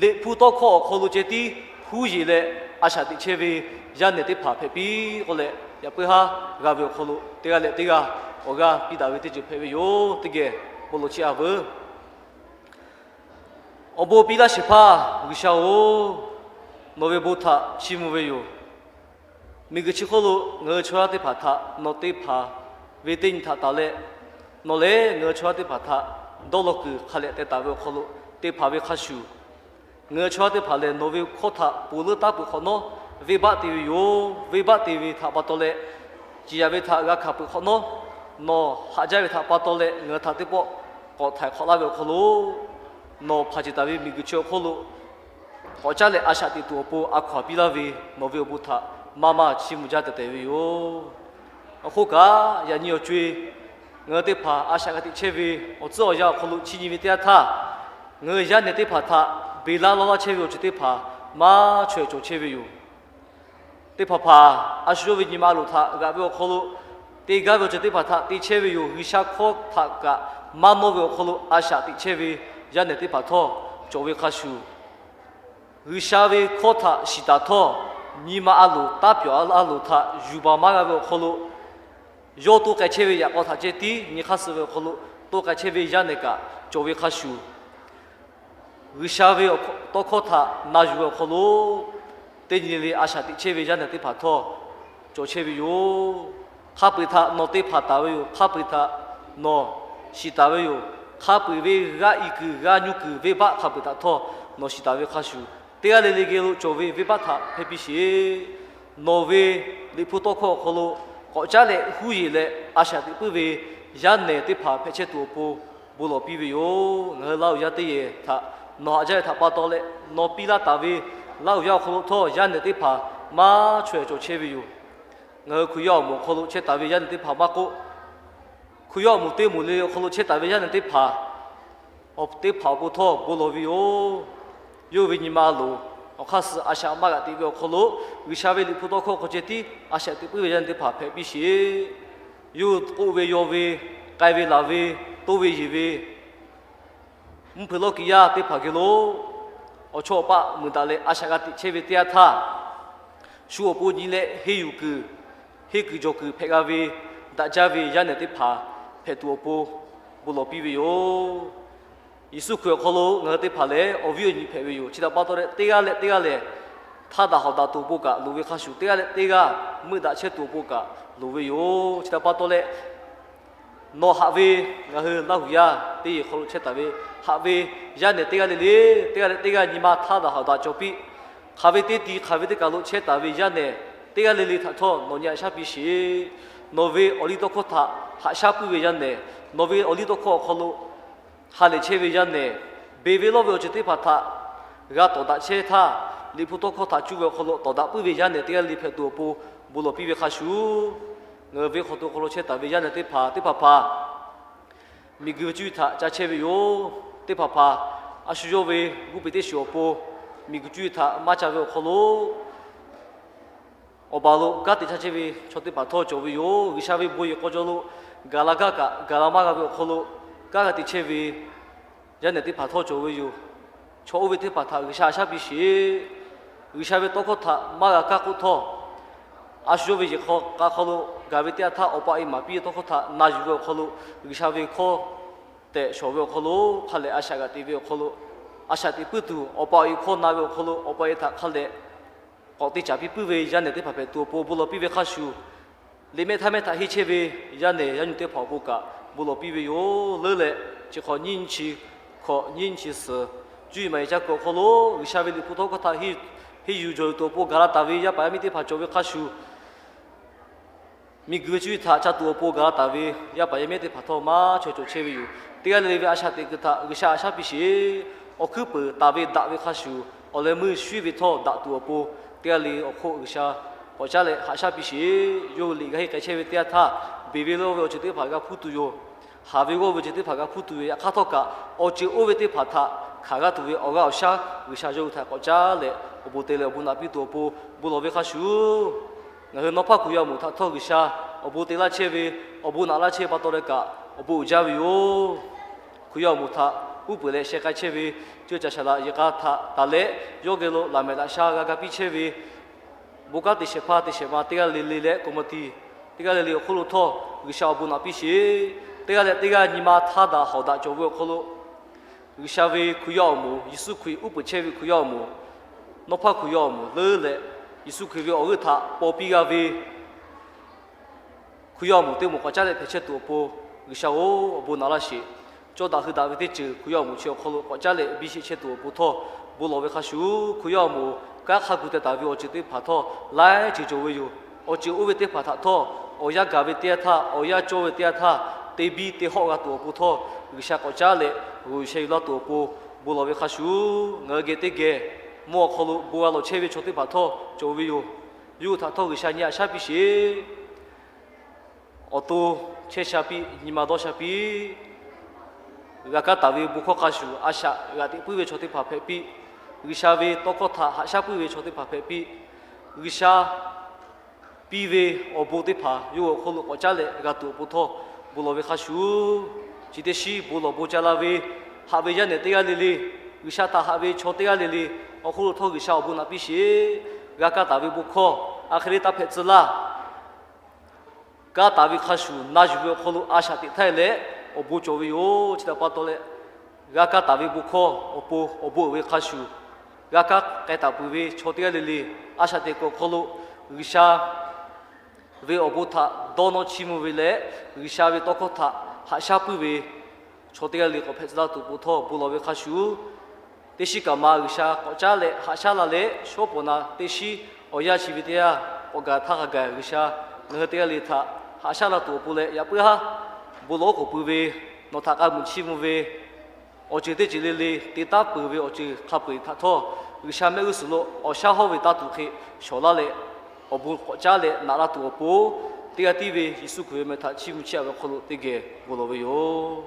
Liꞈ hpu tawˇ hkawˇ awˬ hk'aw lo ceh tiˉ huˉ yeˬ leh a shaꞈ teꞈ chehˇ ve yaˇ nehˬ teˇ hpaˍ hpehꞈ piˇ k'oˆ leh, yaꞈ puiˉ haˉ g'a ve awˬ hk'aw lo teˇ g'aˇ leh teˇ g'aˇ awˬ g'aˇ piˇ daꞈ ve teˇ ceuˬ hpehꞈ ve yoˬ. Teˇ geh bon lawˬ chiˇ a veuˬ. Awˬ bon piˇ laˇ shehˍ hpaˇ G'uiˬsha-oˬ, nawˬ ve bon htaꞈ chiˇ mvuh ve yoˬ. Miˬguiˬ chi hk'oˆ lo ngaˬ hui chaw yaˇ teˇ hpaˍ htaꞈ nawˬ te hpanˍ ve teˇ nyi htaꞈ taˍ leh, nawˬ lehˬ ngaˬ hui chaw yaˇ teˇ hpaˍ htaꞈ dawˇ law kuiˬ hk'a lehꞈ teh taˍ ve awˬ hk'aw lo te hpanˍ ve hk'a shuˍ, ngaˬ hui chaw yaˇ teˇ hpaˍ lehˬ nawˬ ve hkawˇ htaꞈ ponˬ leuˉ taˉ peuˬ hk'awꞈ nawˉ, venˇbaˆ te ve yoˬ. Venˇbaˆ te ve htaꞈ pa taw leh, ciˍ yanˍ ve htaꞈ g'a hkanˍ peuˬ hk'awꞈ nawˉ, nawˬ haꞈ jaˇ ve htaꞈ pa taw leh ngaˬ hui htaꞈ teˇ pawˆ k'awꞈ htaiˍ hk'awꞈ laˇ ve awˬ hk'aw lo, nawˬ hpanˍ ceˬ taˍ ve miˬguiˬ chi awˬ hk'oˆ lo k'awꞈ caˉ leh a shaꞈ teꞈ tuˬ awˬ pon a hkaw anˬ piˇ laˇ ve nawˬ ve awˬ bon htaꞈ maˇ maˇ chiˇ mvuh jaˇ tehꞈ tehꞈ ve yoˬ. Awˬ hk'oˆ kaꞈ, yaꞈ nyi awˬ co e ngaˬ hui teˇ hpaˍ a shaꞈ g'a teꞈ chehˇ ve awˬ tcuhˉ awˬ yanˇ awˬ hk'aw lo chi nyi ve teˇ yanˇ htaˇ, ngaˬ hui yaˇ nehˬ teˇ hpaˍ htaꞈ beˬ laˇ lawˇ laˇ chehˇ ve awˬ ceuˬ teˇ hpaˍ maˇ chaweh cawˬ chehˇ ve yoˬ. Teˇ hpaˍ hpaˍ a shu yawˇ ve nyi ma a loˍ htaꞈ g'aꞈ ve awˬ hk'aw lo te gaˇ ve awˬ ceuˬ teˇ hpaˍ htaꞈ te chehˇ ve yoˬ. G'uiˬsha hkawˇ htaꞈ kaꞈ maˇ nawˇ ve awˬ hk'aw lo a shaꞈ teꞈ chehˇ ve yaˇ nehˬ teˇ hpaˍ htawˇ cawˬ ve hk'a shuˍ, G'uiˬsha ve hkawˇ htaꞈ shiˍ taˍ htawˇ, nyi ma a loˍ taˇ pyawˬ a loˍ htaꞈ yuˬ baˬ maˇ g'a ve awˬ hk'aw lo, yawˇ toˇ k'ai chehˇ ve yaꞈ k'aw htaꞈ ceh tiˉ nyi hk'aˇ suh ve awˬ hk'aw lo toˇ k'ai chehˇ ve yaˇ nehˬ kaꞈ cawˬ ve hk'a shuˍ, G'uiˬsha ve tawˇ hkawˇ htaꞈ na yuˬ ve awˬ hk'aw lo teˇ nyi le a shaꞈ teꞈ chehˇ ve yaˇ nehˬ teˇ hpaˍ htawˇ cawˬ chehˇ ve yoˬ. Hk'a peu-eˬ htaꞈ nawˬ te hpanˍ taˍ ve yoˬ. Hk'a peu-eˬ htaꞈ nawˬ shiˍ taˍ ve yoˬ. Hk'a peu-eˬ ve g'aˇ i kuiˬ g'aˇ nyi kuiˬ venˇbaˆ hk'a peu-eˬ htaꞈ htawˇ nawˬ shiˍ taˍ ve hk'a shuˍ, teˇ g'aˇ le le geh lo cawˬ ve venˇbaˆ htaꞈ hpehˇ piˇ sheˍ. Nawˬ ve Liꞈ hpu tawˇ hkawˇ awˬ hk'aw lo k'awꞈ caˉ leh huˉ yeˬ leh a shaꞈ teꞈ puiˉ ve yaˇ nehˬ teˇ hpaˍ hpehꞈ chehˇ tuˬ awˬ pon bon lawˬ piˇ ve yoˬ. Ngaˬ hui Laˇ huˍ yaˇ teˇ yehˬ htaꞈ nawˬ haꞈ jaˇ ve htaꞈ pa taw leh, nawˬ piˇ laˇ taˍ ve Laˇ huˍ yaˇ awˬ hk'aw lo htawˇ yaˇ nehˬ teˇ hpaˍ maˇ chaweh cawˬ chehˇ ve yoˬ. Ngaˬ hui Hkriꞈ yaˇ awˬ moˍ awˬ hk'aw lo chehˇ taˍ ve yaˇ nehˬ teˇ hpaˍ maˇ k'oˆ, Hkriꞈ yaˇ awˬ moˍ teˇ moˍ le awˬ hk'aw lo chehˇ taˍ ve yaˇ nehˬ teˇ hpaˍ, awˬ teˇ hpaˍ awˬ pon htawˇ bon lawˬ ve yoˬ. Yawˇ ve nyi ma loˍ awˬ hk'aˇ suh a shaꞈ maˇ g'aꞈ teꞈ ve awˬ hk'aw lo, G'uiˬsha ve Liꞈ hpu tawˇ hkawˇ hk'aw ceh tiˉ a shaꞈ teꞈ puiˉ ve yaˇ nehˬ teˇ hpaˍ hpehꞈ piˇ sheˍ. Yawˇ k'oˆ ve, yaw ve, k'ai ve, laˬ ve, toˇ ve, yeˬ ve, mvuhˇ hpeuꞈ lawˇ kiˬ yaˇ teˇ hpaˍ geh lo awˬ chawˇ awˬ paˆ mui daꞈ leh a shaꞈ g'a teꞈ chehˇ ve teˇ yanˇ htaˇ, shu awˬ pon nyi leh henˇ yuˬ kuiˬ, henˇ kuiˬ jawˬ kuiˬ hpehꞈ g'a ve, daꞈ jaˇ ve yaˇ nehˬ teˇ hpaˍ hpehꞈ tuˬ awˬ pon bon lawˬ piˇ ve yoˬ. Yeˍsuˆ Hkriꞈ awˬ hk'aw lo ngaˬ hui teˇ hpaˍ lehˬ awˬ viˉ awˬ nyi hpehꞈ ve yoˬ. Chi htaꞈ pa taw leh teˇ g'aˇ leh teˇ g'aˇ lehˬ htaˇ daꞈ hawˍ daꞈ tuˬ awˬ pon kaꞈ loˍ ve hk'a shuˍ, teˇ g'aˇ leh teˇ g'aˇ meuˆ daꞈ chehˇ tuˬ awˬ pon kaꞈ loˍ ve yoˬ. Chi htaꞈ pa taw leh, nawˬ haꞈ ve, ngaˬ hui Laˇ huˍ yaˇ teˇ yehˬ hk'aw lo chehˇ taˍ ve, haꞈ ve yaˇ nehˬ teˇ g'aˇ le le, teˇ g'aˇ leh teˇ g'aˇ nyi ma htaˇ daꞈ hawˍ daꞈ cawˬ piˇ. Hk'aˬ ve teˇ ti hk'aˬ ve teˇ kaˬ lo chehˇ taˍ ve yaˇ nehˬ teˇ g'aˇ le le htaꞈ htawˇ nawˬ nyi haꞈ shaˉ piˇ sheˍ. Nawˬ ve awˬliˇtawˇhkawˇ htaꞈ haꞈ shaˉ puiˉ ve yaˇ nehˬ, nawˬ ve awˬliˇtawˇhkawˇ awˬ hk'aw lo ha lehˬ chehˇ ve yaˇ nehˬ, beˬ ve lawˇ ve awˬ ceuˬ teˇ hpaˍ htaꞈ g'a tawˍ daꞈ chehˇ htaˇ, Liꞈ hpu tawˇ hkawˇ htaꞈ cuˇ ve awˬ hk'aw lo tawˍ daꞈ puiˉ ve yaˇ nehˬ teˇ g'aˇ le hpehꞈ tuˬ awˬ pon bon lawˬ piˇ ve hk'a shuˍ, ngaˬ hui venˇ hk'aw to hk'aw lo chehˇ taˍ ve yaˇ nehˬ teˇ hpaˍ teˇ hpaˍ hpaˍ miˬguiˬ ve cuˇ yiˍ htaꞈ ca chehˇ ve yoˬ. Teˇ hpaˍ hpaˍ a shu yawˇ ve g'oˇ peˬ teˇ shiˍ awˬ pon miˬguiˬ cuˇ yiˍ htaꞈ maˇ ca ve awˬ hk'aw lo, awˬ baˬ lo kanˉ te caˇ chehˇ ve chaw teˇ hpaˍ htawˇ cawˬ ve yoˬ. G'uiˬsha ve bon yehˬ k'aw jaw lo gaˬ la gaˇ kaꞈ gaˬ la maˇ g'a ve awˬ hk'aw lo kanˉ g'a te chehˇ ve yaˇ nehˬ teˇ hpaˍ htawˇ cawˬ ve yoˬ. Chaw oˇ ve teˇ hpaˍ htaꞈ G'uiˬsha haꞈ shaˉ piˇ sheˍ. G'uiˬsha ve tawˇ hkawˇ htaꞈ maˇ g'a kaˇ k'oˆ htawˇ, a shu yawˇ ve yehˬ hk'a hk'aw lo gaˬ ve teˇ yanˇ htaˇ awˬ pa e maˍ piˇ ve tawˇ hkawˇ htaꞈ na yuˬ ve awˬ hk'aw lo, G'uiˬsha ve hkawˇ tehꞈ shawˍ ve awˬ hk'aw lo hk'a lehˬ a shaꞈ g'aꞈ teꞈ ve awˬ hk'aw lo, a shaꞈ teꞈ puiˉ tuˬ awˬ pa awˬ e hkawˇ na ve awˬ hk'aw lo awˬ pa e htaꞈ hk'a lehˬ k'awꞈ te caˍ piˇ puiˉ ve yaˇ nehˬ teˇ hpaˍ hpehꞈ tuˬ awˬ pon bon lawˬ piˇ ve hk'a shuˍ, liꞈ mehˆ htaˇ mehˆ htaꞈ henˇ chehˇ ve yaˇ nehˬ yaˇ nyi teˇ hpaˍ awˬ pon kaꞈ bon lawˬ piˇ ve yoˬ. Leuˉ leh chi hk'awꞈ nyiˇ nyiˇ chi hkawꞈ nyiˇ nyiˇ chi suhˍ, cuˇ yiˍ maˍ yiˍ ca kuiˬ awˬ hk'aw lo G'uiˬsha ve Liꞈ hpu tawˇ hkawˇ htaꞈ henˇ yuˬ jawˬ yuˬ tuˬ awˬ pon gaˬ la taˍ ve yaˇ paˍ yaˇ miˇ teˇ hpaˍ cawˬ ve hk'a shuˍ, miˬguiˬ ve cuˇ yiˍ htaꞈ ca tuˬ awˬ pon gaˬ la taˍ ve yaˇ paˍ yaˇ miˇ teˇ hpaˍ htawˇ maˇ chaweh cawˬ chehˇ ve yoˬ. Teˇ g'aˇ le le ve a shaꞈ teꞈ kuiˬ htaꞈ G'uiˬsha haꞈ shaˉ piˇ sheˍ. Awˬ hkuiˉ peuˬ taˍ ve daꞈ ve hk'a shuˍ, awˬ leh meuˇ shuˉ ve htawˇ daꞈ tuˬ awˬ pon teˇ g'aˇ le awˬ hk'oˆ G'uiˬsha k'awꞈ caˉ leh haꞈ shaˉ piˇ sheˍ. Yawˇ hui liꞈ g'a henˇ k'ai chehˇ ve teˇ yanˇ htaˇ, beˬ ve lawˇ ve awˬ ceuˬ teˇ hpaˍ g'a hpuˇ tuˬ yoˬ. Haˍ ve g'awˇ ve awˬ ceuˬ teˇ hpaˍ g'a hpuˇ tuˬ ve, yaꞈ hk'aˇ htawˇ kaꞈ awˬ ceuˬ oˇ ve teˇ hpaˍ htaꞈ hkanˍ g'a tuˬ ve awˬ g'aˇ awˬ shaˉ G'uiˬsha yawˇ hui htaꞈ k'awꞈ caˉ leh awˬ bon te leh awˬ bon naꞈ piˇ tuˬ awˬ pon bon lawˬ ve hk'a shuˍ, ngaˬ hui nawˇ hpaˇ Hkriꞈ yaˇ awˬ moˍ htaꞈ htawˇ G'uiˬsha awˬ bon te laˇ chehˇ ve, awˬ bon naꞈ laˇ chehˇ ve pa taw leh kaꞈ awˬ bon uiˍ jaˇ ve yoˬ. Hkriꞈ yaˇ awˬ moˍ htaꞈ uˉ peunˍ leh sheh k'ai chehˇ ve, ceuˇ caˬ shaˍ laꞈ yehˬ k'a htaꞈ taˍ leh yawˇ geh lo laꞈ mehˍ laꞈ sha g'a ga piˇ chehˇ ve, bon kanˉ te shehˍ hpaˇ te shehˍ ma teˇ g'aˇ le le leh k'oˍ maˍ tiˍ teˇ g'aˇ le le awˬ hk'oˆ lo htawˇ G'uiˬsha awˬ bon naꞈ piˇ sheˍ. Teˇ g'aˇ leh teˇ g'aˇ nyi ma htaˇ daꞈ hawˍ daꞈ cawˬ ve awˬ hk'aw lo, G'uiˬsha ve Hkriꞈ yaˇ awˬ moˍ, Yeˍsuˆ Hkriꞈ uˉ peunˍ chehˇ ve Hkriꞈ yaˇ awˬ moˍ, nawˇ hpaˇ Hkriꞈ yaˇ awˬ moˍ leuˉ leh Yeˍsuˆ Hkriꞈ ve awˬ g'euˆ htaꞈ paw piˇ g'a ve Hkriꞈ yaˇ awˬ moˍ teˇ moˍ k'awꞈ caˉ leh hpehꞈ chehˇ tuˬ awˬ pon G'uiˬsha-oˬ, awˬ bon naꞈ laˇ sheˍ. cawˇ daꞈ hui daꞈ ve teˇ ceuˬ Hkriꞈ yaˇ awˬ moˍ chi awˬ hk'aw lo k'awꞈ caˉ leh biˇ sheˆ chehˇ tuˬ awˬ pon htawˇ bon lawˬ ve hk'a shuˍ, Hkriꞈ yaˇ awˬ moˍ kanˉ hk'a gu teh taˍ ve awˬ ceuˬ teˇ hpaˍ htawˇ laiˉ ceuˬ cawˬ ve yoˬ. Awˬ ceuˬ oˇ ve teˇ hpaˍ htaꞈ htawˇ, awˬ yanˇ gaˬ ve teˇ yanˇ htaˇ, awˬ yanˇ cawˇ ve teˇ yanˇ htaˇ, te biˇ te hawˆ g'a tuˬ awˬ pon htawˇ, G'uiˬsha k'awꞈ caˉ leh g'uiˬ sheh yuˬ laˇ tuˬ awˬ pon bon lawˬ ve hk'a shuˍ, ngaˬ hui geh teˇ geh mvuhˇ awˬ hk'aw lo bon g'a lawˬ chehˇ ve chaw teˇ hpaˍ htawˇ cawˬ ve yoˬ. Yawˇ hui htaꞈ htawˇ G'uiˬsha nyi haꞈ shaˉ piˇ sheˍ. Awˬ to chehˇ sha piˇ, nyi ma dawˇ sha piˇ. G'a kaˇ taˍ ve bon hkawˇ hk'a shuˍ a shaꞈ g'aꞈ teꞈ puiˉ ve chaw teˇ hpaˍ hpehꞈ piˇ. G'uiˬsha ve tawˇ hkawˇ htaꞈ haꞈ shaˉ puiˉ ve chaw teˇ hpaˍ hpehꞈ piˇ. G'uiˬsha piˇ ve awˬ bon teˇ hpaˍ yawˇ hui awˬ hk'aw lo k'awꞈ caˉ leh g'a tuˬ awˬ pon htawˇ bon lawˬ ve hk'a shuˍ, chi teˇ shiˉ bon lawˬ bon ca la ve haꞈ ve yaˇ nehˬ teˇ g'aˇ le le, G'uiˬsha htaꞈ haꞈ ve chaw teˇ g'aˇ le le awˬ hk'oˆ lo htawˇ G'uiˬsha awˬ bon naꞈ piˇ sheˍ. G'a kaˇ taˍ ve bon hkawˇ a hk'e le taˇ hpehꞈ tcuh laˇ. Kaˇ taˍ ve hk'a shuˍ na yuˬ ve awˬ hk'aw lo a shaꞈ teꞈ htaˇ leh awˬ bon cawˬ ve yoˬ. Chi htaꞈ pa taw leh, g'a kaˇ taˍ ve bon hkawˇ awˬ pon awˬ bon uiˍ ve hk'a shuˍ, g'a kaˇ k'ai taˍ peuˬ ve chaw teˇ g'aˇ le le a shaꞈ teꞈ kuiˬ awˬ hk'aw lo G'uiˬsha ve awˬ bon htaꞈ dawˇ nawˇ chiˇ mvuh ve leh, G'uiˬsha ve tawˇ hkawˇ htaꞈ haꞈ shaˉ puiˉ ve chaw teˇ g'aˇ le k'awꞈ hpehꞈ tcuh laˇ tuˬ awˬ pon htawˇ bon lawˬ ve hk'a shuˍ, teˇ shiˉ kaꞈ ma G'uiˬsha k'awꞈ caˉ leh haꞈ shaˉ la leh, shawˉ pawˍ na teˇ shiˉ awˬ yanˇ chi ve teˇ yanˇ k'awꞈ gaˬ htaˇ hk'a gaˬ G'uiˬsha ngaˬ hui teˇ g'aˇ le htaꞈ haꞈ shaˉ la tuˬ awˬ pon leh, yaꞈ puiˉ haˉ bon lawˬ oˉ k'oˍ pui ve nawˬ htaꞈ k'a muiˬ chiˇ mvuh ve awˬ ceuˬ teˇ ceuˬ le le te taˉ peuˬ ve awˬ ceuˬ hk'a peu-eˬ htaꞈ htawˇ, G'uiˬsha mehˆ g'uˇ suhˍ lo awˬ shaˉ hawˉ ve taˇ tuˬ hk'e shawˍ laˇ leh, awˬ bon k'awꞈ caˉ leh naꞈ la tuˬ awˬ pon, teˇ g'aˇ tiˉ ve Yeˍsuˆ Hkriꞈ ve meh htaꞈ chiˇ mvuh chiˇ aꞈ ve awˬ hk'aw lo teˇ geh bon lawˬ ve yoˬ.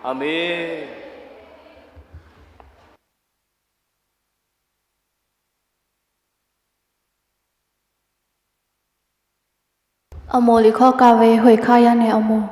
Aˍmenˍ. Awˬ moˍ liꞈ hkawˇ kaˇ ve Hoꞈ e hkaˇ yaˇ nehˬ awˬ moˍ.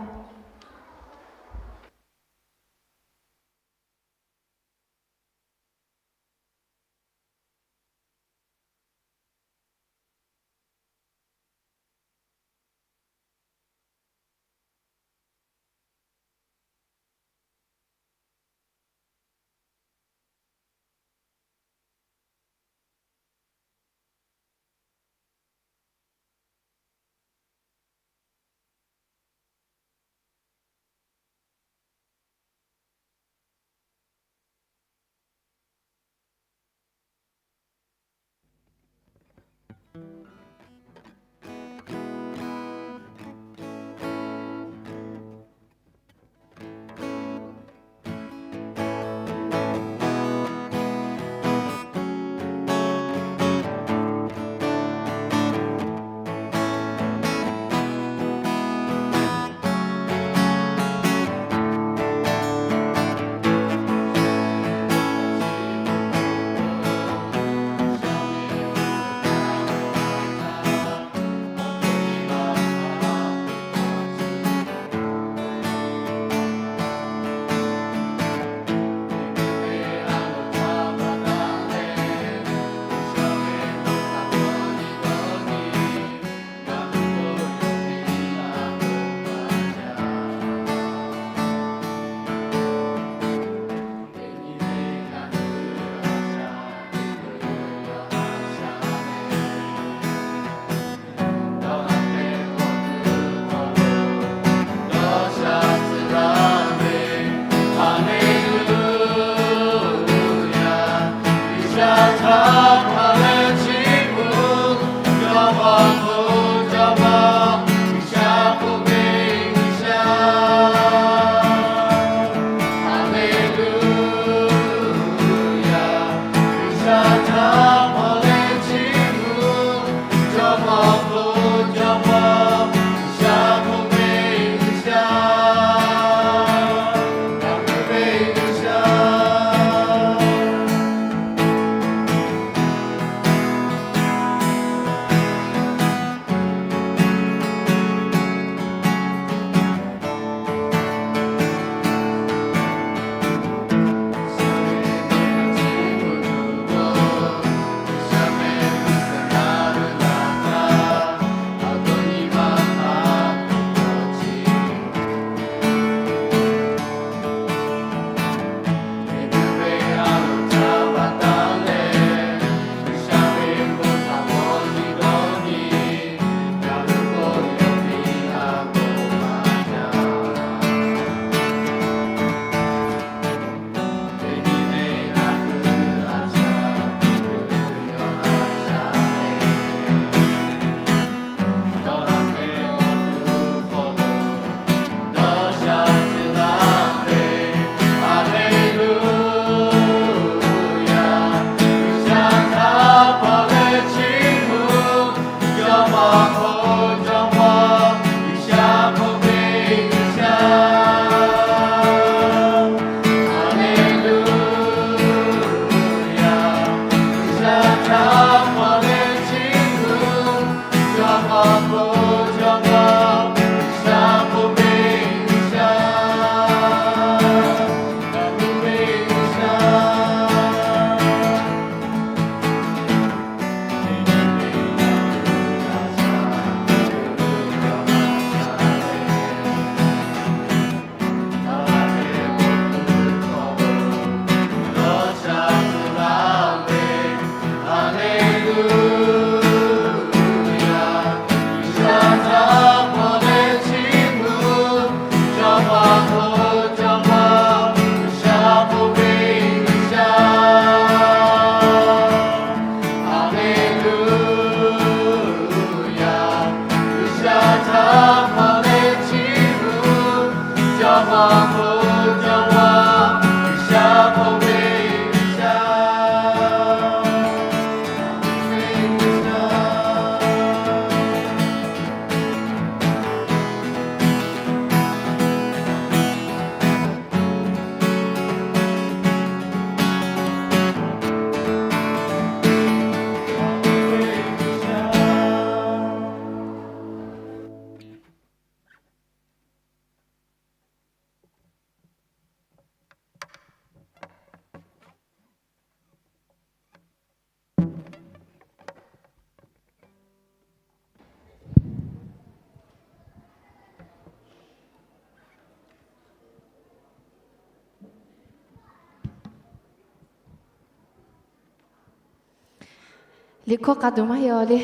Liꞈ hkawˇ k'a tuˬ maˇ heˆ aˬ le.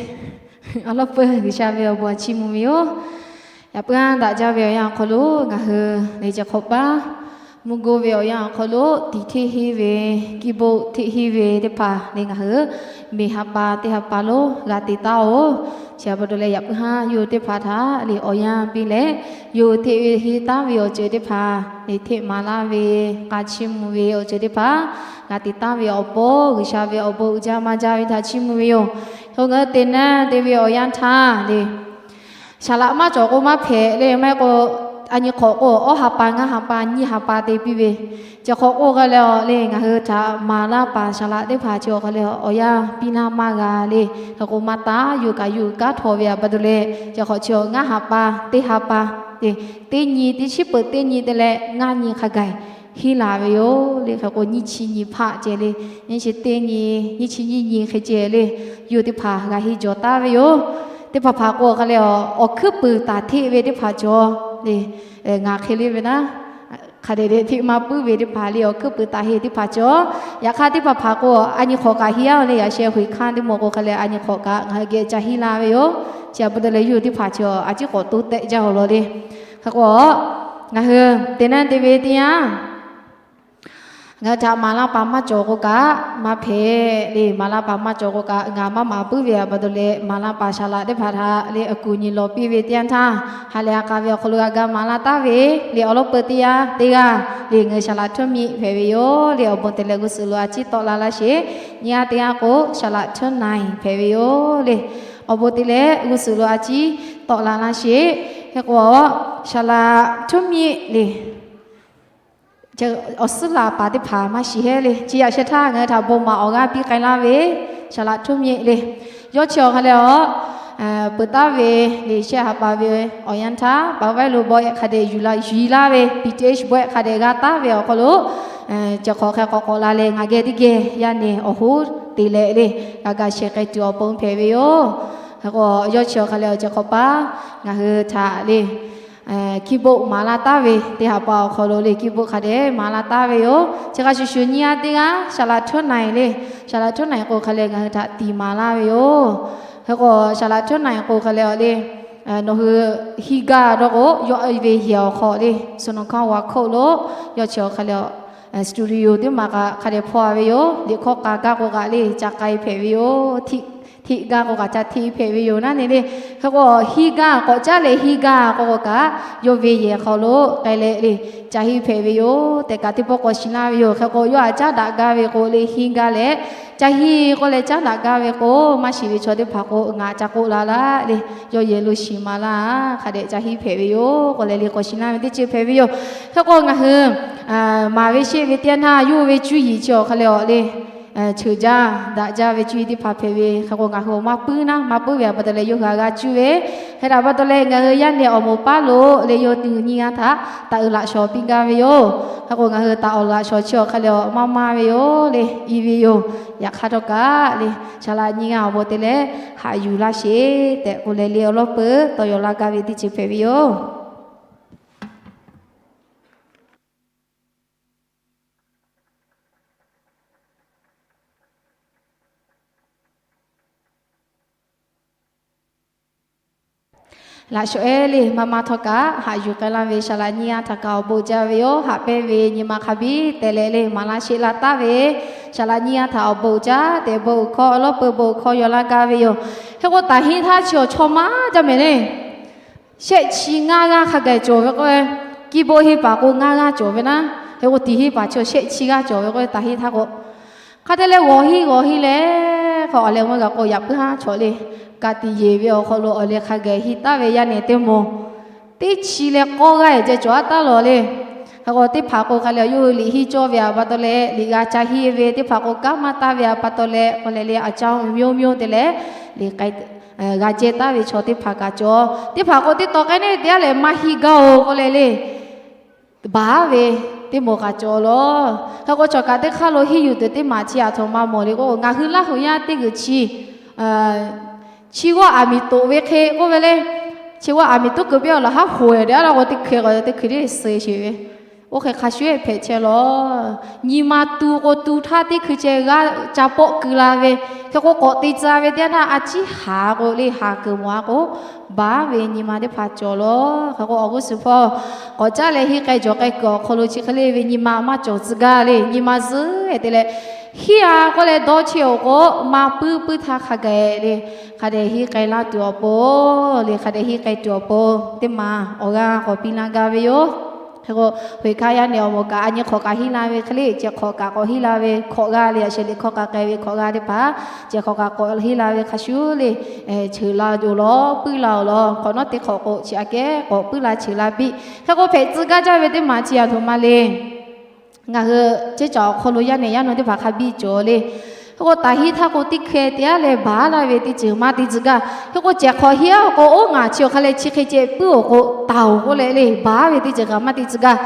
Awˬ lawn peuˬ G'uiˬsha ve awˬ bon a chiˇ mvuh ve yoˬ. Yaꞈ puiˉ daꞈ jaˇ ve awˬ yanˇ awˬ hk'aw lo ngaˬ hui lehˬ, ceh hk'awꞈ paˉ mvuhˇ goˇ ve awˬ yanˇ awˬ hk'aw lo tiꞈ hteˆ henˇ ve, kiˇ boˆ hteˆ henˇ ve teˇ hpaˍ lehˬ, ngaˬ hui miˬ ha pa teˇ ha pa lo g'a te taˉ-oˬ. Chi pa taw leh yaꞈ puiˉ haˉ yawˇ teˇ hpaˍ htaꞈ lehˬ awˬ yanˇ piˇ leh, yawˇ hteˆ ve henˇ taˉ ve awˬ ceuˬ teˇ hpaˍ lehˬ, hteˆ maˍ laˇ ve, k'a chiˇ mvuh ve awˬ ceuˬ teˇ hpaˍ g'a te taˉ ve awˬ pon G'uiˬsha ve awˬ bon uiˍ jaˇ maˇ jaˇ ve htaꞈ chiˇ mvuh ve yoˬ. Hk'e ngaˬ hui te naˇ te ve awˬ yanˇ htaˇ lehˬ, saˍ laꞈ maˇ cawˬ k'o maˇ hpehꞈ le. Maˇ heˆ k'o, a nyi hk'awꞈ k'o awˇ ha pa, ngaˇ ha pa, nyiˇ ha pa te piˇ ve, ceh hk'awꞈ k'o hk'a leh awˬ le, ngaˬ hui htaꞈ maˍ laˇ paˍ saˍ laꞈ teˇ hpaˍ chi awˬ hk'a leh awˬ yanˇ piˇ laˇ maˇ g'a le. Hk'e k'o maˇ taˍ, yawˇ kaꞈ yawˇ hui kanˉ htawꞈ ve pa taw leh, ceh hk'awꞈ chi ngaˇ ha pa, teˇ ha pa, teˇ nyi, teˇ chiˉ peuˬ teˇ nyi te leh ngaˇ nyi hk'a gaˬ henˇ laˬ ve yoˬ le. Hk'e k'o nyiˇ chi nyi hpaˆ ceh le, nyiˇ chi teˇ nyi, nyiˇ chi nyiˇ nyi hk'e ceh le, yawˇ teˇ hpaˍ g'a henˇ jawˬ taˉ ve yoˬ. Teˇ hpaˍ hpaˍ k'o hk'a leh awˬ hkuiˉ puiˍ taˍ hteˆ ve teˇ hpaˍ cawˬ le. Ngaˬ hk'e le ve naˉ, hk'a dehꞈ dehꞈ hteˆ maˇ puiˉ ve teˇ hpaˍ le, awˬ hkuiˉ puiˍ taˍ henˇ teˇ hpaˍ cawˬ. Yaꞈ hk'aˇ teˇ hpaˍ hpaˍ k'o a nyi hk'awꞞ kaꞈ henˇ-a le, yaꞈ sheh huiˍ hkanˇ teˇ mawˬ k'o hk'a leh a nyi hk'awꞈ kaꞈ ngaˬ hui geh ca henˇ laˇ ve yoˬ. Chi pa taw leh yawˇ hui teˇ hpaˍ chi a ciˉ k'awꞈ to tehˆ jaˇ-oˬ law le. Hk'e k'o, ngaˬ hui te naˇ te ve teˇ yanˇ, ngaˬ hui htaꞈ maˍ laˇ paˍ maˇ cawˬ k'o kaꞈ maˇ hpehꞈ le. Maˍ laˇ paˍ maˇ cawˬ k'o kaꞈ ngaˬ maˇ maˍ puiˉ ve pa taw leh, maˍ laˇ paˍ saˍ laꞈ teˇ hpaˍ htaꞈ le a kuˬ nyi lawˬ piˇ ve teˇ yanˇ htaˇ, ha lehˬ a k'a ve awˬ hk'aw lo g'a ga maˍ laˇ taˉ ve le. Awˬ lawn peuˬ teˇ yanˇ teˇ g'aˇ le, ngaˬ hui saˍ laꞈ htuˉ miˆ hpehꞈ ve yoˬ le. Awˬ bon te leh g'uˇ suhˍ lo a ciˉ tawˆ la laˇ sheˍ. Nyi a teˇ g'aˇ k'o saˍ laꞈ htuˉ naiˍ hpehꞈ ve yoˬ le. Awˬ bon te leh g'uˇ suhˍ lo a ciˉ tawˆ la laˇ sheˍ. Hk'e k'o, saˍ laꞈ htuˉ miˆ le, awˬ suhˉ laˬ paˍ teˇ hpaˍ maˇ shiˍ hehˉ le. Chi yaꞈ sheh htaˇ ngaˬ hui htaꞈ bon maˍ awˬ g'aˇ piˇ k'ai laˇ ve saˍ laꞈ htuˉ miˆ le, yawˇ chi awˬ hk'a leh awˬ peuˬ taˍ ve le, shehˆ ha pa ve awˬ yanˇ htaˇ pa vaiˉ lo bawehˆ hk'a dehꞈ yuˬ la, yuˬ laˇ ve B.Th bawehˆ hk'a dehꞈ g'a taˉ ve awˬ hk'aw lo, ceh hk'awꞈ hk'e k'awꞈ k'awꞈ la leh ngaˬ geh teˇ geh yaˇ nehˬ awˬ hoˉ te leh le, g'a ga sheh k'ai tuˬ awˬ pon hpehꞈ ve yoˬ. Hk'e k'o, yawˇ chi awˬ hk'a leh awˬ ceh hk'awꞈ paˉ ngaˬ hui htaꞈ le kiˇ boˆ maˍ laˇ taˉ ve teˇ ha pa awˬ hk'aw lo le, kiˇ boˆ hk'a dehꞈ maˍ laˇ taˉ ve yoˬ. Chi hk'a shuˍ shuˍ nyi a teˇ g'aˇ saˍ laꞈ htuˉ naiˍ le, saˍ laꞈ htuˉ naiˍ k'o hk'a leh ngaˬ hui htaꞈ tiˍ maˍ laˇ ve yoˬ. Hk'e k'o, saˍ laꞈ htuˉ naiˍ k'o hk'a leh awˬ le, nawˬ hui henˇ gaˇ dawˇ k'o, yawˇ ve yehˬ awˬ hk'aw le, Sunan Khan Wa Kho lo, yawˇ chi awˬ hk'a leh studio teˇ maˬ kaꞈ hk'a dehꞈ hpaw ve yoˬ. Liꞈ hkawˇ k'a gaˇ k'o kaꞈ le ca k'ai hpehꞈ ve yoˬ. Hteˆ gaˇ k'o kaꞈ ca hteˆ hpehꞈ ve yoˬ naˉ ne le. Hk'e k'o, henˇ gaˇ k'awꞈ caˉ leh henˇ gaˇ k'oˆ k'o kaꞈ, yawˇ ve yehˬ hk'aw lo k'ai leh le ca henˇ hpehꞈ ve yoˬ tehꞈ kaꞈ teˇ pawˆ k'awꞈ shiˍ laˇ ve yoˬ. Hk'e k'o, yawˇ htaꞈ caˉ daꞈ gaˇ ve k'o le henˇ gaˇ leh, ca henˇ k'oˆ leh caˉ daꞈ gaˇ ve k'o, maˇ shiˍ ve chaw teˇ hpaˍ k'o ngaˬ ca k'oˆ la laˇ le, yawˇ yehˬ lo shiˍ maˍ laˇ, hk'a dehꞈ ca henˇ hpehꞈ ve yoˬ k'oˆ leh le k'awꞈ shiˍ laˇ ve teˇ ceuˬ hpehꞈ ve yoˬ. Hk'e k'o, ngaˬ hui maˍ ve sheˆ ve teˇ yanˇ htaˇ yawˇ ve cuˇ yiˍ chi awˬ hk'a leh awˬ le, cheuˬ jaˇ daꞈ jaˇ ve cuˇ yiˍ teˇ hpaˍ hpehꞈ ve. Hk'e k'o, ngaˬ hui awˬ maˇ puiˉ naˉ, maˇ puiˉ ve pa taw leh yawˇ hui a g'a cuˇ ve. Hk'e htaꞈ pa taw leh ngaˬ hui yaˇ nehˬ awˬ moˍ paˉ lo le yawˇ hui nyiˇ g'aˇ htaꞈ taˍ uiˍ laꞈ shawnˍ piˇ gaˇ ve yoˬ. Hk'e k'o, ngaˬ hui taˍ uiˍ laꞈ shawnˍ chi awˬ hk'a leh awˬ maˇ maˇ ve yoˬ le, i ve yoˬ. Yaꞈ hk'aˇ htawˇ kaꞈ le, saˍ laꞈ nyiˇ g'aˇ awˬ bon te leh haꞈ yuˬ laˇ sheˍ tehꞈ k'oˆ leh le awˬ lawn peuˬ tawˇ yaw laˇ gaˇ ve teˇ ceuˬ hpehꞈ ve yoˬ. Laꞈ shawnˍ ehˉ le maˇ maˇ htawˇ kaꞈ haꞈ yuˬ k'ai laˇ ve saˍ laꞈ nyiˇ g'aˇ htaꞈ kaꞈ awˬ bon jaˇ ve yoˬ. Haꞈ pehnˇ ve nyi ma hk'a biˇ tehꞈ leh le maˍ laˇ sheˆ laˇ taˉ ve saˍ laꞈ nyiˇ g'aˇ htaꞈ awˬ bon jaˇ tehꞈ bon uiˍ hkawˇ awˬ lawn peuˬ bon uiˍ hkawˇ yaw laˇ gaˇ ve yoˬ. Hk'e k'o, taˍ henˇ htaˇ chi awˬ chaw maˇ jaˇ mehˍ le. Shehˆ chi ngaˇ g'aˇ hk'a gaˬ cawˬ ve k'o, kiˇ boˆ henˇ paˍ k'o ngaˇ g'aˇ cawˬ ve naˉ. Hk'e k'o, tiꞈ henˇ paˍ chi shehˆ chi g'aˇ cawˬ ve k'o, taˍ henˇ htaˇ k'o, hk'a te leh g'awˬ henˇ g'awˬ henˇ leh, hk'e awˬ leh maˇ g'a k'o yaꞈ puiˉ haˉ chaw le, ka tiꞈ yeˬ ve awˬ hk'aw lo awˬ leh hk'a gaˬ henˇ taˉ ve yaˇ nehˬ teˇ moˍ teˇ chi leh k'awˇ g'aˇ ceh cawˬ aˉ taˉ lawˬ le. Hk'e k'o, teˇ hpaˍ k'o hk'a leh yawˇ hui liꞈ henˇ cawˇ ve pa taw leh, liꞈ g'a ca henˇ ve teˇ hpaˍ k'o kanˉ maˇ taˇ ve pa taw leh, k'o leh le a caˇ myoˇ myoˇ te leh, liꞈ k'ai g'a jehˇ taˉ ve chaw teˇ hpaˍ kaꞈ cawˬ. Teˇ hpaˍ k'o teˇ taw k'ai neˇ teˇ g'aˇ lehˬ maˇ henˇ gaˇ-oˬ k'oˆ leh le, baˬ ve teˇ moˍ kaꞈ cawˬ lawˬ. Hk'e k'o, chaw kaꞈ teˇ hk'aˇ lo henˇ yuˬ tuˬ teˇ maˬ chi aˬ htoꞈ ma mawˬ le k'o, ngaˬ hui Laˇ huˍ yaˇ teˇ g'uiˬ chi chi g'awˇ aˬ miˍ toꞈ ve hk'e k'oˆ ve le, chi g'awˇ aˬ miˍ toꞈ kuiˬ piˇ awˬ laˬ haˉ hoꞈ-e dehꞈ a la k'o teˇ hkui k'awꞈ teˇ hkui teˇ suh sheˍ ve, Oˇ hk'e hk'a shuˍ hpehꞈ chehˇ lawˬ. Nyi ma tu k'o tu htaˇ teˇ hkui ceh g'aˇ ca pawˆ keu la ve, hk'e k'o k'awꞈ te tcuh ve teˇ yanˇ htaˇ a ciˉ haˍ k'o le, haˍ kuiˬ mawˬ a k'o, baˬ ve nyi ma teˇ hpaˍ cawˬ lawˬ. Hk'e k'o awˬ g'uˇ suhˍ hpawˇ k'awꞈ caˉ leh henˇ k'ai jawˬ k'ai kuiˬ awˬ hk'aw lo chi hk'e le ve nyi ma maˇ cawˬ tcuh gaˇ le. Nyi ma zuhˉ te leh, henˇ a k'oˆ leh dawˇ chehˇ-oˬ k'o, maˇ puiˉ puiˉ htaˇ hk'a gaˬ le, hk'a dehꞈ henˇ k'ai laˇ tuˬ awˬ pon le, hk'a dehꞈ henˇ k'ai tuˬ awˬ pon teˇ maˬ awˬ g'aˇ k'awꞈ piˇ laˇ gaˇ ve yoˬ. Hk'e k'o, Hk'e hkaˇ yaˇ nehˬ awˬ moˍ kaꞈ a nyi hk'awꞈ kaꞈ henˇ la ve hk'e le, cehˬ hk'awꞈ kaꞈ k'awꞈ henˇ la ve hk'awꞈ g'aˇ le, a sheh liꞈ hkawˇ k'a k'ai ve hk'awꞈ g'aˇ teˇ hpaˍ, cehˬ hk'awꞈ kaꞈ k'awꞈ henˇ la ve hk'a shuˍ le, cheuˬ la-oˬ lawˬ, puiˉ la-oˬ lawˬ. Hk'awꞈ nawˉ teˇ hk'awꞈ k'o chi aꞈ kehˉ k'awꞈ puiˉ la cheuˬ la piˇ. Hk'e k'o hpehꞈ tcuh gaˇ jaˇ ve teˇ maˬ chi a htoꞈ ma le. Ngaˬ hui ceˇ caˬ awˬ hk'aw lo yaˇ nehˬ yaˇ nu teˇ hpaˍ hk'a biˇ cawˬ le. Hk'e k'o taˍ hiˉ htaˇ k'o teˇ hkeh te aˉ leh baˬ laˇ ve teˇ ceuˬ maˇ te tcuh gaˇ. Hk'e k'o cehˬ hk'awꞈ henˇ-oˬ k'o, oˇ ngaˬ chi awˬ hk'a leh chi hk'e ceh puiˉ-oˬ k'o, taˍ-oˬ k'oˆ leh le, baˬ ve teˇ ceuˬ kaꞈ maˇ te tcuh gaˇ.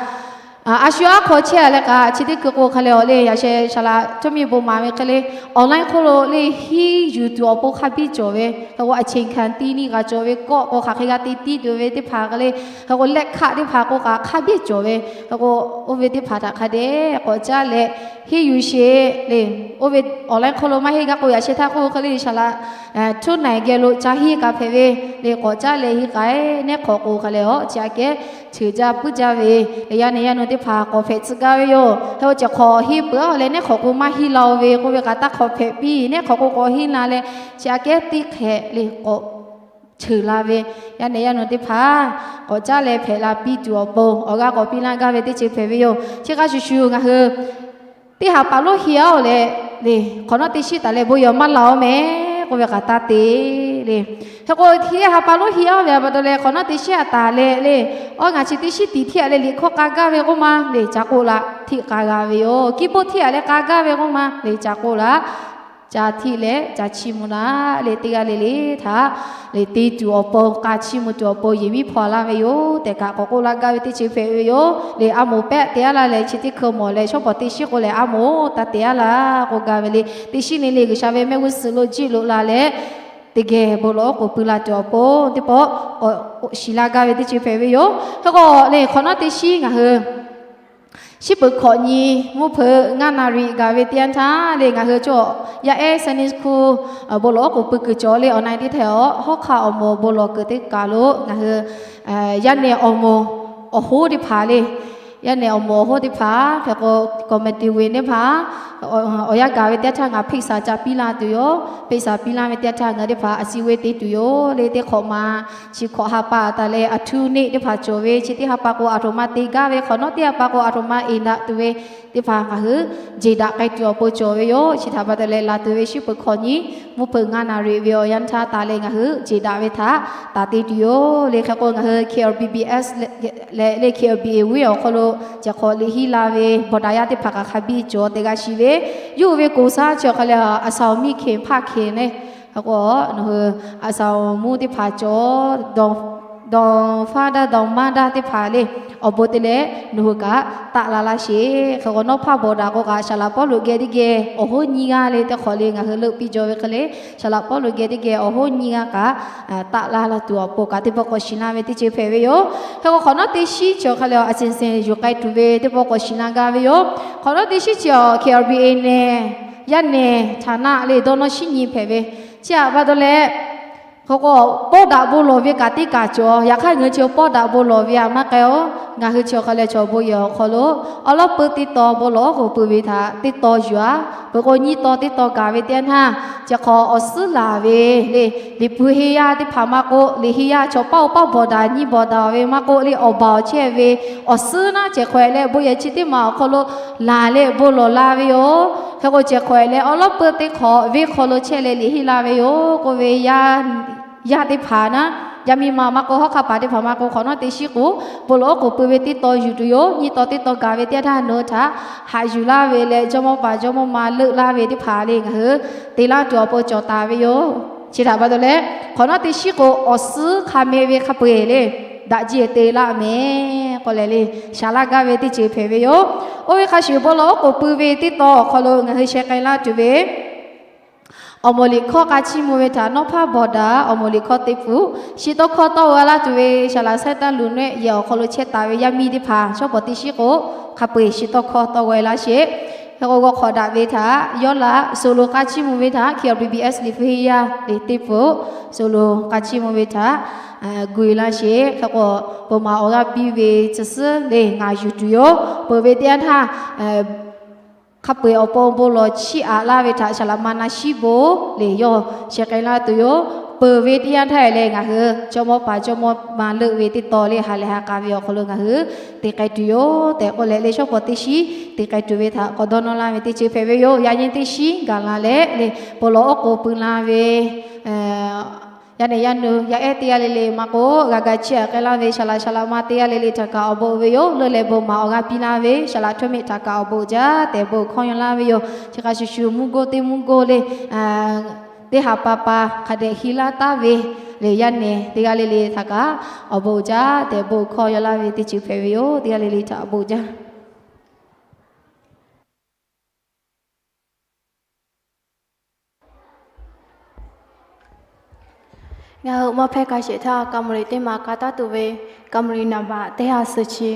A shu aˉ hk'aw chehˇ-a leh kaꞈ chi teˇ hkui k'o hk'a leh awˬ le, yaꞈ sheh shaˍ laꞈ cawˇ miˇ bon maˍ ve hk'e le, online hk'oˆ lo le henˇ yuˬ tuˬ awˬ pon hk'a biˇ cawˬ ve, hk'e k'o a cheꞈ hkanˍ ti ni g'a cawˬ ve kawˆ k'o hk'aˬ hk'e g'a te tiˇ tuˬ ve teˇ hpaˍ hk'e le, hk'e k'o lehˆ hkaˆ teˇ hpaˍ k'o kaꞈ hk'a biˇ cawˬ ve, hk'e k'o oˇ ve teˇ hpaˍ htaꞈ hk'a dehꞈ k'awꞈ caˉ leh henˇ yuˬ sheˍ le. Oˇ ve online hk'oˆ lo maˇ henˇ gaˇ k'o, yaꞈ sheh htaˇ k'oˆ hk'e le shaˍ laꞈ tuˉ na geh lo ca henˇ k'a hpehꞈ ve le, k'awꞈ caˉ leh henˇ k'ai nehˉ hk'awꞈ k'o hk'a leh awˬ chi aꞈ kehˉ cheuˬ jaˇ puiˉ jaˇ ve, yaˇ nehˬ yaˇ nu teˇ hpaˍ k'awꞈ hpehꞈ tcuh gaˇ ve yoˬ. Hk'e k'o cehˬ hk'awꞈ henˇ peuˬ-a leh nehˉ hk'awꞈ k'o maˇ henˇ la-o ve k'oˆ ve kaꞈ taˇ hk'awꞈ hpehꞈ piˇ, nehˉ hk'awꞈ k'o k'awꞈ henˇ la leh chi aꞈ kehˉ teˇ hk'ehꞈ le k'awꞈ cheuˬ la ve, yaˇ nehˬ yaˇ nu teˇ hpaˍ k'awꞈ caˉ leh hpehꞈ la piˇ tuˬ awˬ pon awˬ g'aˇ k'awꞈ piˇ laˇ gaˇ ve teˇ ceuˬ hpehꞈ ve yoˬ. Chi hk'a shuˍ shuˍ ngaˬ hui teˇ ha pa lonˉ henˇ-a-oˬ leh le, hk'awꞈ nawˉ teˇ shiˉ taˍ leh bon yehˬ maˇ la-o mehˍ k'oˆ ve kaꞈ taˇ te le. Hk'e k'o teˇ ha pa lonˉ henˇ-a ve a pa taw leh hk'awꞈ nawˉ teˇ shiˉ a taˍ leh le, awˬ ngaˬ chi teˇ shiˉ tiꞈ hteˇ-a leh liꞈ hkawˇ k'a gaˇ ve k'oˆ ma le, ca k'oˆ laꞈ hteˇ k'a g'a ve yoˬ. Kiˇ boˆ hteˇ-a leh k'a gaˇ ve k'oˆ ma le, ca k'oˆ laꞈ ca hteˇ leh ca chiˇ mvuh laˇ le, teˇ g'aˇ le le htaꞈ le te tuˬ awˬ pon, k'a chiˇ mvuh tuˬ awˬ pon yehˬ miˉ hpaw laˇ ve yoˬ tehꞈ kaꞈ k'awꞈ k'oˆ laˇ gaˇ ve teˇ ceuˬ hpehꞈ ve yoˬ. Le a moˍ pehˆ te aˉ laˇ leh chi teˇ hkui mawˬ leh shawˉ pawˍ teˇ shiˉ k'o lehˬ a moˍ taˇ te aˉ laˇ k'oˆ gaˇ ve le. Teˇ shiˉ le le G'uiˬsha ve mehˆ g'uˇ suhˍ lo jiˆ loꞈ la leh teˇ geh bon lawˬ oˉ k'oˍ pui la tuˬ awˬ pon teˇ pawˆ k'awꞈ shiˍ laˇ gaˇ ve teˇ ceuˬ hpehꞈ ve yoˬ. Hk'e k'o le hk'awꞈ nawˉ teˇ shiˉ ngaˬ hui shiˉ peuˬ hkawꞈ nyi mvuhˇ hpeuꞈ ngaˇ na riꞈ gaˬ ve teˇ yanˇ htaˇ le ngaˬ hui cawˬ yaˇ ehˉ Sunday school bon lawˬ oˉ k'oˍ pui kuiˬ cawˬ le awˬ na teˇ htehꞈ-oˬ, hawˉ hk'aˆ awˬ moˍ bon lawˬ kuiˬ teˇ kaˬ lo ngaˬ hui yaˇ nehˬ awˬ moˍ awˬ hoˉ teˇ hpaˍ le, yaˇ nehˬ awˬ moˍ awˬ hoˉ teˇ hpaˍ hk'e k'o committee ve teˇ hpaˍ awˬ yanˇ gaˬ ve teˇ yanˇ htaˇ ngaˬ hpeˆ saˍ ca piˇ laˇ tuˬ yoˬ. Hpeˆ saˍ piˇ laˇ ve teˇ yanˇ htaˇ ngaˬ teˇ hpaˍ a siˍ ve te tuˬ yoˬ le. Teˇ hk'awꞈ ma chi hkawꞈ ha pa taˍ leh a htuˇ neˆ teˇ hpaˍ cawˬ ve, chi teˇ ha pa k'o a htoꞈ ma te gaˇ ve, hk'awꞈ nawˉ teˇ ha pa k'o a htoꞈ ma eˍ daꞈ tuˬ ve teˇ hpaˍ ngaˬ hui jeˬ daꞈ k'ai tuˬ awˬ pon cawˬ ve yoˬ. Chi htaꞈ pa taw leh laˬ tuˬ ve shiˉ peuˬ hkawꞈ nyi mvuhˇ hpeuꞈ ngaˇ na riꞈ ve awˬ yanˇ htaˇ taˍ leh ngaˬ hui jeˬ daꞈ ve htaꞈ taˍ te tuˬ yoˬ le. Hk'e k'o ngaˬ hui K L B B S leh le K L B A venˇ awˬ hk'aw lo cehˬ hk'awꞈ liꞈ henˇ la ve bawˬ daꞈ yaˇ teˇ hpaˍ kaꞈ hk'a biˇ cawˬ te g'a shiˍ ve, yawˇ hui ve koˍ saˉ chi awˬ hk'a leh a saˍ awˬ miˇ hkeꞈ hpaˇ hkeꞈ le, hk'e k'o nawˬ hui a saˍ awˬ mvuhˇ teˇ hpaˍ cawˬ dawˬ faˇ daˇ dawˬ maˇ daˇ teˇ hpaˍ le awˬ bon te leh nawˬ hui kaꞈ taˆ la laˇ sheˍ. Hk'e k'o nawˉ hpaˇ bawˬ daꞈ k'o kaꞈ saˍ laꞈ Pawˇluꞈ geh teˇ geh awˬ hoˉ nyiˇ g'aˇ le teˇ hk'awꞈ le ngaˬ hui leuˆ piˇ jaw ve hk'e le, saˍ laꞈ Pawˇluꞈ geh teˇ geh awˬ hoˉ nyiˇ g'aˇ kaꞈ taˆ laˇ laˇ tuˬ awˬ pon kaꞈ teˇ pawˆ k'awꞈ shiˍ laˇ ve teˇ ceuˬ hpehꞈ ve yoˬ. Hk'e k'o hk'awꞈ nawˉ teˇ shiˉ chi awˬ hk'a leh a ciˍ seˍ yuˬ k'ai tuˬ ve teˇ pawˆ k'awꞈ shiˍ laˇ gaˇ ve yoˬ. Hk'awꞈ nawˉ teˇ shiˉ chi awˬ K L B A nehˬ yaˇ nehˬ htaꞈ naˆ le dawˇ nawˇ shiˉ nyi hpehꞈ ve, chi htaꞈ pa taw leh hk'e k'o pawˇ daꞈ bon lawˬ ve kaꞈ teˇ kaˬ cawˬ. Yaꞈ hk'aˇ ngaˬ hui chi pawˇ daꞈ bon lawˬ ve htaꞈ maˇ k'ai-oˬ. Ngaˬ hui chi awˬ hk'a leh chaw bon yehˬ awˬ hk'aw lo awˉ lawˉ peu teˇ taw bon lawˬ oˉ k'oˍ pui ve htaꞈ teˇ taw yuˬ-a. Peuˬ k'o nyiˇ taw teˇ taw gaˬ ve teˇ yanˇ htaˇ, cehˬ hk'awꞈ awˬ suhˉ laˬ ve le, liꞈ hpu henˇ yaˇ teˇ hpaˍ maˇ k'oˆ, liꞈ henˇ yaˇ chaw paˇ-oˬ paˇ bawˬ daꞈ nyiˇ bawˬ daꞈ ve maˇ k'oˆ le, awˬ baˬ awˬ chehˇ ve awˬ suhˉ naˉ cehˬ hk'awꞈ-e leh bon yehˬ chi teˇ maˬ awˬ hk'aw lo laˬ leh bon lawˬ la ve yoˬ. Hk'e k'o cehˬ hk'awꞈ-e leh awˉ lawˉ peu teˇ hk'awꞈ venˇ hk'aw lo chehˇ leh liꞈ henˇ la ve yoˬ k'oˆ ve yaˇ teˇ hpaˍ naˉ, yaˇ miˇ ma maˇ k'oˆ, hawˉ hk'aˆ paˍ teˇ hpaˍ maˇ k'oˆ, hk'awꞈ nawˉ teˇ shiˉ k'o bon lawˬ oˉ k'oˍ pui ve teˇ taw yuˬ tuˬ yoˬ. Nyiˇ taw teˇ taw gaˬ ve teˇ yanˇ htaˇ nawˬ hui htaꞈ haꞈ yuˬ laˇ ve leh jawˇmawˇ paˍ jawˇmawˇ ma leuˆ laˇ ve teˇ hpaˍ le ngaˬ hui te laˇ tuˬ awˬ pon cawˬ taˍ ve yoˬ. Chi htaꞈ pa taw leh hk'awꞈ nawˉ teˇ shiˉ k'o awˬ suhˉ hk'a meh ve hk'a peu-eˬ le daꞈ jiˇ te laˇ mehˍ k'oˆ leh le shaˍ laˇ gaˇ ve teˇ ceuˬ hpehꞈ ve yoˬ. Oˇ ve hk'a shuˍ bon lawˬ oˉ k'oˍ pui ve teˇ taw awˬ hk'aw lo ngaˬ hui sheh k'ai laˇ tuˬ ve Awˬ moˍ liꞈ hkawˇ k'a chiˇ mvuh ve htaꞈ nawˉ hpaˇ bawˬ daꞈ awˬ moˍ liꞈ hkawˇ teˇ pfuhˍ, shiˍ tawˇ hkawˇ tawˇ g'a laˇ tuˬ ve saˍ laꞈ saiˉ taˇ luˬ nawehˆ yehˬ awˬ hk'aw lo chehˇ taˍ ve yaˇ miˇ teˇ hpaˍ, shawˉ pawˍ teˇ shiˉ k'o, hk'a peu-eˬ shiˍ tawˇ hkawˇ tawˇ g'a laˇ sheˍ. Hk'e k'o, g'aw hk'awꞈ daꞈ ve htaꞈ yawˇ laꞈ solo k'a chiˇ mvuh ve htaꞈ K B B S liꞈ hpu heˆ yaˇ le teˇ pfuhˍ, solo k'a chiˇ mvuh ve htaꞈ gu e laˇ sheˍ. Hk'e k'o, bon maˍ awˬ g'aˇ piˇ ve chi suhˉ le ngaˬ yuˬ tuˬ yoˬ. Peuˬ ve teˇ yanˇ htaˇ, hk'a peu-eˬ awˬ pon bon lawˬ chiˇ aꞈ laˇ ve htaꞈ saˍ laꞈ ma na shiˉ bon le yawˇ sheh k'ai laˇ tuˬ yoˬ. Peuˬ ve teˇ yanˇ htaˇ leh ngaˬ hui jawˇmawˇ paˍ jawˇmawˇ ma leuˆ ve teˇ taw le ha lehˬ ha k'a ve awˬ hk'aw lo ngaˬ hui te k'ai tuˬ yoˬ tehꞈ k'oˆ leh le, shawˉ pawˍ teˇ shiˉ te k'ai tuˬ ve htaꞈ k'awꞈ dawˇ nawˇ laˇ ve teˇ ceuˬ hpehꞈ ve yoˬ. Yaꞈ nyi teˇ shiˉ gaˬ la leh le, bon lawˬ oˉ k'oˍ pui la ve yaˇ nehˬ yaˇ nu yaˇ ehˉ teˇ g'aˇ le le maˇ k'oˆ, g'a ga chiˇ aꞈ k'ai laˇ ve saˍ laꞈ saˍ laꞈ ma teˇ g'aˇ le le htaꞈ kaꞈ awˬ bon ve yoˬ. Leuˆ leh bon maˍ awˬ g'aˇ piˇ laˇ ve saˍ laꞈ htawˇ mehˆ htaꞈ kaꞈ awˬ bon jaˇ tehꞈ bon hkawˇ yaw laˇ ve yoˬ. Chi hk'a shuˍ shuˍ mvuhˇ goˇ teˇ mvuhˇ goˇ le teˇ ha pa pa hk'a dehꞈ hiˇ laˇ taˍ ve le yaˇ nehˬ teˇ g'aˇ le le htaꞈ kaꞈ awˬ bon jaˇ tehꞈ bon hkawˇ yaw laˇ ve teˇ ceuˬ hpehꞈ ve yoˬ. Teˇ g'aˇ le le htaꞈ awˬ bon jaˇ. Ngaˬ hui maˇ hpehˇ k'a sheˍ htaˇ, ka mvuhˇ liꞈ teˇ maˬ k'a taˉ tuˬ ve, ka mvuhˇ liꞈ naˍ baꞈ teˇ ha suhˍ chi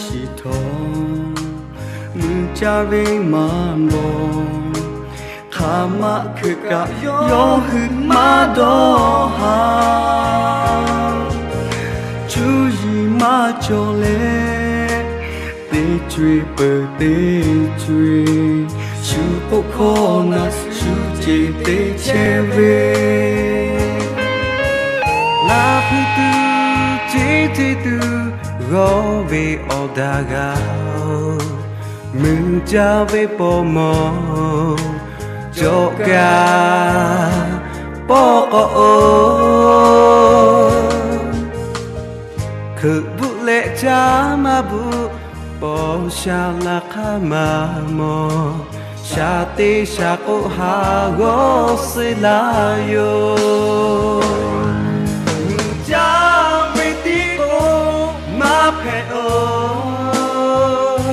shiˍ htawˇ, mui caˇ ve maˇ bawˬ. Hk'aˬ ma hkeuꞈ kaꞈ yawˇ hui maˇ dawˇ haˍ. Cuˇ yiˍ maˇ cawˬ leh, teˇ co-eˬ peuˬ teˇ co-eˬ, shu k'oˆ hkawˇ na shu ceˬ te chehˇ ve. Laˇ hpu tuˬ ceˇ ceˇ tuˬ g'awˇ ve awˬ daꞈ g'aˇ-oˬ, mui caˇ ve paw mawˬ cawˬ kaꞈ pawˆ k'awꞈ oˬ. Hkeuꞈ bvuhˆ leh caˇ maˇ bvuhˆ, paw sha laˇ hk'aˇ maˇ mawˬ. Sha teˇ sha k'oˆ ha g'awˇ suh laˇ yoˬ. Mui caˇ ve tiˉ k'o maˇ hpehꞈ oˬ.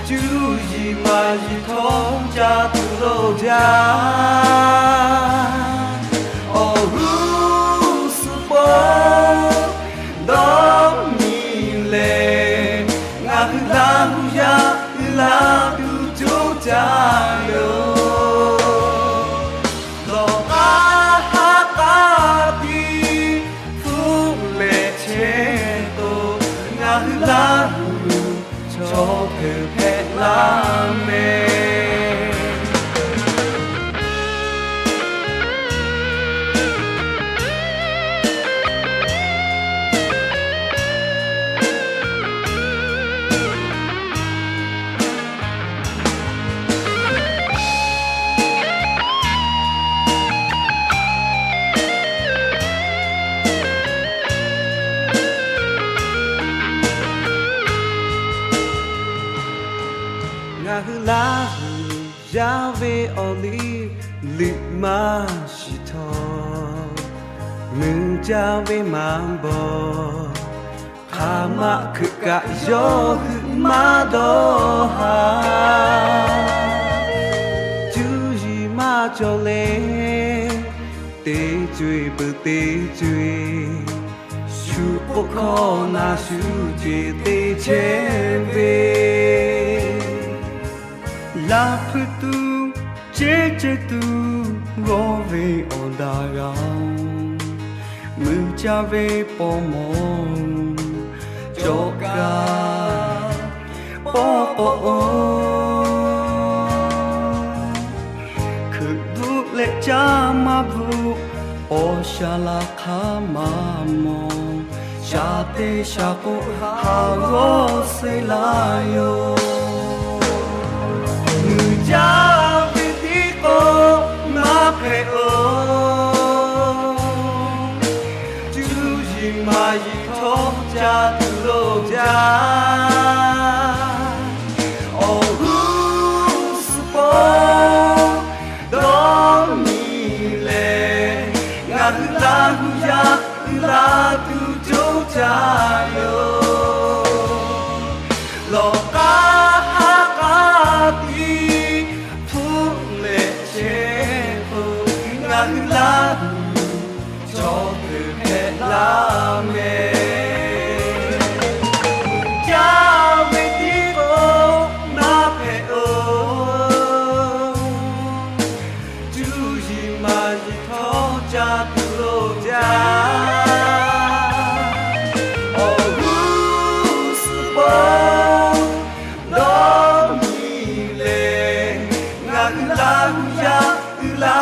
Cuˇ yiˍ maˍ yiˍ htawˇ ca tuˬ lo jaˇ. Awˬ g'uˇ suhˍ paw dawˇ nyi leh, ngaˬ hui Laˇ huˍ yaˇ uiˍ la tuˬ coˇ caˇ yoˬ. Lawˬ k'aˇ haˉ k'aˇ tiˉ hpfuhˆ leh chehˇ k'o, ngaˬ hui Laˇ huˍ chaw hkeuꞈ hpehꞈ laˇ mehˍ. Ngaˬ hui Laˇ huˍ yaˇ ve awˬ liˇ liꞈ maˇ shiˍ htawˇ, mui caˇ ve maˇ bawˬ. Hk'aˬ ma hkeuꞈ kaꞈ yawˇ hui maˇ dawˇ haˍ. Cuˇ yiˍ maˇ cawˬ leh, teˇ co-eˬ peuˬ teˇ co-eˬ, shu k'oˆ hkawˇ na shu ceˬ te chehˇ ve. Laˇ hpu tuˬ ceˇ ceˇ tuˬ g'awˇ ve awˬ daꞈ g'aˇ-oˬ, mui caˇ ve paw mawˬ cawˬ kaꞈ pawˆ k'awꞈ oˬ. Hkeuꞈ bvuhˆ leh caˇ maˇ bvuhˆ, paw sha laˇ hk'aˇ maˇ mawˬ. Sha teˇ sha k'oˆ ha g'awˇ suh laˇ yoˬ. Mui caˇ ve tiˉ k'o maˇ hpehꞈ oˬ. Cuˇ yiˍ maˍ yiˍ htawˇ ca tuˬ lo jaˇ. Awˬ g'uˇ suhˍ paw dawˇ nyi leh, ngaˬ hui Laˇ huˍ yaˇ uiˍ la tuˬ coˇ caˇ yoˬ. Lawˬ k'aˇ haˉ k'aˇ tiˉ hpfuhˆ leh chehˇ k'o, ngaˬ hui Laˇ huˍ chaw hkeuꞈ hpehꞈ laˇ mehˍ. Mui caˇ ve tiˉ k'o maˇ hpehꞈ oˬ. Cuˇ yiˍ maˍ yiˍ htawˇ ca tuˬ lo jaˇ. Awˬ g'uˇ suhˍ paw dawˇ nyi leh, ngaˬ hui Laˇ huˍ yaˇ uiˍ la